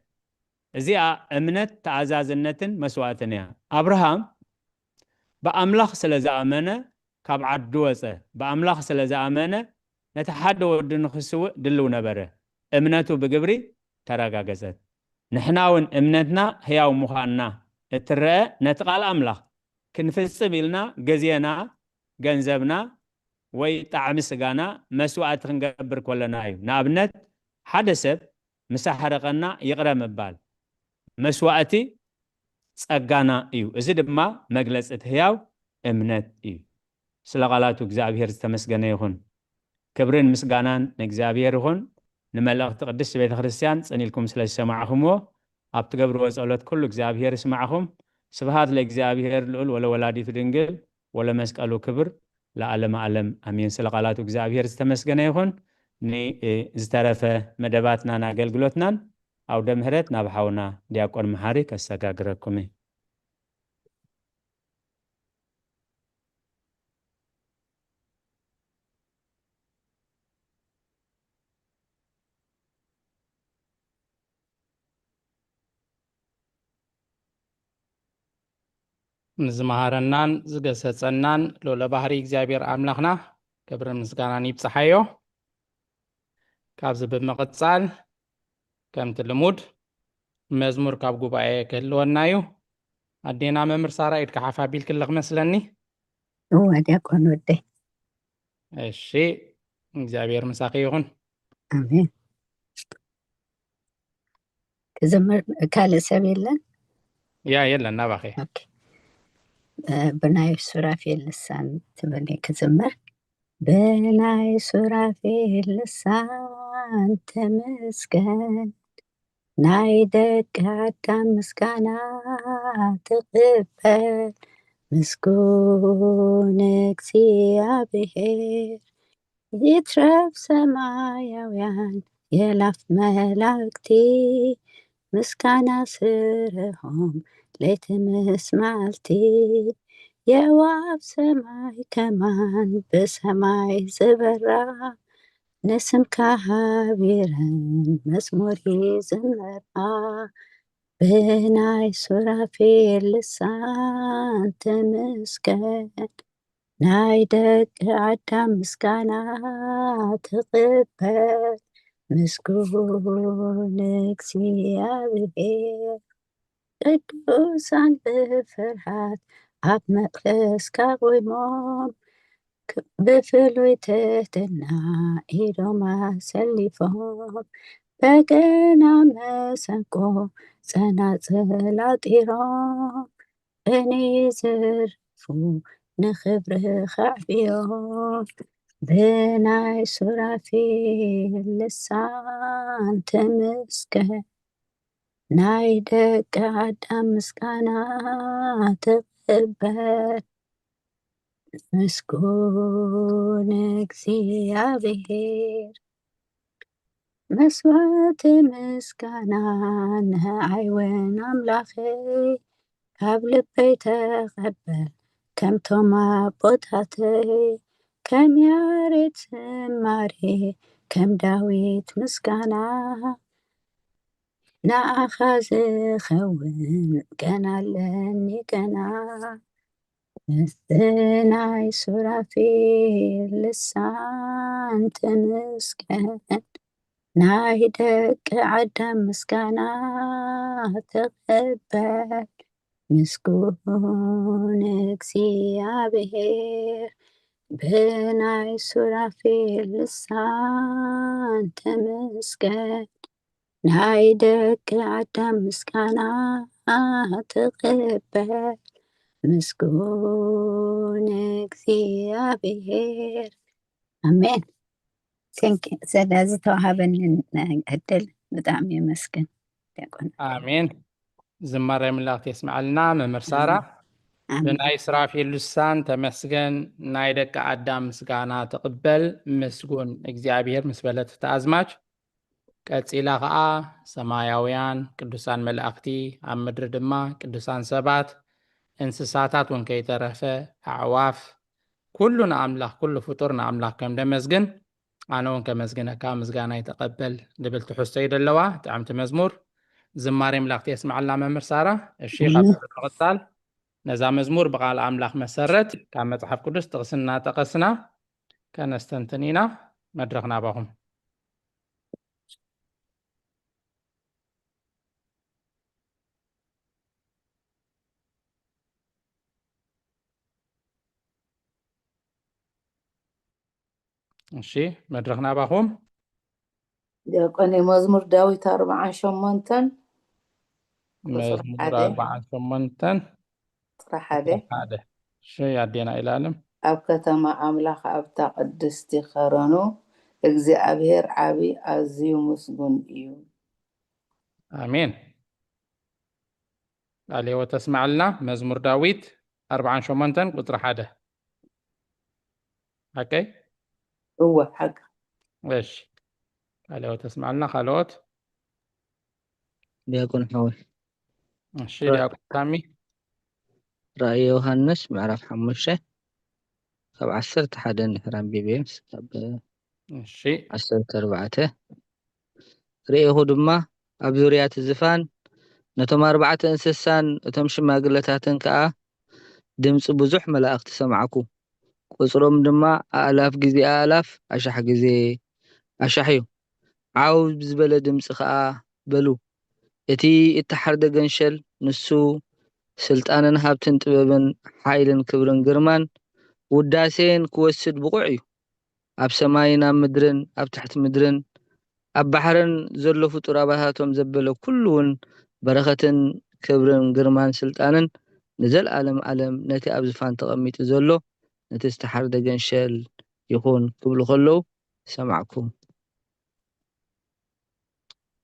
እዚኣ እምነት ተኣዛዝነትን መስዋእትን እያ። ኣብርሃም ብኣምላኽ ስለ ዝኣመነ ካብ ዓዱ ወጸ። ብኣምላኽ ስለ ዝኣመነ ነቲ ሓደ ወዱ ንኽስውእ ድልው ነበረ። እምነቱ ብግብሪ ተረጋገጸት። ንሕና እውን እምነትና ህያው ምዃንና እትረአ ነቲ ቃል ኣምላኽ ክንፍጽም ኢልና ግዜና፣ ገንዘብና ወይ ጣዕሚ ስጋና መስዋእቲ ክንገብር ከለና እዩ። ንኣብነት ሓደ ሰብ ምስ ኣሕረቐና ይቕረ ምባል መስዋእቲ ጸጋና እዩ። እዚ ድማ መግለጺ እቲ ህያው እምነት እዩ። ስለ ቃላቱ እግዚኣብሔር ዝተመስገነ ይኹን። ክብርን ምስጋናን ንእግዚኣብሔር ይኹን። ንመልእኽቲ ቅድስቲ ቤተ ክርስቲያን ጽን ኢልኩም ስለ ዝሰማዕኹምዎ ኣብ ትገብርዎ ጸሎት ኩሉ እግዚኣብሔር ይስማዕኹም። ስብሃት ለእግዚኣብሔር ልዑል ወለወላዲቱ ድንግል ወለመስቀሉ ክብር ለዓለመ ዓለም ኣሜን። ስለ ቃላቱ እግዚኣብሔር ዝተመስገነ ይኹን። ንዝተረፈ መደባትናን ኣገልግሎትናን ኣውደ ምህረት ናብ ሓውና ዲያቆን መሓሪ ከሰጋግረኩም እየ። ንዝመሃረናን ዝገሰጸናን ልዑለ ባህሪ እግዚኣብሔር ኣምላኽና ክብርን ምስጋናን ይብጽሓዮ። ካብዚ ብምቕጻል ከምቲ ልሙድ መዝሙር ካብ ጉባኤ ክህልወና እዩ። ኣዴና መምህር ሳራ ኢድካ ሓፍ ኣቢልክለ ክመስለኒ። እወ ዲያቆን ወደይ። እሺ እግዚኣብሔር ምሳኺ ይኹን። ኣሜን። ክዝምር ካልእ ሰብ የለን? ያ የለን ናባኺ። ኦኬ። እ፣ ብናይ ሱራፌል ልሳን ትብል ክዝምር። ብናይ ሱራፌል ልሳን ተመስገን ናይ ደቂ ኣዳም ምስጋና ትቕበል ምስጉን እግዚኣብሔር። ይትረፍ ሰማያውያን የላፍ መላእክቲ ምስጋና ስርሖም ለይቲ ምስ መዓልቲ። የዋብ ሰማይ ከማን ብሰማይ ዝበራ ንስምካ ሃቢረን መዝሙር ይዝመራ። ብናይ ሱራፌል ልሳን ተመስገን ናይ ደቂ ኣዳም ምስጋና ትቕበል ምስጉን እግዚኣብሔር። ቅዱሳን ብፍርሃት ኣብ መቕደስካ ቆይሞም ብፍሉይ ትሕትና ኢዶም ኣሰሊፎም፣ በገና፣ መሰንቆ፣ ጸናጽል ኣጢሮም፣ ቅኔ ይዝርፉ፣ ንኽብርኻ ኣዕብዮም። ብናይ ሱራፌል ልሳን ተመስገን፣ ናይ ደቂ ኣዳም ምስጋና ተቐበል። ምስጉን እግዚኣብሔር። መስዋዕቲ ምስጋና ንዓይ እውን ኣምላኸይ፣ ካብ ልበይ ተቐበል፣ ከምቶም ኣቦታተይ። ከም ያሬድ ዝማሬ፣ ከም ዳዊት ምስጋና፣ ንኣኻ ዝኸውን ገና ኣለኒ ገና። ምስቲ ናይ ሱራፌል ልሳን ተመስገን፣ ናይ ደቂ ኣዳም ምስጋና ተቐበል። ምስጉን እግዚኣብሔር፣ ብናይ ሱራፌል ልሳን ተመስገን፣ ናይ ደቂ ኣዳም ምስጋና ተቐበል። ምስጉን እግዚኣብሔር። ኣሜን። Thank you። ስለዚ ተዋሃበኒ ዕድል ብጣዕሚ የመስግን ዲያቆን። ኣሜን። ዝማሬ ኣምላኽ የስምዓልና መምህር ሳራ። ኣሜን። ብናይ ሱራፌል ልሳን ተመስገን፣ ናይ ደቂ ኣዳም ምስጋና ተቐበል፣ ምስጉን እግዚኣብሔር ምስ በለት እታ ኣዝማች፣ ቀጺላ ኸኣ ሰማያውያን ቅዱሳን መላእኽቲ፣ ኣብ ምድሪ ድማ ቅዱሳን ሰባት፣ እንስሳታት እውን ከይተረፈ፣ ኣዕዋፍ፣ ኩሉ ንኣምላኽ፣ ኩሉ ፍጡር ንኣምላኽ ከም ደመስግን፣ ኣነ እውን ከመስግነካ ምስጋናይ ተቐበል ዝብል ትሕዝቶ እዩ ዘለዋ። ጥዕምቲ መዝሙር። ዝማሬ ኣምላኽ የስምዓልና መምህር ሳራ። እሺ፣ ካብ ብምቕጻል ነዛ መዝሙር ብቓል ኣምላኽ መሰረት ካብ መጽሓፍ ቅዱስ ጥቕሲ እናጠቐስና ከነስተንትን ኢና። መድረኽ ናባኹም። እሺ፣ መድረኽ ናባኹም። ዲያቆን፣ መዝሙር ዳዊት ኣርብዓን ሸሞንተን ቁጽሪ መዝሙር ሓደ። ኣርብዓን ሸሞንተን ቁጽሪ ሓደ። ቁጽሪ ሓደ። እሺ፣ ኣዴና ኢላለም። ኣብ ከተማ ኣምላኽ ኣብታ ቅድስቲ ኸረኑ እግዚኣብሔር ዓቢ ኣዝዩ ምስጉን እዩ። ኣሜን። ቃለ ሕይወት ተስማዕልና። መዝሙር ዳዊት ኣርብዓን ሸሞንተን ቁጽሪ ሓደ። ሓቀይ? እወ፣ ሓቂ። እሺ። ቃለ ሕይወት ተስማዕልና። ካልኦት? ዲያቆን ሓወይ። እሺ፣ ራ-፣ ዲያቆን ሳሚ። ራእየ ዮሃንስ ምዕራፍ ሓሙሽተ ካብ ዓሰርተ ሓደ እንድሕር ኣንቢበ፣ ካብ እሺ። ዓሰርተ ኣርባዕተ። ርኤኹ ድማ ኣብ ዙርያ እቲ ዝፋን ነቶም ኣርባዕተ እንስሳን እቶም ሽማግለታትን ከኣ ድምጺ ብዙሕ መላእኽቲ ሰማዕኩ። ቁጽሮም ድማ ኣእላፍ ግዜ ኣእላፍ፣ ኣሻሕ ግዜ ኣሻሕ እዩ። ዓው ብዝበለ ድምጺ ከኣ በሉ፣ እቲ እተሓርደ ገንሸል፣ ንሱ ስልጣንን ሃብትን ጥበብን ሓይልን ክብርን ግርማን ውዳሴን ክወስድ ብቑዕ እዩ። ኣብ ሰማይን ኣብ ምድርን ኣብ ትሕቲ ምድርን ኣብ ባሕርን ዘሎ ፍጡር ኣባታቶም ዘበለ ኩሉ እውን በረኸትን ክብርን ግርማን ስልጣንን ንዘለኣለም ዓለም ነቲ ኣብ ዝፋን ተቐሚጡ ዘሎ ነቲ ዝተሓርደ ገንሸል ይኹን ክብሉ ከለዉ ሰማዕኩ።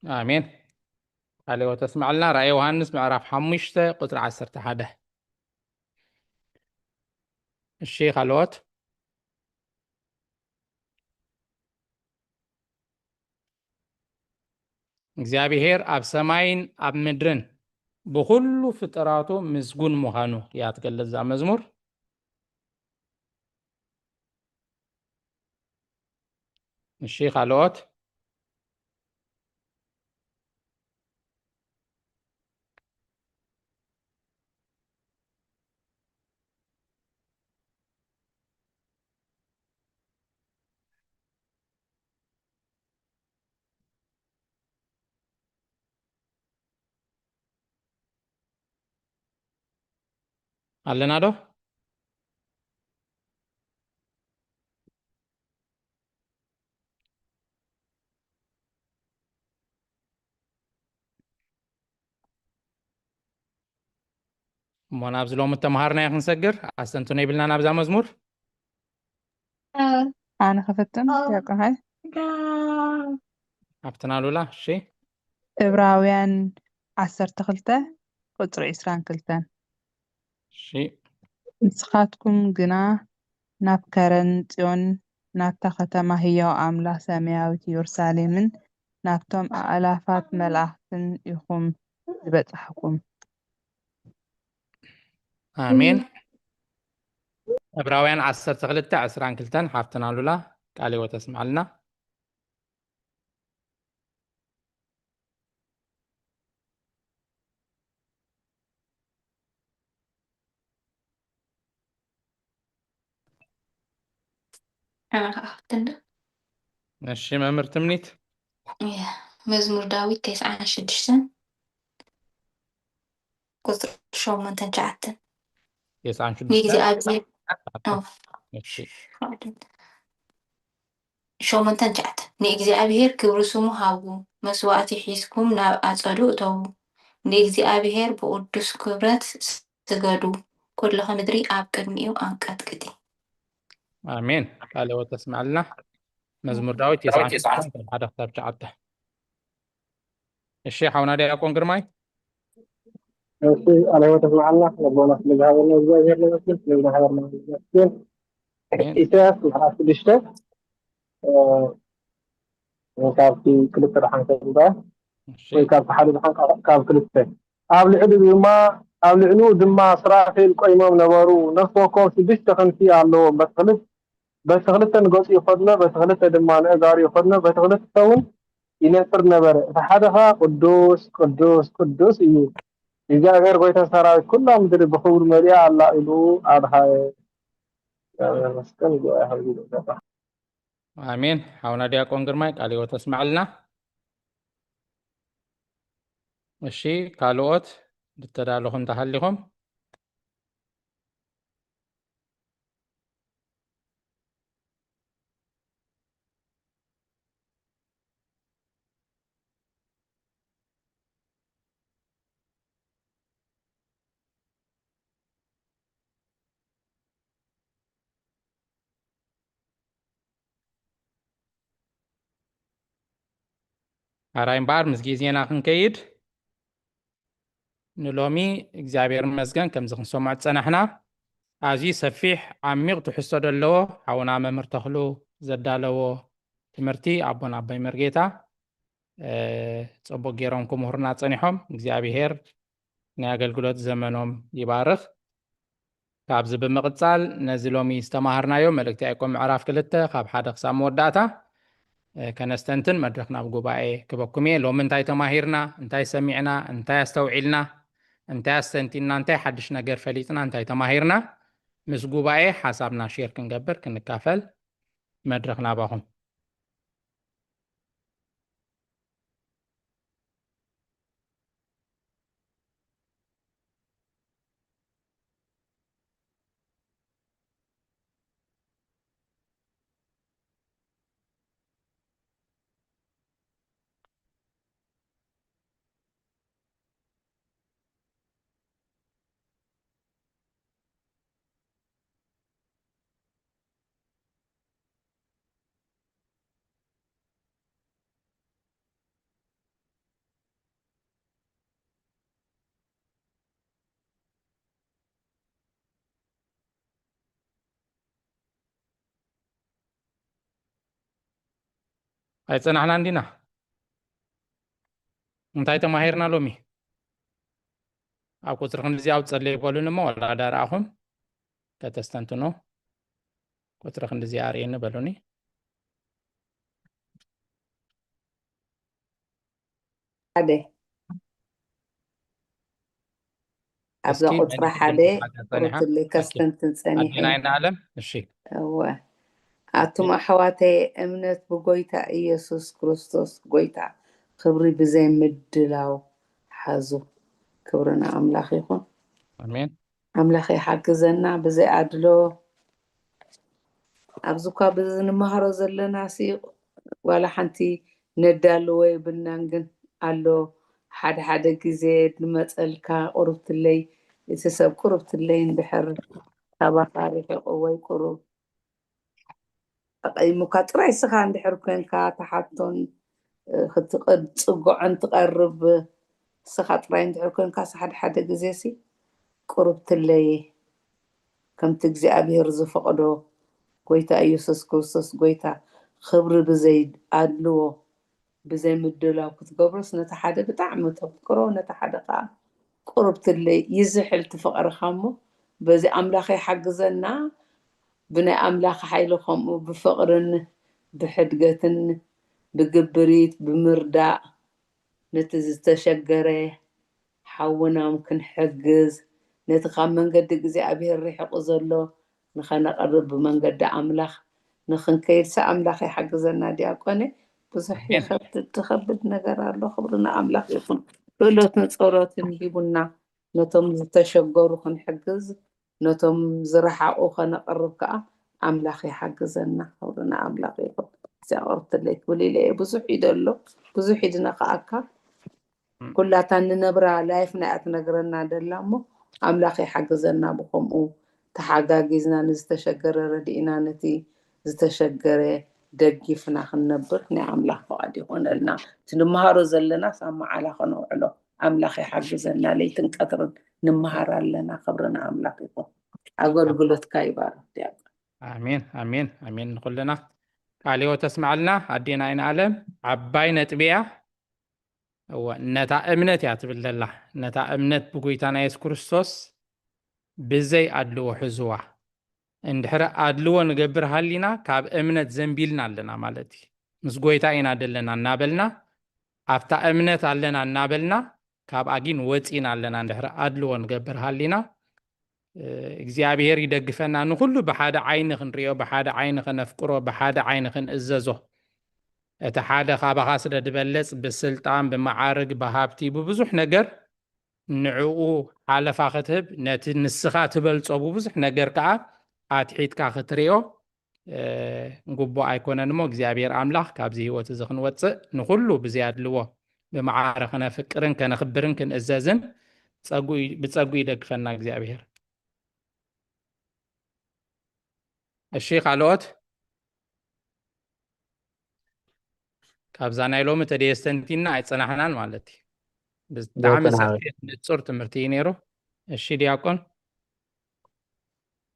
ኣሜን። ቃለ ሕይወት ተስምዓልና። ራእየ ዮሃንስ ምዕራፍ ሓሙሽተ ቁጽሪ ዓሰርተ ሓደ። እሺ፣ ካልኦት? እግዚኣብሔር ኣብ ሰማይን ኣብ ምድርን ብኹሉ ፍጥራቱ ምስጉን ምዃኑ እያ ትገልጽ እዛ መዝሙር። እሺ፣ ካልኦት? ኣለና ዶ? እሞ ናብዚ ሎሚ እተምሃርናዮ ክንሰግር፣ ኣስተንትኖ ይብልና ናብዛ መዝሙር። ኣነ ከፈትም ዲያቆን ሃይ። ኣብትና ሉላ። እሺ። ዕብራውያን ዓሰርተ ክልተ ቁጽሪ ዕስራን ክልተን። እሺ። ንስኻትኩም ግና ናብ ከረን ጽዮን፣ ናብታ ከተማ ህያው ኣምላኽ ሰማያዊት የሩሳሌምን ናብቶም ኣእላፋት መላእኽትን ኢኹም ዝበጻሕኩም። ኣሜን። ዕብራውያን ዓሰርተ ክልተ ዕስራን ክልተን ሓፍትና ሉላ ቃለ ሕይወት ተስምዓልና። ኣነ ከዓ ክፍትን ዶ? እሺ መምህር ትምኒት። እያ። መዝሙር ዳዊት ተስዓን ሽዱሽተን ቁፅሪ ሸሞንተን ትሽዓተን። ተስዓን ሽዱሽተን ንእግዚኣብሔር እሺ ሸሞንተን ትሽዓተን። ንእግዚኣብሔር ክብሪ ስሙ ሃቡ፣ መስዋእቲ ሒዝኩም ናብ ኣጸዱ እተዉ። ንእግዚኣብሔር ብቕዱስ ክብረት ስገዱ፣ ኩልኺ ምድሪ ኣብ ቅድሚኡ ኣንቀጥቅጢ። ኣሜን። ቃለ ሕይወት ተስምዓልና። መዝሙር ዳዊት ተስዓን ሽዱሽተ ካብ ሓደ ክሳብ ትሽዓተ። እሺ ሓውና ዲያቆን ግርማይ። እሺ ቃለ ሕይወት ተስምዓልና። ልቦና ስለዝሃበና እግዚኣብሔር ነመስግን፣ ስለዝሃበና ነመስግን። ኣሜን። ኢሳያስ ምዕራፍ ሽዱሽተ እ፣ ካብቲ ክልተ ደሓን ከንብባ እሺ ወይ ካብቲ ሓደ ደሓን ካብ- ካብ ክልተ ኣብ ልዕሊ ድማ ኣብ ልዕሊኡ ድማ ስራፌል ቆይሞም ነበሩ። ነፍሲ ወከፍ ሽዱሽተ ክንፊ ኣለዎም። በቲ ክልተ በቲ ክልተ ንገጹ ይኸድኖ፣ በቲ ክልተ ድማ ንእጋሩ ይኸድኖ፣ በቲ ክልተ እውን ይነጥር ነበረ። እቲ ሓደ ኸኣ ቅዱስ ቅዱስ ቅዱስ እዩ እግዚኣብሔር ጐይታ ሰራዊት፣ ኩላ ምድሪ ብኽብሩ መሊኣ ኣላ ኢሉ ኣድሃየ። እግዚኣብሔር ይመስገን። ጉባኤ ሃብዚ ይግባእ። ኣሜን። ሓውና ዲያቆን ግርማይ ቃለ ሕይወት ተስምዓልና። እሺ ካልኦት ዝተዳለኹም እንተሃሊኹም። ኣራይ እምበኣር ምስ ግዜና ክንከይድ ንሎሚ እግዚኣብሔር ይመስገን ከምዚ ክንሰምዖ ዝጸናሕና ኣዝዩ ሰፊሕ ዓሚቕ ትሕዝቶ ዘለዎ ሓውና መምህር ተኽሉ ዘዳለዎ ትምህርቲ ኣቦና ኣባይ መርጌታ እ፣ ጽቡቕ ገይሮም ክምህሩና ጸኒሖም። እግዚኣብሔር ናይ ኣገልግሎት ዘመኖም ይባርኽ። ካብዚ ብምቕጻል ነዚ ሎሚ ዝተማሃርናዮ መልእክቲ ያዕቆብ ምዕራፍ ክልተ ካብ ሓደ ክሳብ መወዳእታ እ፣ ከነስተንትን መድረኽ ናብ ጉባኤ ክበኩም እየ። ሎሚ እንታይ ተማሂርና፣ እንታይ ሰሚዕና፣ እንታይ ኣስተውዒልና፣ እንታይ ኣስተንቲንና፣ እንታይ ሓድሽ ነገር ፈሊጥና፣ እንታይ ተማሂርና ምስ ጉባኤ ሓሳብና ሼር ክንገብር ክንካፈል መድረኽ ናባኹም። ኣይጸናሕናን ዲና? እንታይ ተማሂርና ሎሚ? ኣብ ቁጽሪ ክንድዚ ኣብ ጸለይ በሉኒ እሞ ዋላ ዳርኣኹም ከተስተንትኑ ቁጽሪ ክንድዚ ኣርእየኒ በሉኒ። ሓደ ኣብዛ እስኪ ቁፅራ ናይ ሓደ ዲና ሓገዝ ጸኒሓ። ቁርትሊ ኦኬ። ከስተንትን ጸኒሐ ኣዴና ይንኣለም። እሺ። እወ ኣቱም ኣሕዋተይ እምነት ብጎይታ ኢየሱስ ክርስቶስ ጎይታ ክብሪ ብዘይ ምድላው ሓዙ። ክብሪ ንኣምላኽ ይኹን። ኣሜን። ኣምላኽ ይሓግዘና ብዘይ ኣድሎ። ኣብዚ እኳ ብዚ ንመሃሮ ዘለና ሲ ዋላ ሓንቲ ነዳልዎ የብልናን፣ ግን ኣሎ ሓደ ሓደ ግዜ ንመፀልካ ቁርብትለይ እቲ ሰብ ቁሩብ ትለይ እንድሕር ካባኻ ርሒቑ ወይ ቁሩብ ኣቐይሙካ ጥራይ፣ እስኻ እንድሕር ኮንካ ትሓቶን ክትጽግዖን ትቐርብ እስኻ ጥራይ እንድሕር ኮንካ፣ ሓደ ሓደ ግዜሲ ቁሩብ ትለይ ከምቲ እግዚኣብሔር ዝፈቕዶ፣ ጎይታ ኢየሱስ ክርስቶስ ጎይታ ክብሪ ብዘይ ኣድልዎ ብዘይ ምድላው ክትገብሮስ፣ ነቲ ሓደ ብጣዕሚ ተፍቅሮ፣ ነቲ ሓደ ከዓ ቁሩብ ትለይ ይዝሕል ትፍቕርኻ እሞ፣ በዚ ኣምላኽ ይሓግዘና። ብናይ ኣምላኽ ሓይሊ ከምኡ ብፍቕርን ብሕድገትን ብግብሪት ብምርዳእ ነቲ ዝተሸገረ ሓውናም ክንሕግዝ፣ ነቲ ካብ መንገዲ እግዚኣብሔር ርሒቑ ዘሎ ንኸነቐርብ ብመንገዲ ኣምላኽ ንኽንከይድሲ ኣምላኽ ይሓግዘና። ዲያቆነ፣ ብዙሕ ይኸብድ፣ ትኸብድ ነገር ኣሎ። ክብሪ ንኣምላኽ ይኹን። ክእሎትን ጸሎትን ሂቡና፣ ነቶም ዝተሸገሩ ክንሕግዝ፣ ነቶም ዝረሓቑ ከነቕርብ ከኣ ኣምላኽ ይሓግዘና። ክብሪ ንኣምላኽ ይኹን። እዚኣ ቁርብትለይ ክብል ኢለ እየ። ብዙሕ እዩ ደሎ፣ ብዙሕ እዩ ድነኽኣካ። ኩላታ ንነብራ ላይፍ ናያ ትነግረና ደላ እሞ፣ ኣምላኽ ይሓግዘና። ብኸምኡ ተሓጋጊዝና ንዝተሸገረ ረዲእና፣ ነቲ ዝተሸገረ ደጊፍና ክንነብር ናይ ኣምላኽ ፍቓድ ይኾነልና። እቲ ንመሃሮ ዘለናስ ኣብ መዓላ ከነውዕሎ ኣምላኽ ይሓግዘና። ለይትን ቀትርን ንመሃር ኣለና። ክብሪ ንኣምላኽ ይኹን። ኣገልግሎትካ ይባርክ ዲያቆን። ኣሜን፣ ኣሜን፣ ኣሜን። ንኹልና ቃለ ሕይወት ተስምዓልና ኣዴና ኣይንኣለም። ዓባይ ነጥቢ እያ። እወ፣ ነታ እምነት እያ ትብል ዘላ። ነታ እምነት ብጎይታና የሱስ ክርስቶስ ብዘይ ኣድልዎ ሕዝዋ። እንድሕሪ ኣድልዎ ንገብር ሃሊና፣ ካብ እምነት ዘንቢልና ኣለና ማለት እዩ። ምስ ጎይታ ኢና ደለና እናበልና፣ ኣብታ እምነት ኣለና እናበልና፣ ካብኣ ግን ወፂና ኣለና። እንድሕሪ ኣድልዎ ንገብር ሃሊና፣ እ፣ እግዚኣብሔር ይደግፈና። ንኹሉ ብሓደ ዓይኒ ክንሪኦ፣ ብሓደ ዓይኒ ከነፍቅሮ፣ ብሓደ ዓይኒ ክንእዘዞ። እቲ ሓደ ካባኻ ስለ ዝበለጽ፣ ብስልጣን፣ ብመዓርግ፣ ብሃብቲ፣ ብብዙሕ ነገር ንዕኡ ሓለፋ ክትህብ፣ ነቲ ንስኻ ትበልጾ ብብዙሕ ነገር ከኣ ኣትሒትካ ክትሪኦ፣ እ፣ ግቡእ ኣይኮነን እሞ፣ እግዚኣብሔር ኣምላኽ ካብዚ ህይወት እዚ ክንወጽእ፣ ንኹሉ ብዘይ ኣድልዎ ብመዓረ ከነፍቅርን ከነኽብርን ክንእዘዝን ጸጉ-፣ ብጸጉ ይደግፈና እግዚኣብሔር። እሺ፣ ካልኦት? ካብዛ ናይ ሎሚ ተደየ ኣስተንቲና ኣይጸናሕናን ማለት እዩ። ብጣዕሚ ዲያቆን ሓወይ። ሰፊሕ ንጹር ትምህርቲ እዩ ነይሩ። እሺ ዲያቆን።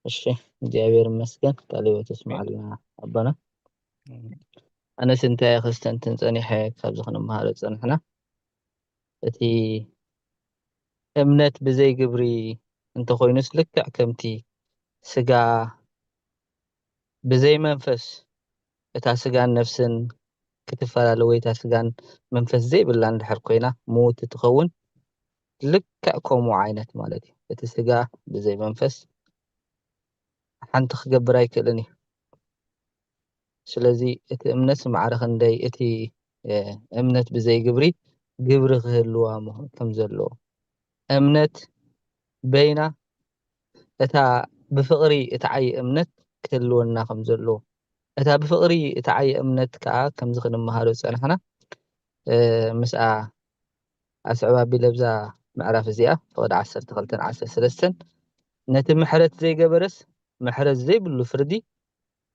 እሺ፣ እግዚኣብሔር ይመስገን፣ ቃለ ሕይወት የስምዓልና ኣቦና። ኣሜን። ኣነስ እንታይ እየ ከስተንትን ጸኒሐ ካብዚ ክንመሃሮ ጸንሕና፣ እቲ እምነት ብዘይ ግብሪ እንተኾይኑስ ልክዕ ከምቲ ስጋ ብዘይ መንፈስ እታ ስጋን ነፍስን ክትፈላለ ወይ እታ ስጋን መንፈስ ዘይብላ እንድሕር ኮይና ምውቲ ትኸውን፣ ልክዕ ከምኡ ዓይነት ማለት እዩ። እቲ ስጋ ብዘይ መንፈስ ሓንቲ ክገብር ኣይክእልን እዩ። ስለዚ እቲ እምነት ማዕረ ክንደይ እቲ፣ እ፣ እምነት ብዘይ ግብሪ ግብሪ ክህልዋ ምኽ-፣ ከም ዘለዎ፣ እምነት በይና እታ ብፍቕሪ እትዓዪ እምነት ክህልወና ከም ዘለዎ፣ እታ ብፍቕሪ እትዓዪ እምነት ከኣ ከምዚ ክንመሃሮ ዝጸናሕና፣ እ፣ ምስኣ ኣስዕብ ኣቢለ ኣብዛ ምዕራፍ እዚኣ፣ ፍቕዲ ዓሰርተ ክልተን ዓሰርተ ሰለስተን፣ ነቲ ምሕረት ዘይገበረስ ምሕረት ዘይብሉ ፍርዲ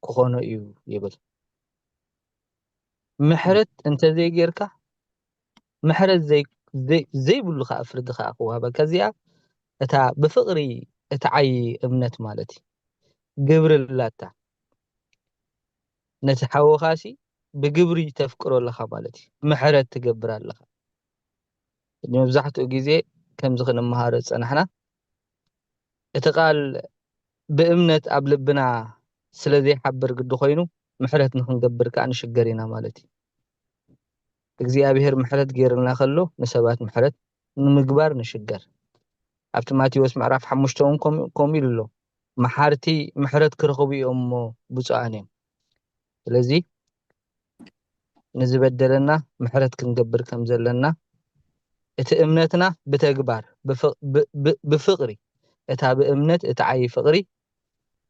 ክኾኖ እዩ ይብል። ምሕረት እንተ ዘይጌርካ፣ ምሕረት ዘይ-፣ ዘይ-፣ ዘይብሉ ከኣ ፍርዲ ከኣ ክወሃበካ። እዚኣ እታ ብፍቕሪ እትዓዪ እምነት ማለት እዩ። ግብሪ ኣላታ። ነቲ ሓወኻሲ ብግብሪ ተፍቅሮ ኣለኻ ማለት እዩ። ምሕረት ትገብር ኣለኻ። መብዛሕትኡ ግዜ ከምዚ ክንመሃሮ ዝጸናሕና፣ እቲ ቃል ብእምነት ኣብ ልብና ስለ ዘይሓብር ግዲ ኮይኑ፣ ምሕረት ንኽንገብር ከኣ ንሽገር ኢና ማለት እዩ። እግዚኣብሔር ምሕረት ገይርልና ከሎ፣ ንሰባት ምሕረት ንምግባር ንሽገር። ኣብቲ ማቴዎስ ምዕራፍ ሓሙሽተ እውን ከምኡ፣ ከምኡ ኢሉ ኣሎ። መሓርቲ ምሕረት ክረኽቡ እዮም እሞ ብፁዓን እዮም። ስለዚ ንዝበደለና ምሕረት ክንገብር ከም ዘለና፣ እቲ እምነትና ብተግባር፣ ብፍ-፣ ብ-፣ ብ-፣ ብፍቕሪ፣ እታ ብእምነት እትዓዪ ፍቕሪ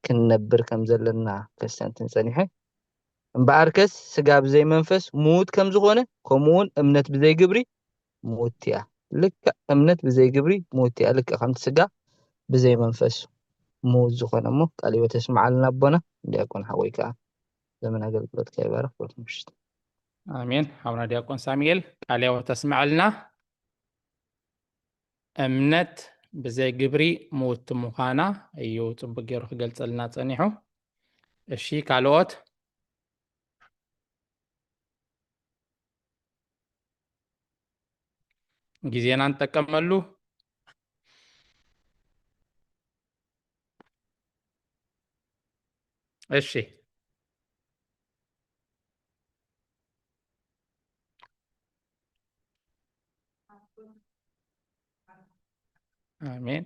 ክንነብር ከም ዘለና ከስተንትን ጸኒሐ። እምበኣርከስ ስጋ ብዘይ መንፈስ ምዉት ከም ዝኾነ፣ ከምኡ እውን እምነት ብዘይ ግብሪ ምዉት እያ። ልክዕ እምነት ብዘይ ግብሪ ምዉት እያ። ልክዕ ከምቲ ስጋ ብዘይ መንፈስ ምዉት ዝኾነ እሞ። ቃለ ሕይወት የስምዓልና ኣቦና። ዲያቆን ሓወይ ከዓ ዘመን ኣገልግሎትካ ይባርኽ። ብሩኽ ምሽት። ኣሜን። ሓውና ዲያቆን ሳሙኤል ቃለ ሕይወት የስምዓልና። እምነት ብዘይ ግብሪ ምውቲ ምዃና እዩ ጽቡቅ ገይሩ ክገልጸልና ጸኒሑ። እሺ፣ ካልኦት? ግዜና ንጠቀመሉ። እሺ። ኣሜን።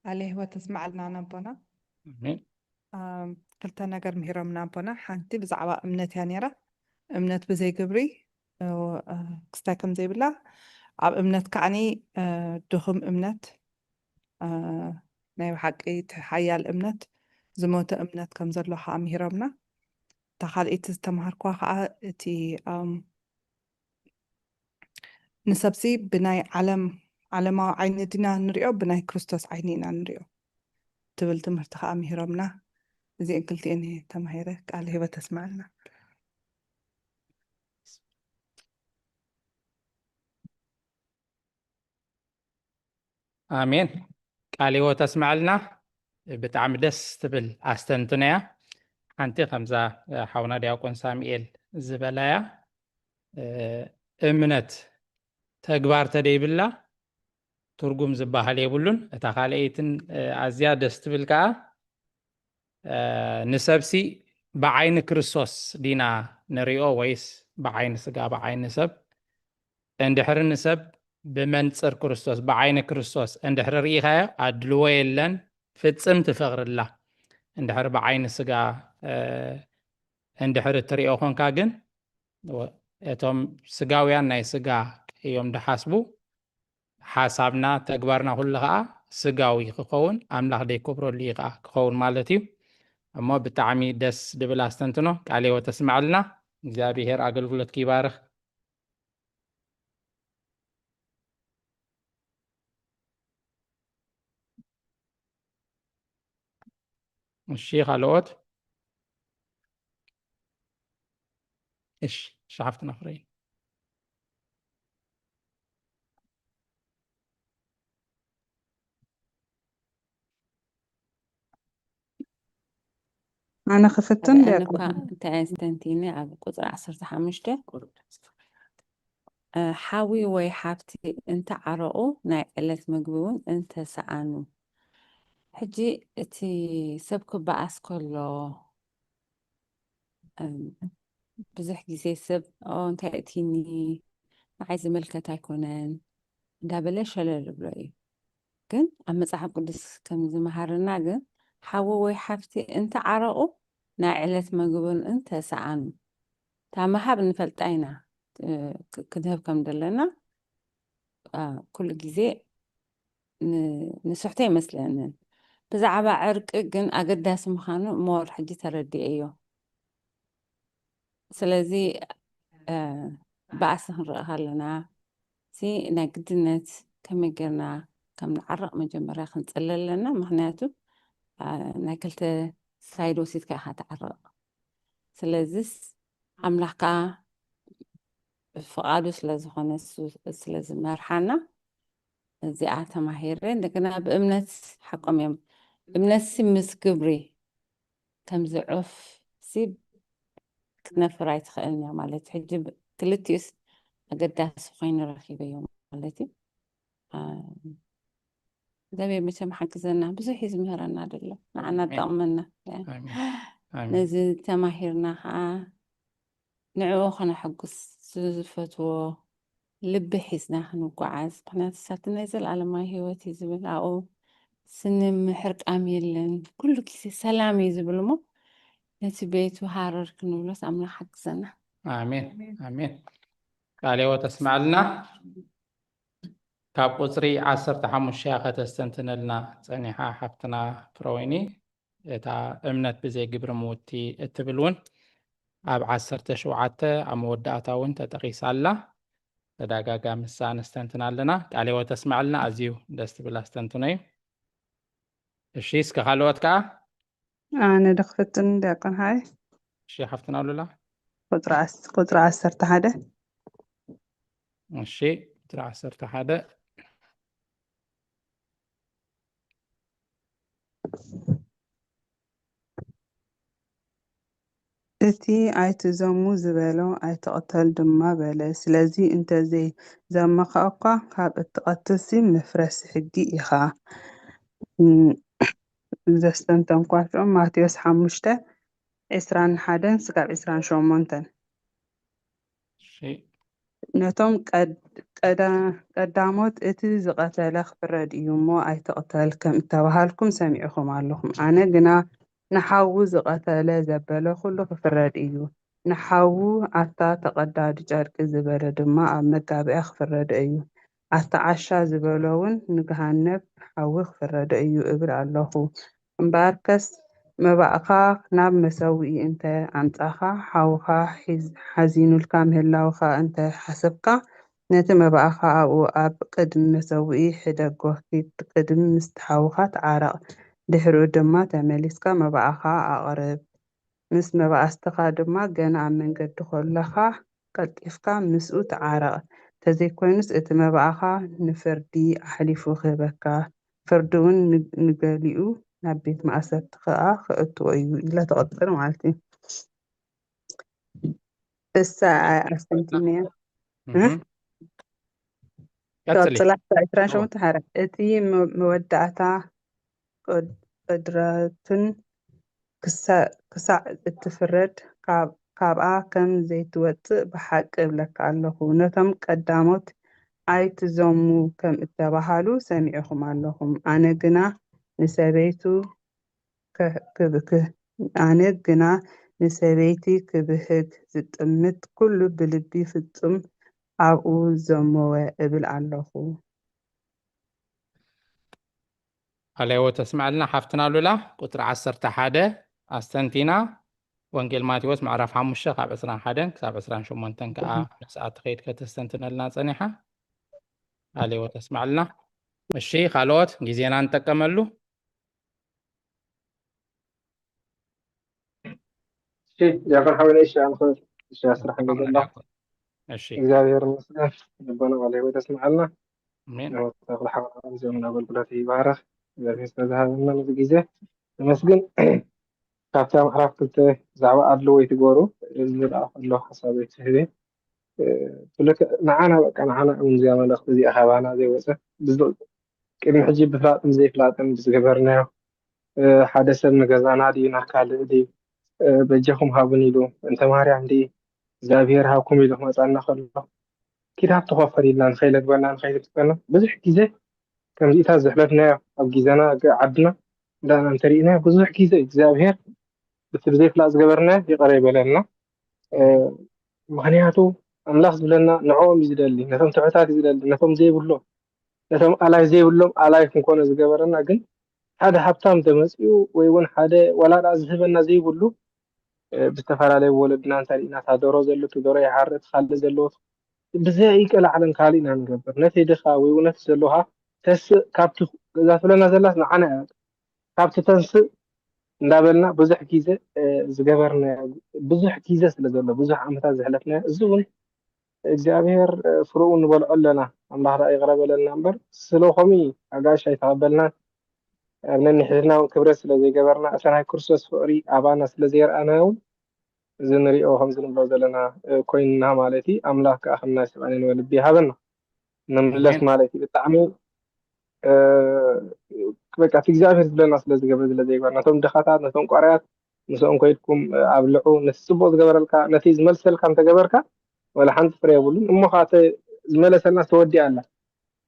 ቃለ ህይወት ተስማዓልና ነቦና። ኣሜን። ኣም፣ ክልተ ነገር ምሂሮምና ኣቦና። ሓንቲ ብዛዕባ እምነት እያ ነይራ። እምነት ብዘይ ግብሪ፣ እ፣ እ፣ ክስታይ ከም ዘይብላ፣ ኣብ እምነት ከዓኒ፣ እ፣ ድኹም እምነት፣ እ፣ ናይ ብሓቂ እቲ ሓያል እምነት፣ ዝሞተ እምነት ከም ዘሎ ከዓ ምሂሮምና። እታ ካልኣይቲ ዝተምሃርኩዋ ከዓ እቲ፣ ኣም፣ ንሰብሲ ብናይ ዓለም፣ ዓለማዊ ዓይኒ ዲና ንሪኦ፣ ብናይ ክርስቶስ ዓይኒ ኢና ንሪኦ ትብል ትምህርቲ ከዓ ምሂሮምና። እዚአን ክልቲኤን እየ ተማሂረ። ቃለ ህይወት ተስማዓልና። ኣሜን። ቃለ ህይወት ኣስምዐልና። ብጣዕሚ ደስ ትብል ኣስተንትኖ እያ። ሓንቲ ከምዛ፣ እ፣ ሓውና ዲያቆን ሳሙኤል ዝበላያ፣ እ፣ እምነት ተግባር ተደይብላ ትርጉም ዝበሃል የብሉን። እታ ካልኣይትን፣ እ፣ ኣዝያ ደስ ትብል ከኣ፣ እ፣ ንሰብሲ ብዓይኒ ክርስቶስ ዲና ንሪኦ ወይስ ብዓይኒ ስጋ፣ ብዓይኒ ሰብ? እንድሕሪ ንሰብ ብመንጽር ክርስቶስ፣ ብዓይኒ ክርስቶስ እንድሕሪ ርኢኻዮ፣ ኣድልዎ የለን፣ ፍጽምቲ ፍቕሪ ኣላ። እንድሕሪ ብዓይኒ ስጋ፣ እ፣ እንድሕሪ እትሪኦ ኾንካ ግን፣ ወ-፣ እቶም ስጋውያን ናይ ስጋ እዮም ድሓስቡ፣ ሓሳብና፣ ተግባርና ኩሉ ኸዓ ስጋዊ ክኸውን፣ ኣምላኽ ደይከብረሉ እዩ ኸዓ ክኸውን ማለት እዩ። እሞ ብጣዕሚ ደስ ድብል ኣስተንትኖ፣ ቃለ ህይወት ተስምዐልና። እግዚኣብሔር ኣገልግሎትኪ ይባርኽ። እሺ፣ ካልኦት? እሺ፣ እሺ፣ ሓፍትና ፍሬ። ኣነ ክፍትን ኣነ ዲያቆን። እኳ እንታይ ኣስተንቲኒ ኣብ ቁጽሪ ዓሰርተ ሓሙሽተ፣ እ፣ ሓዊ ወይ ሓፍቲ እንተ ዓረቑ ናይ ዕለት ምግቢ እውን እንተ ሰኣኑ። ሕጂ እቲ ሰብ ክበኣስ ከሎ፣ እም፣ ብዙሕ ግዜ ሰብ፣ "ኦ፣ እንታይ እቲኒ? ንዓይ ዝምልከት ኣይኮነን" እንዳበለ ሸለል ይብሎ እዩ። ግን ኣብ መጽሓፍ ቅዱስ ከም ዝመሃረና ግን ሓዊ ወይ ሓፍቲ እንተ ዓረቑ ናይ ዕለት መግብን እንተ ሰኣኑ፣ እታ ምሃብ ንፈልጣ ኢና፣ እ፣ ክ-፣ ክንህብ ከም ዘለና፣ አ፣ ኩሉ ግዜ ን-፣ ንስሕቶ ኣይመስለንን። ብዛዕባ ዕርቂ ግን ኣገዳሲ ምዃኑ ሞር ሕጂ ተረዲኤዮ። ስለዚ፣ እ፣ ባእሲ ክንርኢ ከለና፣ እዚ ናይ ግድነት ከመይ ጌርና ከም ንዓረቕ መጀመርያ ክንጽሊ ኣለና። ምኽንያቱ፣ እ፣ ናይ ክልተ ሳይድ ወሲድካ ኢኻ ትዓርቕ። ስለዚስ ኣምላኽ ከኣ ፍቓዱ ስለ ዝኾነ፣ እሱ ስለ ዝመርሓና፣ እዚኣ ተማሂረ። እንደገና ብእምነት ሓቆም እዮም። እምነትሲ ምስ ግብሪ ከምዚ ዑፍ ሲ ክትነፍር ኣይትኽእልን እያ ማለት እዩ። ሕጂ ብ-፣ ክልቲኡስ ኣገዳሲ ኮይኑ ረኺበዮ ማለት እዩ። አ፣ እግዚኣብሔር መቸም ሓግዘና፣ ብዙሕ እዩ ዝምህረና ደሎ፣ ንዓና ኣሜን። ጠቕመና። ኣሜን። ኣሜን። ነዚ ተማሂርና ኸዓ ንዕኡ ከነሐጉስ ዝፈትዎ ልቢ ሒዝና ክንጓዓዝ፣ ምኽንያቱ ንሳቱ ናይ ዘለኣለማዊ ህይወት እዩ ዝብል፣ ኣብኡ ስኒ ምሕርቃም የለን፣ ኩሉ ግዜ ሰላም እዩ ዝብል እሞ፣ ነቲ ቤቱ ሃረር ክንብሎስ ኣምላኽ ሓግዘና። ኣሜን፣ ኣሜን። ቃለ ሕይወት ኣስምዓልና። ካብ ቁጽሪ ዓሰርተ ሓሙሽተ እያ ከተስተንትነልና ጸኒሓ ሓፍትና ፍረወይኒ፣ እታ እምነት ብዘይ ግብሪ ምውቲ እትብል እውን ኣብ ዓሰርተ ሸውዓተ ኣብ መወዳእታ እውን ተጠቒሳ ኣላ። ተደጋጋሚ ንሳ ነስተንትና ኣለና። ቃለ ሕይወት ኣስምዓልና። ኣዝዩ ደስ ትብል ኣስተንትኖ እዩ። እሺ፣ እስከ ካልኦት ከኣ? ኣነ ዶ ክፍትን ዲያቆን ሓይ? እሺ፣ ሓፍትና ሉላ። ቁጽሪ ዓስ-፣ ቁጽሪ ዓሰርተ ሓደ። እሺ፣ ቁጽሪ ዓሰርተ ሓደ። እቲ ኣይትዘሙ ዝበሎ ኣይትቕተል ድማ በለ። ስለዚ እንተዘይዘመኻ እኳ ካብ እትቐትልሲ መፍረሲ ሕጊ ኢኻ። እም፣ ዘስተንተንኳቸው ማቴዎስ ሓሙሽተ ዕስራን ሓደን ስጋብ ዕስራን ሸሞንተን። እሺ። ነቶም ቀድ-፣ ቀዳ-፣ ቀዳሞት እቲ ዝቐተለ ክፍረድ እዩ እሞ ኣይትቕተል ከም እተባሃልኩም ሰሚዕኹም ኣለኹም። ኣነ ግና ንሓዉ ዝቐተለ ዘበለ ኩሉ ክፍረድ እዩ። ንሓዉ ኣታ ተቐዳዲ ጨርቂ ዝበለ ድማ ኣብ መጋቢያ ክፍረዶ እዩ። ኣታ ዓሻ ዝበሎ እውን ንገሃነብ ሓዊ ክፍረዶ እዩ እብል ኣለኹ። እምበኣርከስ መባእኻ ናብ መሰውኢ እንተ ኣምጻኻ፣ ሓውኻ ሒዝ-፣ ሓዚኑልካ ምህላውኻ እንተ ሓሰብካ፣ ነቲ መባእኻ ኣብኡ ኣብ ቅድሚ መሰውኢ ሕደጎ፣ ኪድ ቅድሚ ምስቲ ሓውኻ ተዓረቕ፣ ድሕሪኡ ድማ ተመሊስካ መባእኻ ኣቕርብ። ምስ መባእስትኻ ድማ ገና ኣብ መንገዲ ከለኻ ቀልጢፍካ ምስኡ ተዓረቕ። ተዘይኮይኑስ እቲ መባእኻ ንፍርዲ ኣሕሊፉ ክህበካ፣ ፍርዲ እውን ን-፣ ንገሊኡ ናብ ቤት ማእሰርቲ ከኣ ከእትዎ እዩ ኢላ ትቐጽል ማለት እዩ። እሳ ኣስተንቲነያ። እህ? እህ? ቀጽሊ። ትቐጽላ ዕስራን ሸሞንተን ሓደ። እቲ መ-፣ መወዳእታ ቅድ-፣ ቅድረትን ክሳ-፣ ክሳዕ እትፍረድ ካብ-፣ ካብኣ ከም ዘይትወጽእ ብሓቂ እብለካ ኣለኹ። ነቶም ቀዳሞት ኣይትዘሙ ከም እተባሃሉ ሰሚዕኹም ኣለኹም። ኣነ ግና ንሰበይቱ ከ-፣ ክብ-፣ ክ-፣ ኣነ ግና ንሰበይቲ ክብህግ ዝጥምት ኩሉ ብልቢ ፍጹም ኣብኡ ዘመወ እብል ኣለኹ። ኣለ ሕይወት ተስምዐልና ሓፍትና ሉላ። ቁጽሪ ዓሰርተ ሓደ ኣስተንቲና፣ ወንጌል ማቴዎስ ምዕራፍ ሓሙሽተ ካብ ዕስራን ሓደን ክሳብ ዕስራን ሸሞንተን ከኣ ምስኣ ትኸይድ ከተስተንትነልና ጸኒሓ። ኣለ ሕይወት ተስምዐልና። እሺ፣ ካልኦት ግዜና ንጠቀመሉ። እሺ፣ ዲያቆን ሓወነ፣ እሺ፣ ኣንተ፣ እሺ፣ ኣስራሕ ተጠቀምና እንደዘላ። ዲያቆን። እሺ። እግዚኣብሔር ይመስገን። ልቦና ቃለ ሕይወት ተስምዐልና። ኣሜን። ተኽለ ሓወነ፣ ዘመን ኣገልግሎት ይባረኽ። እግዚኣብሔር ዝተዛሃበና ነዚ ግዜ ተመስግን። ካብታ ምዕራፍ ክልተ ብዛዕባ ኣድልዎ ይትግበሩ ዝብል ከሎ ሓሳብ ኣይትህቤ። እ፣ ብልክዕ ንዓና፣ በቃ ንዓና እውን እዚኣ መልእኽቲ እዚኣ ካባና ዘይወጸት፣ ብዝ-፣ ቅድሚ ሕጂ ብፍላጥን ዘይፍላጥን ብዝገበርናዮ፣ እ፣ ሓደ ሰብ ንገዛና ድዩ ናብ ካልእ ድዩ፣ እ፣ በጃኹም ሃቡን ኢሉ፣ እንተ ማርያም ድዩ እግዚኣብሔር ሃብኩም ኢሉ ክመጻና ከሎ፣ ኪድ ሃብቲ ኮፈር ኢልና ንኸይለግበና ንኸይልግበና ብዙሕ ግዜ ከምዚኢታት ዘሕለፍናዮ ኣብ ግዜና ግ-፣ ዓድና እንዳና እንተሪእናዮ ብዙሕ ግዜ እግዚኣብሔር ብቲ ብዘይፍላጥ ዝገበርናዮ ይቕረ ይበለልና። እ፣ ምኽንያቱ ኣምላኽ ዝብለና ንዕኦም እዩ ዝደሊ፣ ነቶም ትሑታት እዩ ዝደሊ፣ ነቶም ዘይብሎም፣ ነቶም ኣላይ ዘይብሎም ኣላይ ክንኮኖ ዝገበረና ግን ሓደ ሃብታም ተመጺኡ ወይ እውን ሓደ ዋላ ደኣ ዝህበና ዘይብሉ፣ እ፣ ብዝተፈላለየ ወለድና እንተሪእና እታ ዶሮ ዘለቱ ዶሮ ይሓርድ፣ ካልእ ዘለዎ ብዘይቀላዕለን ካልእ ኢና ንገብር። ነቲ ድኻ ወይ እውን ነቲ ዘለኻ ተስእ ካብቲ እዛ ትብለና ዘላስ ንዓና እያ። ካብቲ ተንስእ እንዳበልና ብዙሕ ግዜ፣ እ፣ ዝገበርናዮ ብዙሕ ግዜ ስለ ዘሎ፣ ብዙሕ ዓመታት ዘሕለፍናዮ፣ እዚ እውን እግዚኣብሔር፣ እ፣ ፍርኡ ንበልዖ ኣለና። ኣምላኽ ደኣ ይቕረ በለልና እምበር፣ ስለ ኸምኡ ኣጋይሽ ኣይተቐበልናን። ኣብ ነንሕድሕድና እውን ክብረት ስለ ዘይገበርና፣ እቲ ናይ ክርስቶስ ፍቕሪ ኣባና ስለ ዘየርኣናዮ እውን፣ እዚ ንሪኦ ከምዚ ንብሎ ዘለና፣ እ፣ ኮይንና ማለት እዩ። ኣምላኽ ከኣ ከም ናይ ስብኣኔን ወልቢ ይሃበና። ንምለስ ኣሜን። ማለት እዩ። ብጣዕሚ፣ እ፣ በቃ እቲ እግዚኣብሔር ዝብለና ስለ ዝገብር ስለ ዘይግበር፣ ነቶም ድኻታት፣ ነቶም ቋርያት፣ ምስኦም ኮይድኩም፣ እ፣ ኣብልዑ። ነቲ ጽቡቕ ዝገበረልካ፣ ነቲ ዝመልሰልካ እንተገበርካ፣ ወላ ሓንቲ ፍረ የብሉን። እሞ ኸኣ እተ-፣ ዝመለሰልና ተወዲኣ ኣላ።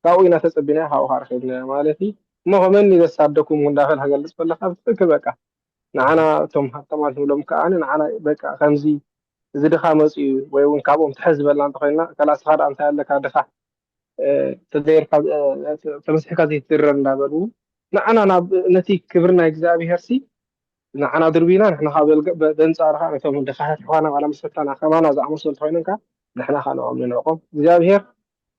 ካብኡ ኢና ተጸቢና፣ ካብኡ ኸኣ ረኺብናዮ ማለት እዩ። እሞ ከመኒ ዘሳደኩም እንዳበልካ ክገልጽ ከለኻ፣ ብትክክል በቃ ንዓና እቶም ሃብታማት ንብሎም ከኣ ንዓና በቃ ከምዚ እዚ ድኻ መፅኡ እዩ፣ ወይ እውን ካብኦም ትሕዝ ዝበልና እንተኮይና፣ ከላስኻ ደኣ እንታይ ኣለካ ድኻ፣ እ፣ ተዘይርካ፣ እ፣ ተመሲሕካ ዘይትድረር እንዳበሉ ንዓና ናብ ነቲ ክብሪ ናይ እግዚኣብሄር ሲ ንዓና ድርቢና፣ ንሕና ካብ በልገ-፣ በ-፣ በንጻሩ ከዓ ነቶም ድኻታት ኣሕዋና ዋላ መሰታና ከማና ዝኣመሰሉ እንተኮይኖም ከዓ ንሕና ከዓ ንዕኦም ንንዕቆም። እግዚኣብሄር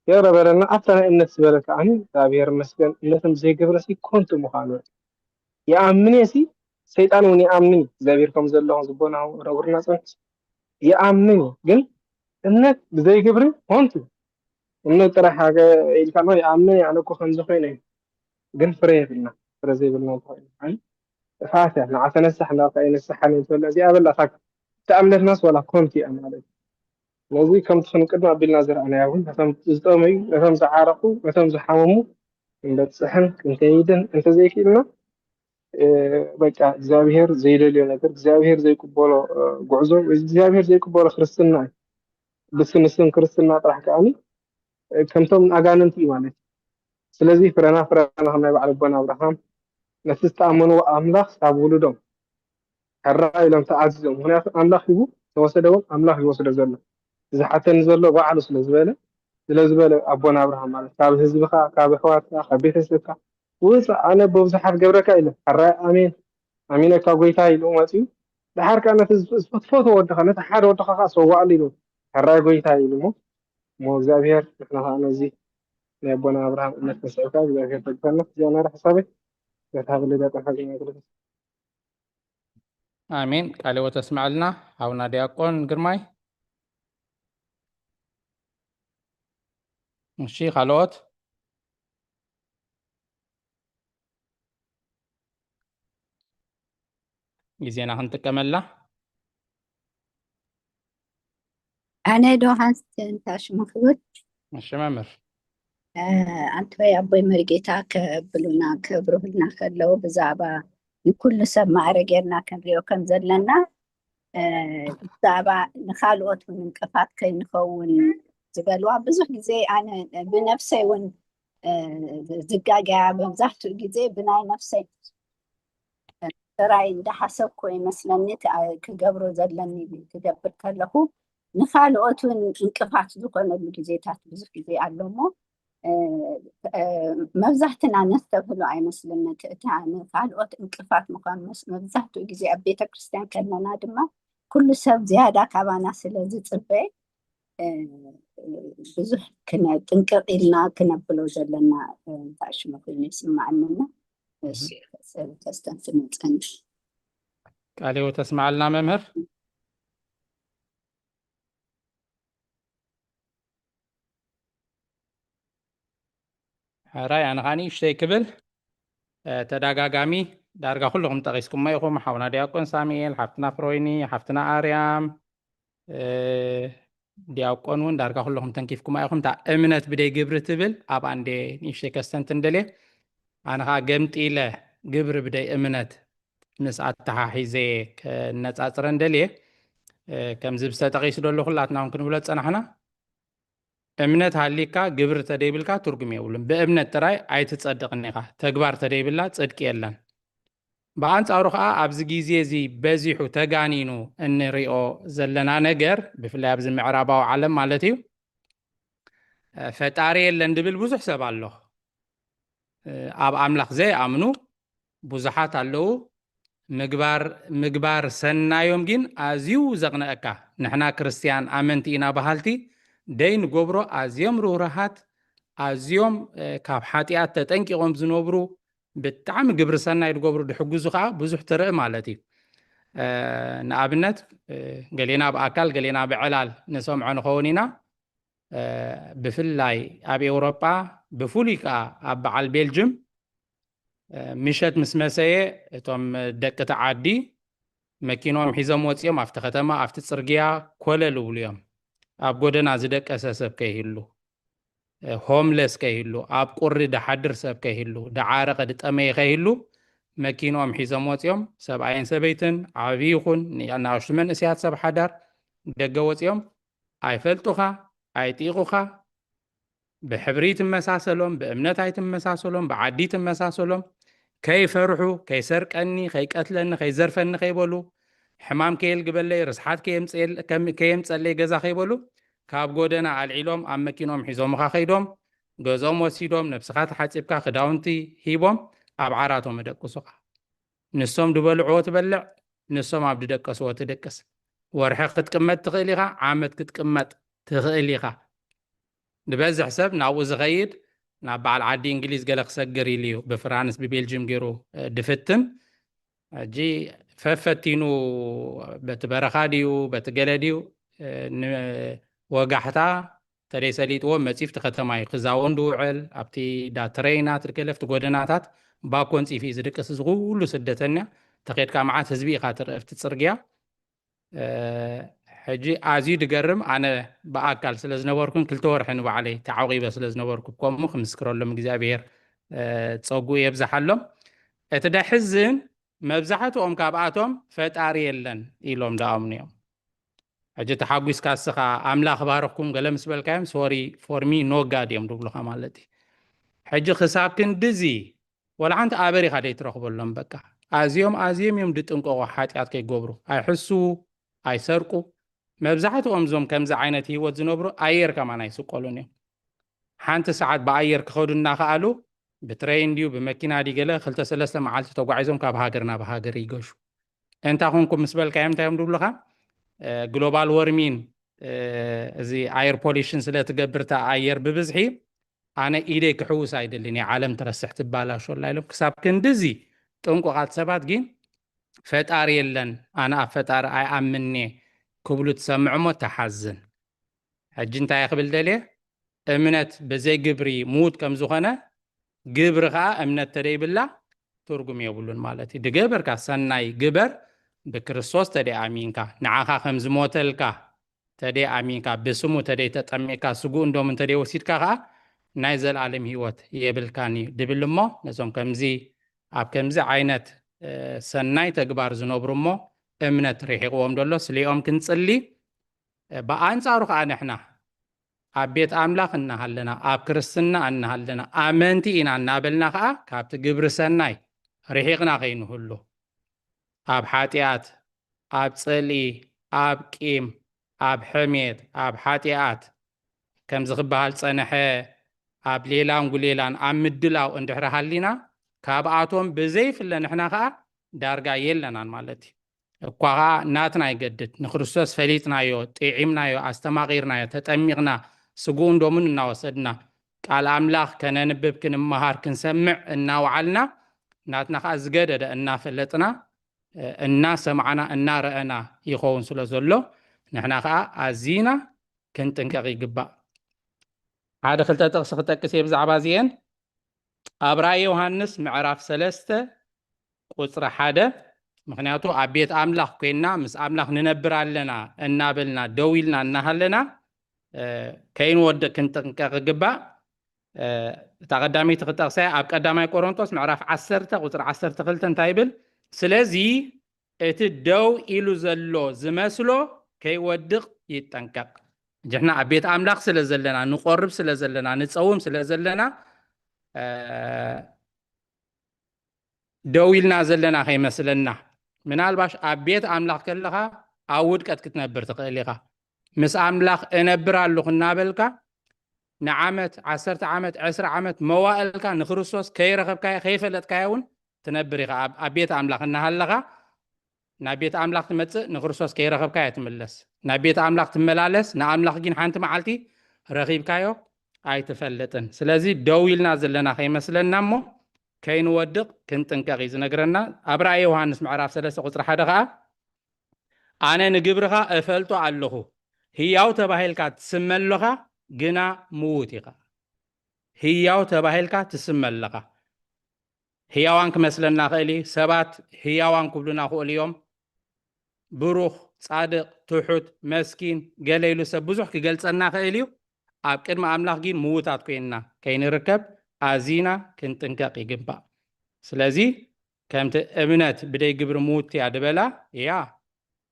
ይቕረ በለና። ኣብታ ናይ እምነት ዝበለ ከዓ እግዚኣብሄር ይመስገን። እምነቶም ዘይገብረ ሲ ኮንቱ ምዃኑ ይኣምን እየ ሲ፣ ሰይጣን እውን ይኣምን እዩ። እግዚኣብሄር ከም ዘሎ ዝቦና ረጉርና ጸንት ይኣምን እዩ። ግን እምነት ብዘይ ግብሪ ኮንቱ። እምነት ጥራሕ ሃገ ኢልካ ነው ይኣምን እየ፣ ኣነ እኮ ከምዚ ኮይነ እዩ። ግን ፍረ የብልና። ፍረ ዘይብልና እንተኮይኑ፣ ኣይ፣ ጥፍኣት እያ። ንዓ ተነሳሕ እንዳልካ ኣይነሳሓን እዩ ትብል። እዚኣ በላ፣ እታ፣ እታ እምነትናስ ዋላ ኮንቱ እያ ማለት እዩ። ስለዚ ከምቲ ክንቅድም ኣቢልና ዝረኣናዮ እውን፣ ነቶም ዝጠመዩ፣ ነቶም ዝዓረቑ፣ ነቶም ዝሓመሙ ክንበጽሕን ክንከይድን እንተዘይክኢልና፣ እ፣ በቃ እግዚኣብሄር ዘይደልዮ ነገር፣ እግዚኣብሄር ዘይቅበሎ፣ እ፣ ጉዕዞ፣ እግዚኣብሄር ዘይቅበሎ ክርስትና እዩ። ብስም ስም ክርስትና ጥራሕ ከኣኒ፣ እ፣ ከምቶም ኣጋንንቲ እዩ ማለት እዩ። ስለዚ ፍረና ፍረና ከም ናይ በዓል ኣቦና ኣብርሃም ነቲ ዝተኣመንዎ ኣምላኽ ካብ ውሉዶም ሕራ ኢሎም ተኣዚዞም። ምኽንያቱ ኣምላኽ ሂቡ ተወሰደ እውን ኣምላኽ ይወስዶ ዘሎ። ዝሓተኒ ዘሎ ባዕሉ ስለ ዝበለ፣ ስለ ዝበለ ኣቦና ኣብርሃም ማለት ካብ ህዝብኻ፣ ካብ ኣሕዋትካ፣ ካብ ቤተሰብካ ውፃእ፣ ኣነ ብብዙሓት ገብረካ ኢለ። ሕራይ ኣሜን፣ ኣሚነካ ጎይታ ኢሉ መፂኡ። ደሓር ከኣ ነቲ ዝፈ-፣ ዝፈትፈቶ ወድኻ፣ ነቲ ሓደ ወድኻ ከኣ ሰዋኣሉ ኢሉ። ሕራይ ጎይታ ኢሉ እሞ፣ እሞ እግዚኣብሄር ንሕና ከኣ ነዚ ናይ ኣቦና ኣብርሃም እምነት ክንስዕብ ከኣ እግዚኣብሄር ደግፈና። እዚኣ ናይ ሓሳበይ። ነታ ሃበለይ ዳጠፋ ግን ኣገልግሎት። ኣሜን። ቃለ ሕይወት ተስምዐልና ሓውና ዲያቆን ግርማይ። እሺ፣ ካልኦት? ግዜና ክንጥቀመላ። ኣነ ዶ ሓንቲ እንታይ ሽሙ ክብል? እሺ መምህር። እ፣ ኣንቶይ ኣቦይ መሪጌታ ከብሉና፣ ከብርሁልና ከለዉ ብዛዕባ ንኩሉ ሰብ ማዕረ ጌርና ክንሪኦ ከም ዘለና፣ እ፣ ብዛዕባ ንኻልኦት እውን እንቅፋት ከይንኸውን ዝበልዋ ብዙሕ ግዜ ኣነ ብነፍሰይ እውን፣ እ፣ ዝጋገያ መብዛሕትኡ ግዜ ብናይ ነፍሰይ ጥራይ እንዳሓሰብኩ ይመስለኒ፣ ክ-፣ ክገብሮ ዘለኒ ክገብር ከለኹ ንኻልኦት እውን እንቅፋት ዝኾነሉ ግዜታት ብዙሕ ግዜ ኣሎ እሞ፣ እ፣ እ፣ መብዛሕትና ነስተብህሎ ኣይመስልን። እቲ፣ እታ ንኻልኦት እንቅፋት ምዃን መስ-፣ መብዛሕትኡ ግዜ ኣብ ቤተ ክርስቲያን ከለና ድማ ኩሉ ሰብ ዝያዳ ካባና ስለ ዝጽበ፣ እ፣ ብዙሕ ክነ-፣ ጥንቅቕ ኢልና ክነብሎ ዘለና፣ እ፣ እንታይ ሽሙ ኮይኑ ይስምዓኒ እና፣ እሺ፣ እህ። ከስተንትን ጸንሕ። ቃለ ሕይወት ተስምዓልና መምህር። ሕራይ፣ ኣነ ኸኣ ንእሽተይ ክብል፣ እ፣ ተደጋጋሚ ዳርጋ ኩልኹም ጠቒስኩሞ ኢኹም፣ ሓውና ዲያቆን ሳሙኤል፣ ሓፍትና ፍሮይኒ፣ ሓፍትና ኣርያም፣ እ፣ ዲያቆን እውን ዳርጋ ኩልኹም ተንኪፍኩማ ኢኹም። እታ እምነት ብደይ ግብሪ ትብል ኣብኣ እንደ ንእሽተይ ከስተንትን ደልየ። ኣነ ኸኣ ገምጢለ ግብሪ ብደይ እምነት ምስ ኣተሓሒዘ ከነጻጽረን ደልየ። እ፣ ከምዚ ብዝተጠቒሱ ደሎ ኩላትና እውን ክንብሎ ዝጸናሕና፣ እምነት ሃሊካ ግብሪ ተደይብልካ ትርጉም የብሉን። ብእምነት ጥራይ ኣይትጸድቕን ኢኻ። ተግባር ተደይብላ ጽድቂ የለን። ብኣንጻሩ ኸኣ ኣብዚ ግዜ እዚ በዚሑ ተጋኒኑ እንሪኦ ዘለና ነገር፣ ብፍላይ ኣብዚ ምዕራባዊ ዓለም ማለት እዩ፣ እ፣ ፈጣሪ የለን ድብል ብዙሕ ሰብ ኣሎ። እ፣ ኣብ ኣምላኽ ዘይኣምኑ ብዙሓት ኣለዉ። ምግባር፣ ምግባር ሰናዮም ግን ኣዝዩ ዘቕንኣካ። ንሕና ክርስትያን ኣመንቲ ኢና በሃልቲ ደይ ንገብሮ ኣዝዮም ርህሩሃት፣ ኣዝዮም፣ እ፣ ካብ ሓጢኣት ተጠንቂቖም ዝነብሩ፣ ብጣዕሚ ግብሪ ሰናይ ዝገብሩ ድሕግዙ ኸኣ ብዙሕ ትርኢ ማለት እዩ። እ፣ ንኣብነት፣ እ፣ ገሌና ብኣካል ገሌና ብዕላል ንሰምዖ ንኸውን ኢና። እ፣ ብፍላይ ኣብ ኤውሮጳ ብፍሉይ ከኣ ኣብ በዓል ቤልጅም፣ እ፣ ምሸት ምስ መሰየ እቶም ደቂ እቲ ዓዲ መኪኖም ሒዞም ወጺኦም ኣብቲ ከተማ ኣብቲ ጽርግያ ኮለል ይብሉ እዮም። ኣብ ጎደና ዝደቀሰ ሰብ ከይህሉ፣ እ፣ ሆምለስ ከይህሉ፣ ኣብ ቁሪ ድሓድር ሰብ ከይህሉ፣ ድዓረቐ ድጠመየ ከይህሉ መኪኖም ሒዞም ወጺኦም ሰብኣይን ሰበይትን ዓብዪ ይኹን ንኣናእሽቱ መንእሰያት ሰብ ሓዳር ደገ ወጺኦም ኣይፈልጡኻ፣ ኣይጢቑኻ፣ ብሕብሪ ትመሳሰሎም፣ ብእምነት ኣይትመሳሰሎም፣ ብዓዲ ትመሳሰሎም፣ ከይፈርሑ፣ ከይሰርቀኒ፣ ከይቀትለኒ፣ ከይዘርፈኒ ከይበሉ፣ ሕማም ከየልግበለይ፣ ርስሓት ከየምፀል- ከም- ከየምፀለይ ገዛ ከይበሉ፣ ካብ ጎደና ኣልዒሎም ኣብ መኪኖም ሒዞምኻ ከይዶም፣ ገዝኦም ወሲዶም፣ ነብስኻ ተሓፂብካ፣ ክዳውንቲ ሂቦም፣ ኣብ ዓራቶም የደቅሱኻ። ንሶም ዝበልዕዎ ትበልዕ፣ ንሶም ኣብ ዝደቀስዎ ትደቅስ። ወርሒ ክትቅመጥ ትኽእል ኢኻ፣ ዓመት ክትቅመጥ ትኽእል ኢኻ። ዝበዝሕ ሰብ ናብኡ ዝኸይድ፣ ናብ በዓል ዓዲ እንግሊዝ ገለ ክሰግር ኢሉ እዩ፣ ብፍራንስ ብቤልጅም ገይሩ፣ እ፣ ድፍትን። ሕጂ ፈፈቲኑ፣ በቲ በረኻ ድዩ፣ በቲ ገለ ድዩ፣ እ፣ ንወጋሕታ ተደይ ሰሊጥዎ መጺፍቲ ከተማ እዩ ክዛወን ድውዕል። ኣብቲ ዳ ትረይናት፣ ገለፍቲ ጎደናታት ባኮ ኣንጺፉ እዩ ዝድቅስ። እዚ ኩሉ ስደተኛ ተኸድካ መዓት ህዝቢ ኢኻ ትርኢ ኣብቲ ጽርግያ። እ፣ ሕጂ ኣዝዩ ድገርም፣ ኣነ ብኣካል ስለ ዝነበርኩን ክልተ ወርሒ ንባዕለይ ተዓቂበ ስለ ዝነበርኩ፣ ከምኡ ክምስክረሎም እግዚኣብሔር፣ እ፣ ጸጉኡ የብዝሓሎም። እቲ ደሕዝን፣ መብዛሕትኦም ካብኣቶም ፈጣሪ የለን ኢሎም ደኣምኑ እዮም። ሕጂ ተሓጒስካ እስኻ፣ ኣምላኽ ባረኽኩም ገለ ምስ በልካዮም፣ ሶሪ ፎር ሚ ኖ ጋድ እዮም ድብሉኻ ማለት እዩ። ሕጂ ክሳብ ክንድዚ፣ ወላ ሓንቲ ኣበር ኢኻ ደይትረኽበሎም። በቃ ኣዝዮም ኣዝዮም እዮም ድጥንቀቑ ሓጢኣት ከይገብሩ። ኣይሕስዉ፣ ኣይሰርቁ። መብዛሕትኦም እዞም ከምዚ ዓይነት ህይወት ዝነብሩ ኣየር ከማን ኣይስቀሉን እዮም። ሓንቲ ሰዓት ብኣየር ክኸዱ እናኸኣሉ፣ ብትረይን ድዩ ብመኪና ድዩ ገለ፣ ክልተ ሰለስተ መዓልቲ ተጓዒዞም ካብ ሃገር ናብ ሃገር ይገሹ። እንታይ ኮንኩም ምስ በልካዮም እንታይ እዮም ድብሉኻ? እ፣ ግሎባል ወርሚን፣ እ፣ እዚ ኣየር ፖሊሽን ስለ ትገብር እታ ኣየር ብብዝሒ፣ ኣነ ኢደይ ክሕውስ ኣይደልን እየ፣ ዓለም ትረስሕ ትባላሾላ ኢሎም። ክሳብ ክንድዚ ጥንቁቓት ሰባት ግን ፈጣሪ የለን፣ ኣነ ኣብ ፈጣሪ ኣይኣምንየ ክብሉ ትሰምዕ እሞ ተሓዝን። ሕጂ እንታይ ክብል ደልየ? እምነት ብዘይ ግብሪ ምዉት ከም ዝኾነ፣ ግብሪ ኸኣ እምነት ተደይብላ ትርጉም የብሉን ማለት እዩ። ድገበርካ ሰናይ ግበር፣ ብክርስቶስ ተደይ ኣሚንካ፣ ንዓኻ ከም ዝሞተልካ ተደይ ኣሚንካ፣ ብስሙ ተደይ ተጠሚቅካ፣ ስግኡ እንዶም እንተደይ ወሲድካ ኸኣ ናይ ዘላለም ህይወት የብልካን እዩ ድብል እሞ፣ ነዞም ከምዚ ኣብ ከምዚ ዓይነት፣ እ፣ ሰናይ ተግባር ዝነብሩ እሞ እምነት ርሒቕዎም ደሎ ስሊኦም ክንጽሊ፣ እ፣ ብኣንጻሩ ኸኣ ንሕና ኣብ ቤት ኣምላኽ እናሃለና፣ ኣብ ክርስትና እናሃለና፣ ኣመንቲ ኢና እናበልና ኸኣ ካብቲ ግብሪ ሰናይ ርሒቕና ከይንህሉ፣ ኣብ ሓጢኣት፣ ኣብ ጽልኢ፣ ኣብ ቂም፣ ኣብ ሕሜት፣ ኣብ ሓጢኣት፣ ከምዚ ክበሃል ጸንሐ፣ ኣብ ሌላን ጉሌላን ኣብ ምድላው እንድሕሪ ሃሊና፣ ካብኣቶም ብዘይፍለ ንሕና ኸኣ ዳርጋ የለናን ማለት እዩ። እኳ ኸኣ ናትና ይገድድ፣ ንክርስቶስ ፈሊጥናዮ፣ ጥዒምናዮ፣ ኣስተማቒርናዮ፣ ተጠሚቕና፣ ስግኡን ደሙን እናወሰድና፣ ቃል ኣምላኽ ከነንብብ፣ ክንመሃር፣ ክንሰምዕ እናወዓልና፣ ናትና ኸኣ ዝገደደ እናፈለጥና፣ እ፣ እናሰማዕና፣ እናረኣና ይኸውን ስለ ዘሎ፣ ንሕና ኸኣ ኣዚና ክንጥንቀቕ ይግባእ። ሓደ ክልተ ጥቕሲ ክጠቅስ እየ ብዛዕባ እዚኤን። ኣብ ራእይ ዮሃንስ ምዕራፍ ሰለስተ ቁጽሪ ሓደ፣ ምኽንያቱ ኣብ ቤት ኣምላኽ ኮይንና ምስ ኣምላኽ ንነብር ኣለና እናበልና ደው ኢልና እናሃለና፣ እ፣ ከይንወድቕ ክንጥንቀቕ ይግባእ። እ፣ እታ ቀዳመይቲ ክጠቕሳ እየ፣ ኣብ ቀዳማይ ቆሮንቶስ ምዕራፍ ዓሰርተ ቁጽሪ ዓሰርተ ክልተ እንታይ ይብል? ስለዚ እቲ ደው ኢሉ ዘሎ ዝመስሎ ከይወድቕ ይጠንቀቕ። ንሕና ኣብ ቤት ኣምላኽ ስለ ዘለና፣ ንቆርብ ስለ ዘለና፣ ንጸውም ስለ ዘለና፣ እ፣ ደው ኢልና ዘለና ከይመስለና። ምናልባሽ ኣብ ቤት ኣምላኽ ከለኻ ኣብ ውድቀት ክትነብር ትኽእል ኢኻ። ምስ ኣምላኽ እነብር ኣለኹ እናበልካ ንዓመት፣ ዓሰርተ ዓመት፣ ዕስራ ዓመት መዋእልካ ንክርስቶስ ከይረኸብካዮ፣ ከይፈለጥካዮ እውን ትነብር ኢኻ። ኣብ፣ ኣብ ቤት ኣምላኽ እናሃለኻ ናብ ቤት ኣምላኽ ትመጽእ፣ ንክርስቶስ ከይረኸብካዮ ትምለስ። ናብ ቤት ኣምላኽ ትመላለስ፣ ንኣምላኽ ግን ሓንቲ መዓልቲ ረኺብካዮ ኣይትፈልጥን። ስለዚ ደው ኢልና ዘለና ከይመስለና እሞ ከይንወድቕ ክንጥንቀቕ እዩ ዝነግረና። ኣብ ራእይ ዮሃንስ ምዕራፍ ሰለስተ ቁጽሪ ሓደ ኸኣ፣ ኣነ ንግብርኻ እፈልጦ ኣለኹ፣ ህያው ተባሂልካ ትስመ ኣለኻ፣ ግና ምዉት ኢኻ። ህያው ተባሂልካ ትስመ ኣለኻ። ህያዋን ክመስለና ኽእል እዩ። ሰባት ህያዋን ክብሉና ክእሉ እዮም። ብሩኽ፣ ጻድቕ፣ ትሑት፣ መስኪን፣ ገለ ኢሉ ሰብ ብዙሕ ክገልጸና ኽእል እዩ። ኣብ ቅድሚ ኣምላኽ ግን ምዉታት ኮይንና ከይንርከብ ኣዚና ክንጥንቀቕ ይግባእ። ስለዚ ከምቲ እምነት ብደይ ግብሪ ምዉት እያ ድበላ፣ እያ፣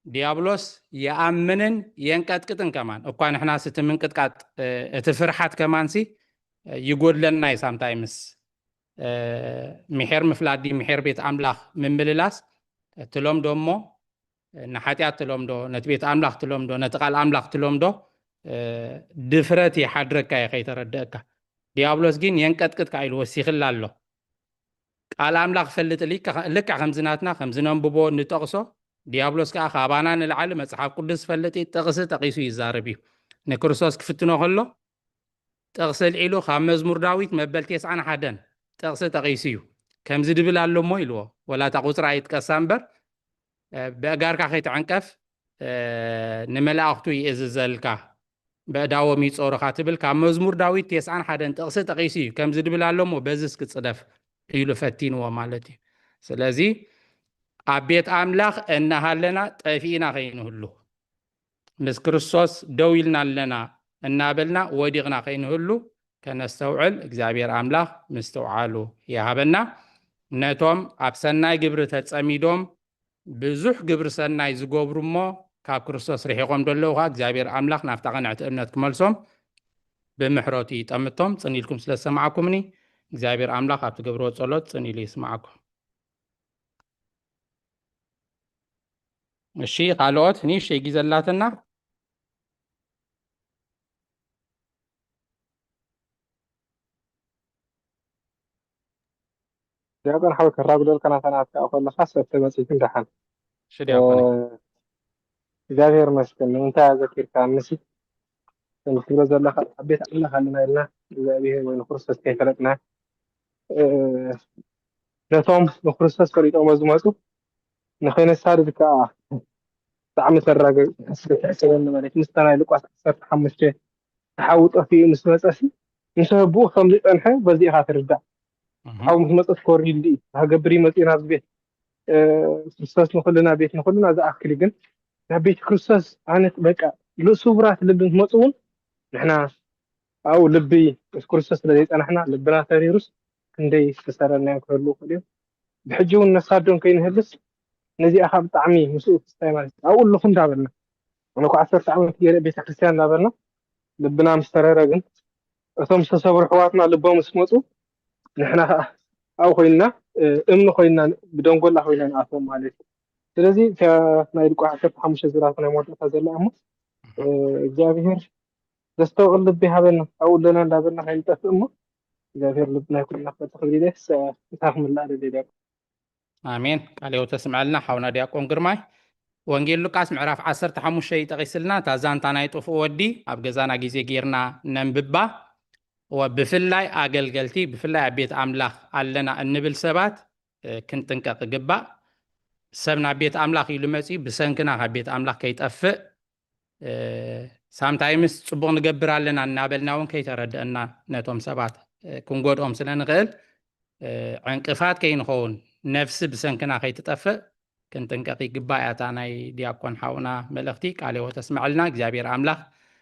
ዲያብሎስ ይኣምንን የንቀጥቅጥን ከማን። እኳ ንሕናስ እቲ ምንቅጥቃጥ፣ እ፣ እቲ ፍርሓት ከማንሲ፣ እ፣ ይጎድለና እዩ ሳምታይምስ። እ፣ ምሒር ምፍላጥ ድዩ ምሒር ቤት ኣምላኽ ምምልላስ፣ እቲ ሎምዶ እሞ ንሓጢኣት ትለምዶ፣ ነቲ ቤት ኣምላኽ ትለምዶ፣ ነቲ ቃል ኣምላኽ ትለምዶ፣ እ፣ ድፍረት ይሓድረካ እዩ ከይተረድአካ። ዲያብሎስ ግን የንቀጥቅጥካ ኢሉ ወሲኽላ ኣሎ። ቃል ኣምላኽ ፈልጥ ልክዕ፣ ልክዕ ከምዚ ናትና፣ ከምዚ ነንብቦ፣ ንጠቕሶ፣ ዲያብሎስ ከኣ ካባና ንላዕሊ መጽሓፍ ቅዱስ ፈልጥ እዩ፣ ጥቕሲ ጠቒሱ ይዛረብ እዩ። ንክርስቶስ ክፍትኖ ከሎ፣ ጥቕሲ ኣልዒሉ ካብ መዝሙር ዳዊት መበል ተስዓን ሓደን ጥቕሲ ጠቒሱ እዩ። ከምዚ ድብል ኣሎ እሞ ኢልዎ፣ ወላ እታ ቁጽሪ ኣይጥቀሳ እምበር፣ እ፣ ብኣእጋርካ ከይትዕንቀፍ፣ እ፣ ንመላእኽቱ ይእዝዘልካ፣ በእዳዎም ይጾሩኻ ትብል ካብ መዝሙር ዳዊት ተስዓን ሓደን ጥቕሲ ጠቒሱ እዩ። ከምዚ ድብል ኣሎ እሞ በዚ እስኪ ጽደፍ ኢሉ ፈቲንዎ ማለት እዩ። ስለዚ ኣብ ቤት ኣምላኽ እናሃለና ጠፊእና ከይንህሉ፣ ምስ ክርስቶስ ደው ኢልና ኣለና እናበልና ወዲቕና ከይንህሉ ከነስተውዕል እግዚኣብሔር ኣምላኽ ምስትውዓሉ ይሃበና። ነቶም ኣብ ሰናይ ግብሪ ተጸሚዶም ብዙሕ ግብሪ ሰናይ ዝገብሩ እሞ ካብ ክርስቶስ ርሒቖም ዘለዉ ኸዓ እግዚኣብሔር ኣምላኽ ናብታ ቅንዕቲ እምነት ክመልሶም ብምሕረቱ ይጠምቶም። ጽን ኢልኩም ስለ ዝሰማዕኩምኒ እግዚኣብሔር ኣምላኽ ኣብ ትገብርዎ ጸሎት ጽን ኢሉ ይስማዓኩም። እሺ፣ ካልኦት ንእሽተይ ግዜ ኣላትና። ዲያቆን ሓወይ፣ ከራጉደልካ ናታ ናትካ ከለኻ ሰብ ተመጺእኩ ደሓን። እሺ ዲያቆን። እ፣ እግዚኣብሔር ይመስገን። ንምንታይ ኣዘኪርካ? ንሲ ከም ትብሎ ዘለኻ ኣብ ቤት ኣምላኽ ኣለና ኢልና እግዚኣብሔር ወይ ንክርስቶስ ከይፈለጥና፣ እ፣ ነቶም ንክርስቶስ ፈሊጦሞ ዝመጹ ንኸይነሳድድ ከኣ ብጣዕሚ ተራገ-፣ ተሕስበኒ ማለት እዩ። ምስታ ናይ ሉቃስ ዓሰርተ ሓሙሽተ ተሓዊ ጠፊኡ ምስ መጸሲ፣ ምስ ህቡኡ ከም ዝጸንሐ በዚ ኢኻ ትርዳእ። እህ። ተሓዊ ምስ መጸስ ኮሪሉ እዩ። ሃገር ብሪ መጺኡ ናብዚ ቤት፣ እ፣ ክርስቶስ ንኹልና ቤት ንኹልና ዝኣክል እዩ። ግን ናብ ቤት ክርስቶስ ኣነ በቃ ስቡራት ልቢ ምስ መጹ እውን ንሕና ኣብኡ ልቢ ምስ ክርስቶስ ስለ ዘይጸናሕና ልብና ተሪሩስ ክንደይ ዝተሰረናዮም ክህልዉ ይኽእሉ እዮም። ብሕጂ እውን ነሳዶም ከይንህልስ ነዚኣ ካብ ብጣዕሚ ምስኡ ክስታይ ማለት እዩ። ኣብኡ ኣለኹ እንዳበልና፣ ኣነ እኮ ዓሰርተ ዓመት ገይረ ቤተክርስትያን እንዳበልና ልብና ምስ ተረረ ግን እቶም ዝተሰብሩ ኣሕዋትና ልቦም ምስ መጹ ንሕና ከኣ ኣብኡ ኮይንና፣ እ፣ እምኒ ኮይንና ብደንጎላ ኮይና ንኣትዎም ማለት እዩ። ስለዚ እታ ናይ ሉቃስ ዓሰርተ ሓሙሽተ ዝራእቲ ናይ መወዳእታ ዘላ እሞ፣ እ፣ እግዚኣብሔር ዘስተውዕል ልቢ ይሃበና። ኣብኡ ኣለና እንዳበልና ከይንጠፍእ እሞ እግዚኣብሔር ልብና ይኩንና ክፈትሕ ክብል ኢለ ስ-፣ እታ ክምላእ ደልየ ዲያቆን። ኣሜን። ቃለ ሕይወት ተስምዐልና ሓውና ዲያቆን ግርማይ። ወንጌል ሉቃስ ምዕራፍ ዓሰርተ ሓሙሽተ ይጠቒስልና፣ እታ ዛንታ ናይ ጥፉእ ወዲ ኣብ ገዛና ግዜ ጌርና ነንብባ። ወ-፣ ብፍላይ ኣገልገልቲ፣ ብፍላይ ኣብ ቤት ኣምላኽ ኣለና እንብል ሰባት፣ እ፣ ክንጥንቀቕ ይግባእ። ሰብ ናብ ቤት ኣምላኽ ኢሉ መጺኡ ብሰንክና ካብ ቤት ኣምላኽ ከይጠፍእ፣ እ፣ ሳምታይምስ ጽቡቕ ንገብር ኣለና እናበልና እውን ከይተረድአና ነቶም ሰባት፣ እ፣ ክንጎድኦም ስለ ንኽእል፣ እ፣ ዕንቅፋት ከይንኸውን፣ ነፍሲ ብሰንክና ከይትጠፍእ ክንጥንቀቕ ይግባእ እያ እታ ናይ ዲያቆን ሓውና መልእኽቲ። ቃለ ሕይወት ተስምዐልና። እግዚኣብሔር ኣምላኽ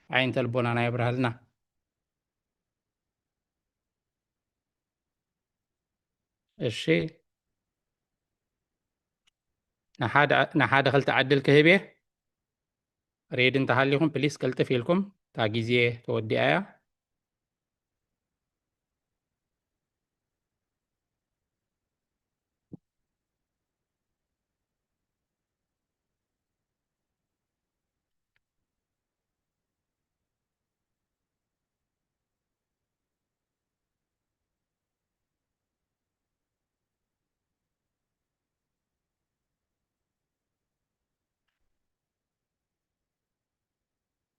ዓይንተ ልቦናና የብርሃልና። እሺ፣ ንሓደ፣ ንሓደ ክልተ ዕድል ክህብ እየ። ሬዲ እንተሃሊኹም ፕሊስ ቅልጥፍ ኢልኩም፣ እታ ግዜ ተወዲኣ እያ።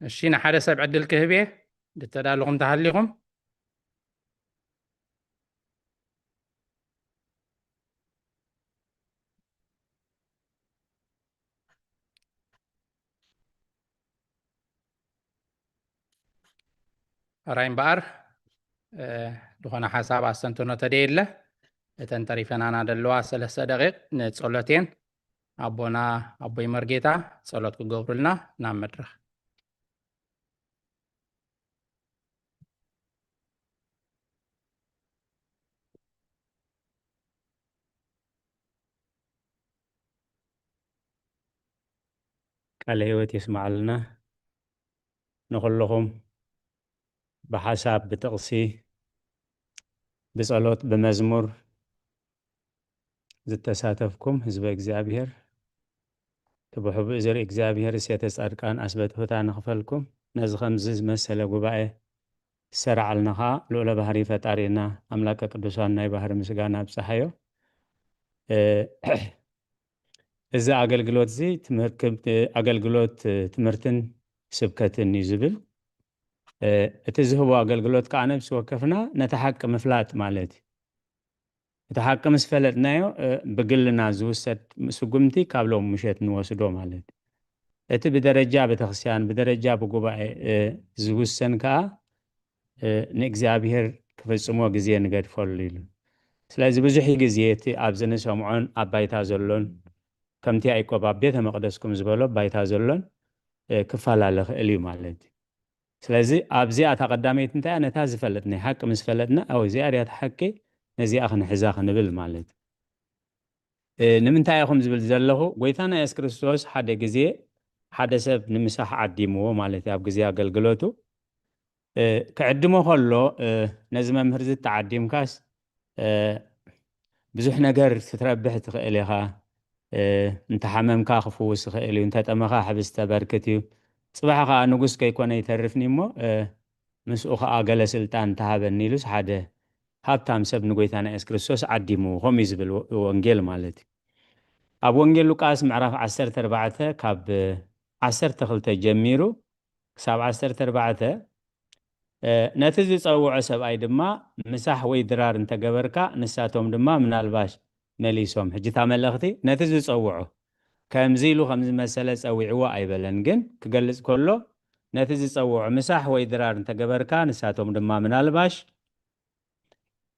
እሺ፣ ንሓደ ሰብ ዕድል ክህብ እየ፣ ዝተዳለኹም ተሃሊኹም። ሕራይ እምበኣር፣ እ፣ ዝኾነ ሓሳብ ኣስተንትኖ ተደየለ፣ እተን ተሪፈናና ዘለዋ ሰለስተ ደቂቕ ንጸሎት እየን። ኣቦና፣ ኣቦይ መርጌታ ጸሎት ክገብሩልና ናብ መድረኽ። ቃለ ሕይወት የስምዓልና ንኹልኹም። ብሓሳብ፣ ብጥቕሲ፣ ብጸሎት፣ ብመዝሙር ዝተሳተፍኩም ህዝበ እግዚኣብሔር፣ እቲ ብሕቡእ ዝርኢ እግዚኣብሔር እሴተ ጻድቃን ኣስበትሑታ ንኽፈልኩም፣ ነዚ ከምዚ ዝመሰለ ጉባኤ ዝሰራዓልና ኸኣ ልዑለ ባህሪ ፈጣሪና ኣምላከ ቅዱሳን ናይ ባህሪ ምስጋና ኣብጽሓዮ። እ፣ እዚ ኣገልግሎት እዚ ትምህር-፣ ክብ-፣ ኣገልግሎት ትምህርትን ስብከትን እዩ ዝብል። እ፣ እቲ ዝህቦ ኣገልግሎት ከኣ ነብሲ ወከፍና ነቲ ሓቂ ምፍላጥ ማለት እዩ። እቲ ሓቂ ምስ ፈለጥናዮ፣ እ፣ ብግልና ዝውሰድ ስጉምቲ ካብ ሎም ምሸት ንወስዶ ማለት እዩ። እቲ ብደረጃ ቤተክርስትያን፣ ብደረጃ ብጉባኤ፣ እ፣ ዝውሰን ከኣ፣ እ፣ ንእግዚኣብሔር ክፍጽሞ ግዜ ንገድፈሉ ኢሉ። ስለዚ ብዙሕ ግዜ እቲ ኣብዚ ንሰምዖን ኣብ ባይታ ዘሎን፣ ከምቲ ያዕቆብ ኣብ ቤተ መቕደስኩም ዝበሎ ኣብ ባይታ ዘሎን፣ እ፣ ክፈላለ ክእል እዩ ማለት እዩ። ስለዚ ኣብዚኣ እታ ቀዳመይቲ እንታይ እያ? ነታ ዝፈለጥ ናይ ሓቂ ምስ ፈለጥና፣ "ኣው፣ እዚኣ ድያ እታ ሓቂ? ነዚኣ ክንሕዛ" ክንብል ማለት እዩ። እ፣ ንምንታይ ኢኹም ዝብል ዘለኹ፣ ጎይታና የሱስ ክርስቶስ ሓደ ግዜ ሓደ ሰብ ንምሳሕ ዓዲምዎ ማለት እዩ። ኣብ ግዜ ኣገልግሎቱ፣ እ፣ ክዕድሞ ከሎ፣ እ፣ ነዚ መምህር እዚ ተዓዲምካስ፣ እ፣ ብዙሕ ነገር ክትረብሕ ትኽእል ኢኻ። እ፣ እንተሓመምካ ክፍውስ ይኽእል እዩ፣ እንተጠመኻ ሕብስቲ ተበርክት እዩ። ጽባሕ ኸኣ ንጉስ ከይኮነ ይተርፍኒ እሞ፣ እ፣ ምስኡ ኸኣ ገለ ስልጣን ተሃበኒ ኢሉስ ሓደ ሃብታም ሰብ ንጎይታና የሱስ ክርስቶስ ዓዲምዎ፣ ከምኡ እዩ ዝብል ወ-፣ ወንጌል ማለት እዩ። ኣብ ወንጌል ሉቃስ ምዕራፍ ዓሰርተ ኣርባዕተ ካብ ዓሰርተ ክልተ ጀሚሩ ክሳብ ዓሰርተ ኣርባዕተ፣ እ፣ ነቲ ዝጸውዖ ሰብኣይ ድማ ምሳሕ ወይ ድራር እንተገበርካ፣ ንሳቶም ድማ ምናልባሽ መሊሶም። ሕጂ እታ መልእኽቲ ነቲ ዝጸውዖ፣ ከምዚ ኢሉ ከም ዝመሰለ ጸዊዕዎ ኣይበለን፣ ግን ክገልጽ ከሎ፣ ነቲ ዝጸውዖ ምሳሕ ወይ ድራር እንተገበርካ፣ ንሳቶም ድማ ምናልባሽ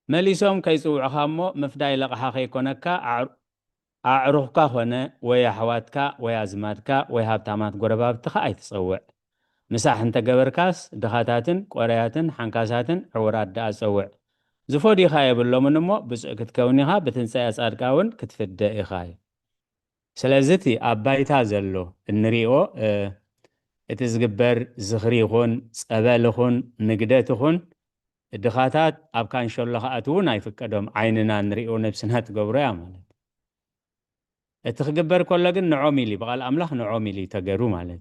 መሊሶም ከይጽውዑኻ እሞ፣ ምፍዳይ ለቕሓ ከይኮነካ፣ ኣዕሩ-፣ ኣዕሩኽካ ኾነ፣ ወይ ኣሕዋትካ፣ ወይ ኣዝማድካ፣ ወይ ሃብታማት ጎረባብትኻ ኣይትጸውዕ። ምሳሕ እንተገበርካስ፣ ድኻታትን፣ ቆረያትን፣ ሓንካሳትን፣ ዕውራት ደኣ ጸውዕ። ዝፈድዩኻ የብሎምን እሞ፣ ብፁዕ ክትከውን ኢኻ፣ ብትንሳኤ ጻድቃ እውን ክትፍደ ኢኻ እዩ። ስለዚ እቲ ኣብ ባይታ ዘሎ እንሪኦ፣ እ፣ እቲ ዝግበር ዝኽሪ ይኹን፣ ጸበል ይኹን፣ ንግደት ይኹን፣ ድኻታት ኣብ ካንሸሎ ክኣትዉ እውን ኣይፍቀዶም። ዓይንና እንሪኦ ነብስና ትገብሮ እያ ማለት። እቲ ክግበር ከሎ ግን ንዖም ኢሉ እዩ፣ ብቓል ኣምላኽ ንዖም ኢሉ እዩ ተገሩ ማለት።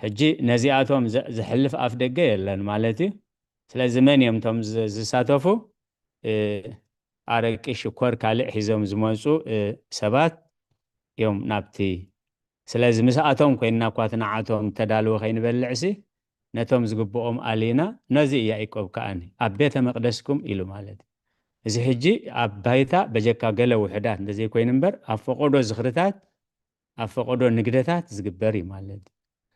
ሕጂ ነዚኣቶም ዘ-፣ ዘሕልፍ ኣፍ ደገ የለን ማለት እዩ። ስለዚ መን እዮም እቶም ዝ-፣ ዝሳተፉ? እ፣ ኣረቂ፣ ሽኮር፣ ካልእ ሒዞም ዝመጹ፣ እ፣ ሰባት እዮም ናብቲ። ስለዚ ምስኣቶም ኮይንና እኳ እቲ ንዓቶም ተዳልወ ከይንበልዕሲ፣ ነቶም ዝግብኦም ኣሊና፣ ነዚ እዩ ያዕቆብ ከኣኒ ኣብ ቤተ መቕደስኩም ኢሉ ማለት እዩ። እዚ ሕጂ ኣብ ባይታ በጀካ ገለ ውሑዳት እንተዘይኮይኑ እምበር፣ ኣብ ፈቐዶ ዝኽርታት፣ ኣብ ፈቐዶ ንግደታት ዝግበር እዩ ማለት እዩ።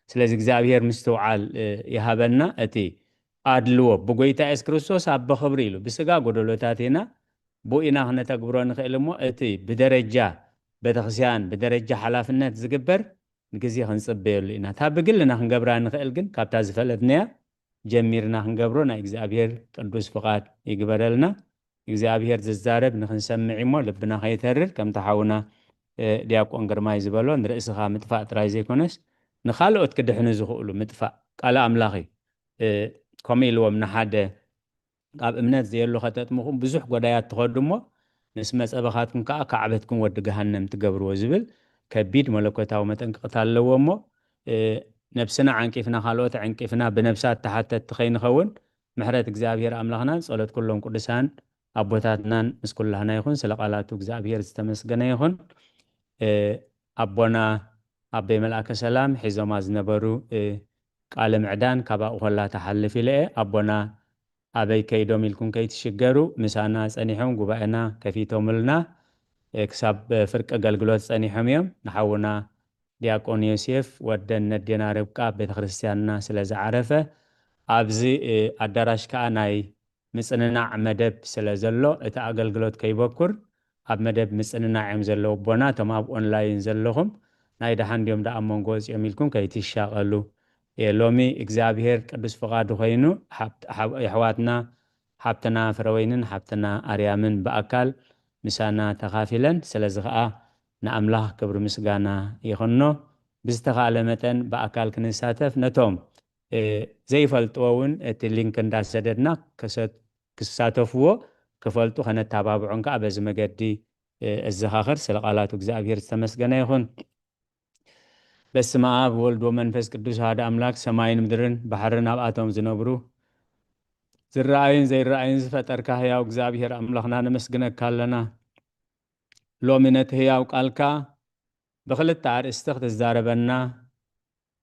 ስለዚ እግዚኣብሔር ምስትውዓል፣ እ፣ ይሃበና። እቲ ኣድልዎ ብጎይታ የሱስ ክርስቶስ ኣብ ብኽብሪ ኢሉ፣ ብስጋ ጎደሎታት ኢና፣ ብኡ ኢና ክነተግብሮ ንኽእል እሞ፣ እቲ ብደረጃ ቤተክርስትያን፣ ብደረጃ ሓላፍነት ዝግበር ንግዜ ክንጽበየሉ ኢና። እታ ብግልና ክንገብራ ንኽእል ግን፣ ካብታ ዝፈለጥናያ ጀሚርና ክንገብሮ ናይ እግዚኣብሔር ቅዱስ ፍቓድ ይግበረልና። እግዚኣብሔር ዝዛረብ ንኽንሰምዕ እሞ ልብና ከይተርር፣ ከምቲ ሓውና፣ እ፣ ዲያቆን ግርማይ ዝበሎ፣ ንርእስኻ ምጥፋእ ጥራይ ዘይኮነስ፣ ንኻልኦት ክድሕኑ ዝኽእሉ ምጥፋእ። ቃል ኣምላኽ እዩ። እ፣ ከምኡ ኢልዎም፣ ንሓደ ኣብ እምነት ዘየሎ ከተጥምኹም ብዙሕ ጎዳያት ትኸዱ እሞ፣ ምስ መጸ በኻትኩም ከኣ ካዕበትኩም ወዲ ገሃነም ትገብርዎ ዝብል ከቢድ መለኮታዊ መጠንቀቕታ ኣለዎ እሞ፣ እ፣ ነብስና ዓንቂፍና፣ ካልኦት ዓንቂፍና፣ ብነብሳት ተሓተትቲ ከይንኸውን፣ ምሕረት እግዚኣብሔር ኣምላኽናን ጸሎት ኩሎም ቅዱሳን ኣቦታትናን ምስ ኩላህና ይኹን። ስለ ቃላቱ እግዚኣብሔር ዝተመስገነ ይኹን። እ፣ ኣቦና ኣቦይ መልኣከ ሰላም ሒዞማ ዝነበሩ፣ እ፣ ቃለ ምዕዳን ካብ ኣብኡ ከላ ትሓልፍ ኢለ እየ። ኣቦና ኣበይ ከይዶም ኢልኩም ከይትሽገሩ፣ ምሳና ጸኒሖም፣ ጉባኤና ከፊቶምልና፣ እ፣ ክሳብ፣ እ፣ ፍርቂ ኣገልግሎት ጸኒሖም እዮም። ንሓውና ዲያቆን ዮሴፍ ወደን ነዴና ርብቃ ቤተ ክርስቲያንና ስለ ዝዓረፈ፣ ኣብዚ፣ እ፣ ኣዳራሽ ከኣ ናይ ምጽንናዕ መደብ ስለ ዘሎ፣ እቲ ኣገልግሎት ከይበኩር ኣብ መደብ ምጽንናዕ እዮም ዘለዉ ኣቦና። እቶም ኣብ ኦንላይን ዘለኹም ናይ ደሓን ድዮም ደኣ ኣብ መንጎ ወጺኦም ኢልኩም ከይትሻቐሉ። እ፣ ሎሚ እግዚኣብሔር ቅዱስ ፍቓዱ ኮይኑ፣ ሓብት-፣ ሓብ-፣ የሕዋትና ሓብትና ፍረወይንን ሓብትና ኣርያምን ብኣካል ምሳና ተኻፊለን፣ ስለዚ ኸኣ ንኣምላኽ ክብሪ ምስጋና ይኹኖ። ብዝተኻእለ መጠን ብኣካል ክንሳተፍ፣ ነቶም፣ እ፣ ዘይፈልጥዎ እውን እቲ ሊንክ እንዳሰደድና ክሰ-፣ ክሳተፍዎ ክፈልጡ ከነተባብዖም ከኣ በዚ መገዲ፣ እ፣ እዘኻኽር። ስለ ቃላቱ እግዚኣብሔር ዝተመስገነ ይኹን። በስመ ኣብ ወልድ ወመንፈስ ቅዱስ፣ ሓደ ኣምላክ፣ ሰማይን ምድርን ባሕርን ኣብኣቶም ዝነብሩ፣ ዝረኣዩን ዘይረኣዩን ዝፈጠርካ ህያው እግዚኣብሔር ኣምላኽና፣ ነመስግነካ ኣለና። ሎሚ ነቲ ህያው ቃልካ ብኽልተ ኣርእስቲ ክትዛረበና፣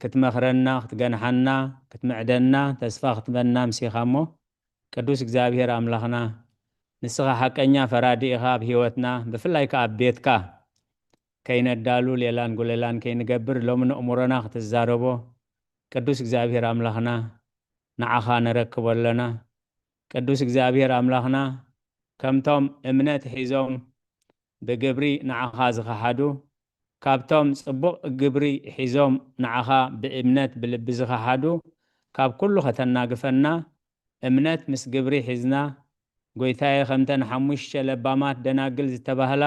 ክትመኽረና፣ ክትገንሓና፣ ክትምዕደና፣ ተስፋ ክትበና ምሲኻ እሞ፣ ቅዱስ እግዚኣብሔር ኣምላኽና፣ ንስኻ ሓቀኛ ፈራዲ ኢኻ ኣብ ህይወትና፣ ብፍላይ ከኣ ኣብ ቤትካ። ከይነዳሉ ሌላን ጉለላን ከይንገብር፣ ሎሚ ንእምሮና ክትዛረቦ፣ ቅዱስ እግዚኣብሔር ኣምላኽና፣ ንዓኻ ነረክቦ ኣለና። ቅዱስ እግዚኣብሔር ኣምላኽና፣ ከምቶም እምነት ሒዞም ብግብሪ ንዓኻ ዝኸሓዱ፣ ካብቶም ጽቡቕ ግብሪ ሒዞም ንዓኻ ብእምነት ብልቢ ዝኸሓዱ፣ ካብ ኩሉ ከተናግፈና፣ እምነት ምስ ግብሪ ሒዝና፣ ጎይታየ፣ ከምተን ሓሙሽተ ለባማት ደናግል ዝተባህላ፣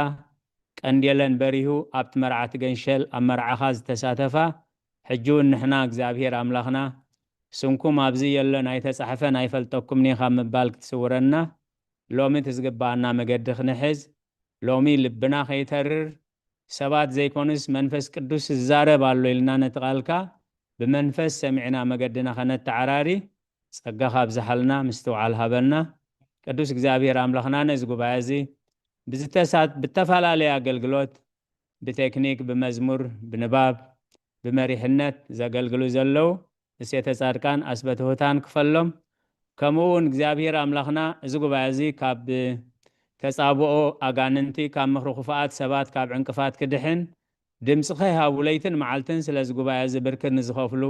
ቀንዴለን በሪሁ ኣብቲ መርዓ ትገንሸል ኣብ መርዓኻ ዝተሳተፋ፣ ሕጂ እውን ንሕና እግዚኣብሔር ኣምላኽና፣ ስምኩም ኣብዚ የሎን ኣይተጻሕፈን ኣይፈልጠኩምን እየ ካብ ምባል ክትስውረና፣ ሎሚ እቲ ዝግብኣና መገዲ ክንሕዝ፣ ሎሚ ልብና ከይተርር፣ ሰባት ዘይኮኑስ መንፈስ ቅዱስ ይዛረብ ኣሎ ኢልና ነቲ ቃልካ ብመንፈስ ሰሚዕና መገድና ከነተዓራሪ ጸጋኻ ኣብዝሓልና፣ ምስትውዓል ሃበና። ቅዱስ እግዚኣብሔር ኣምላኽና ነዚ ጉባኤ እዚ ብዝተሳ-፣ ብተፈላለየ ኣገልግሎት፣ ብቴክኒክ፣ ብመዝሙር፣ ብንባብ፣ ብመሪሕነት ዘገልግሉ ዘለዉ እሴተ ጻድቃን ኣስበትሁታን ክፈሎም። ከምኡ እውን እግዚኣብሔር ኣምላኽና እዚ ጉባኤ እዚ ካብ ተጻብኦ ኣጋንንቲ፣ ካብ ምኽሪ ክፉኣት ሰባት፣ ካብ ዕንቅፋት ክድሕን ድምፅኻ ይሃቡ። ለይትን መዓልትን ስለዚ ጉባኤ እዚ ብርክት ንዝኸፍሉ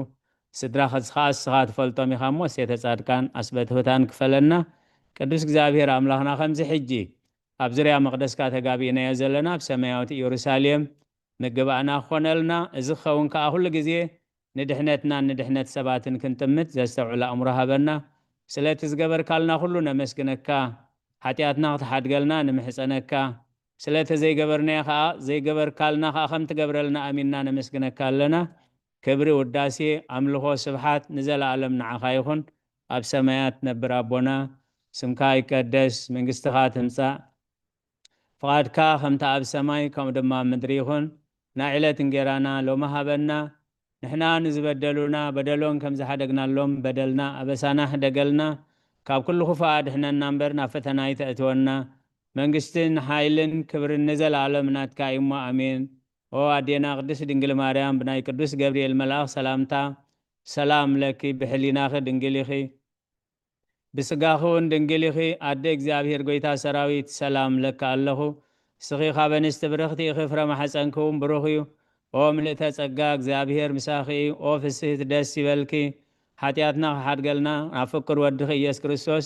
ስድራ ኸስ-፣ ኸዓ እስኻ ትፈልጦም ኢኻ እሞ፣ እሴተ ጻድቃን ኣስበትሁታን ክፈለና። ቅዱስ እግዚኣብሔር ኣምላኽና፣ ከምዚ ሕጂ ኣብ ዙርያ መቕደስካ ተጋቢእናዮ ዘለና፣ ኣብ ሰማያዊት ኢየሩሳሌም ምግባእና ክኾነልና፣ እዚ ክኸውን ከኣ ኩሉ ግዜ ንድሕነትናን ንድሕነት ሰባትን ክንጥምት ዘስተውዕል ኣእምሮ ሃበና። ስለቲ ዝገበርካልና ኩሉ ነመስግነካ። ሓጢኣትና ክትሓድገልና ንምሕጸነካ። ስለቲ ዘይገበርናዮ ከኣ፣ ዘይገበርካልና ከኣ ከም ትገብረልና ኣሚንና ነመስግነካ ኣለና። ክብሪ፣ ውዳሴ፣ ኣምልኾ፣ ስብሓት ንዘለኣለም ንዓኻ ይኹን። ኣብ ሰማያት ትነብር ኣቦና፣ ስምካ ይቀደስ፣ መንግስትኻ ትምጻእ፣ ፍቓድካ ከምቲ ኣብ ሰማይ ከምኡ ድማ ኣብ ምድሪ ይኹን። ናይ ዕለት እንጌራና ሎሚ ሃበና። ንሕና ንዝበደሉና በደሎም ከም ዝሓደግናሎም በደልና ኣበሳና ሕደገልና። ካብ ኩሉ ክፉእ ኣድሕነና እምበር ናብ ፈተና ኣይተእትወና። መንግስትን ሓይልን ክብርን ንዘለኣለም ናትካ እዩ እሞ ኣሜን። ኦ ኣዴና ቅድስት ድንግል ማርያም፣ ብናይ ቅዱስ ገብርኤል መልኣኽ ሰላምታ ሰላም ለኪ፣ ብሕሊናኺ ድንግል ኢኺ፣ ብስጋኺ እውን ድንግል ኢኺ። ኣደ እግዚኣብሔር፣ ጎይታ ሰራዊት፣ ሰላም ለኪ ኣለኹ። ንስኺ ካብ ኣንስቲ ብርኽቲ ኢኺ፣ ፍረ ማሕፀንኪ እውን ብሩኽ እዩ። ኦ ምልእተ ጸጋ፣ እግዚኣብሔር ምሳኺ እዩ። ኦ ፍስህቲ፣ ደስ ይበልኪ። ሓጢኣትና ክሓድገልና ናብ ፍቅር ወድኺ ኢየሱስ ክርስቶስ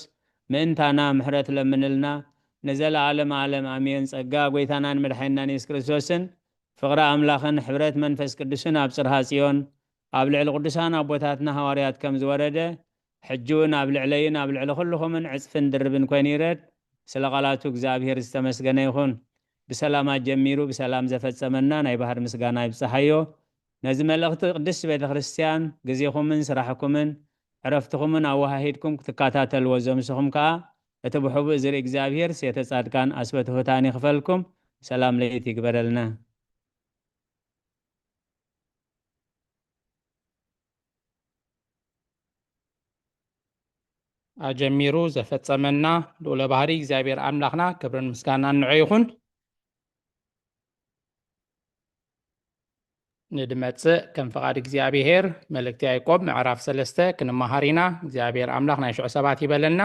ምእንታና ምሕረት ለምንልና። ንዘለዓለም ዓለም ኣሜን። ጸጋ ጎይታናን መድሓኒናን ኢየሱስ ክርስቶስን ፍቕሪ ኣምላኽን ሕብረት መንፈስ ቅዱስን ኣብ ጽርሃ ጽዮን ኣብ ልዕሊ ቅዱሳን ኣቦታትና ሃዋርያት ከም ዝወረደ፣ ሕጂ እውን ኣብ ልዕለይን ኣብ ልዕሊ ኩልኹምን ዕጽፍን ድርብን ኮይኑ ይረድ። ስለ ቃላቱ እግዚኣብሔር ዝተመስገነ ይኹን። ብሰላም ኣጀሚሩ ብሰላም ዘፈጸመና ናይ ባህር ምስጋና ይብጽሓዮ። ነዚ መልእኽቲ ቅድስቲ ቤተ ክርስቲያን ግዜኹምን ስራሕኩምን ዕረፍትኹምን ኣወሃሂድኩም ክትከታተልዎ ዘምስኹም ከኣ፣ እቲ ብሕቡእ ዝርኢ እግዚኣብሔር ሴተ ጻድቃን ኣስበ ትሑታን ይኽፈልኩም። ሰላም ለይቲ ይግበረልና። ኣጀሚሩ ዘፈጸመና ልዑለ ባህሪ እግዚኣብሔር ኣምላኽና ክብርን ምስጋናን ንዑ ይኹን። ንድመጽእ ከም ፍቓድ እግዚኣብሔር መልእክቲ ያዕቆብ ምዕራፍ ሰለስተ ክንመሃር ኢና። እግዚኣብሔር ኣምላኽ ናይ ሽዑ ሰባት ይበለና።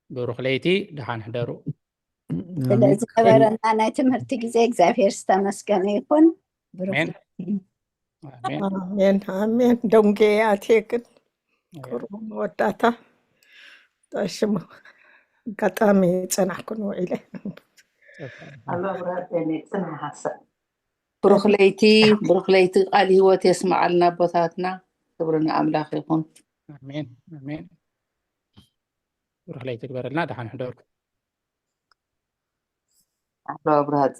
ብሩኽ ለይቲ፣ ደሓን ሕደሩ። ስለ ዝነበረና ናይ ትምህርቲ ግዜ እግዚኣብሔር ዝተመስገነ ይኹን። ብሩኽ ኣሜን። ለይቲ። ኣሜን። ኣሜን፣ ኣሜን። ደንጌ ኣትየ ግን ቁሩብ መወዳእታ ሽሙ ኣጋጣሚ ጸናሕኩ ንውዒለ። ኣሎ ብራቴ ጽናሕ ሓሳብ። ብሩኽ ለይቲ፣ ብሩኽ ለይቲ። ቃል ህይወት የስምዓልና ኣቦታትና። ክብሪ ንኣምላኽ ይኹን። ኣሜን፣ ኣሜን። ብሩኽ ለይቲ ግበረልና። ደሓን ሕደሩ። ኣሎ ብራቴ።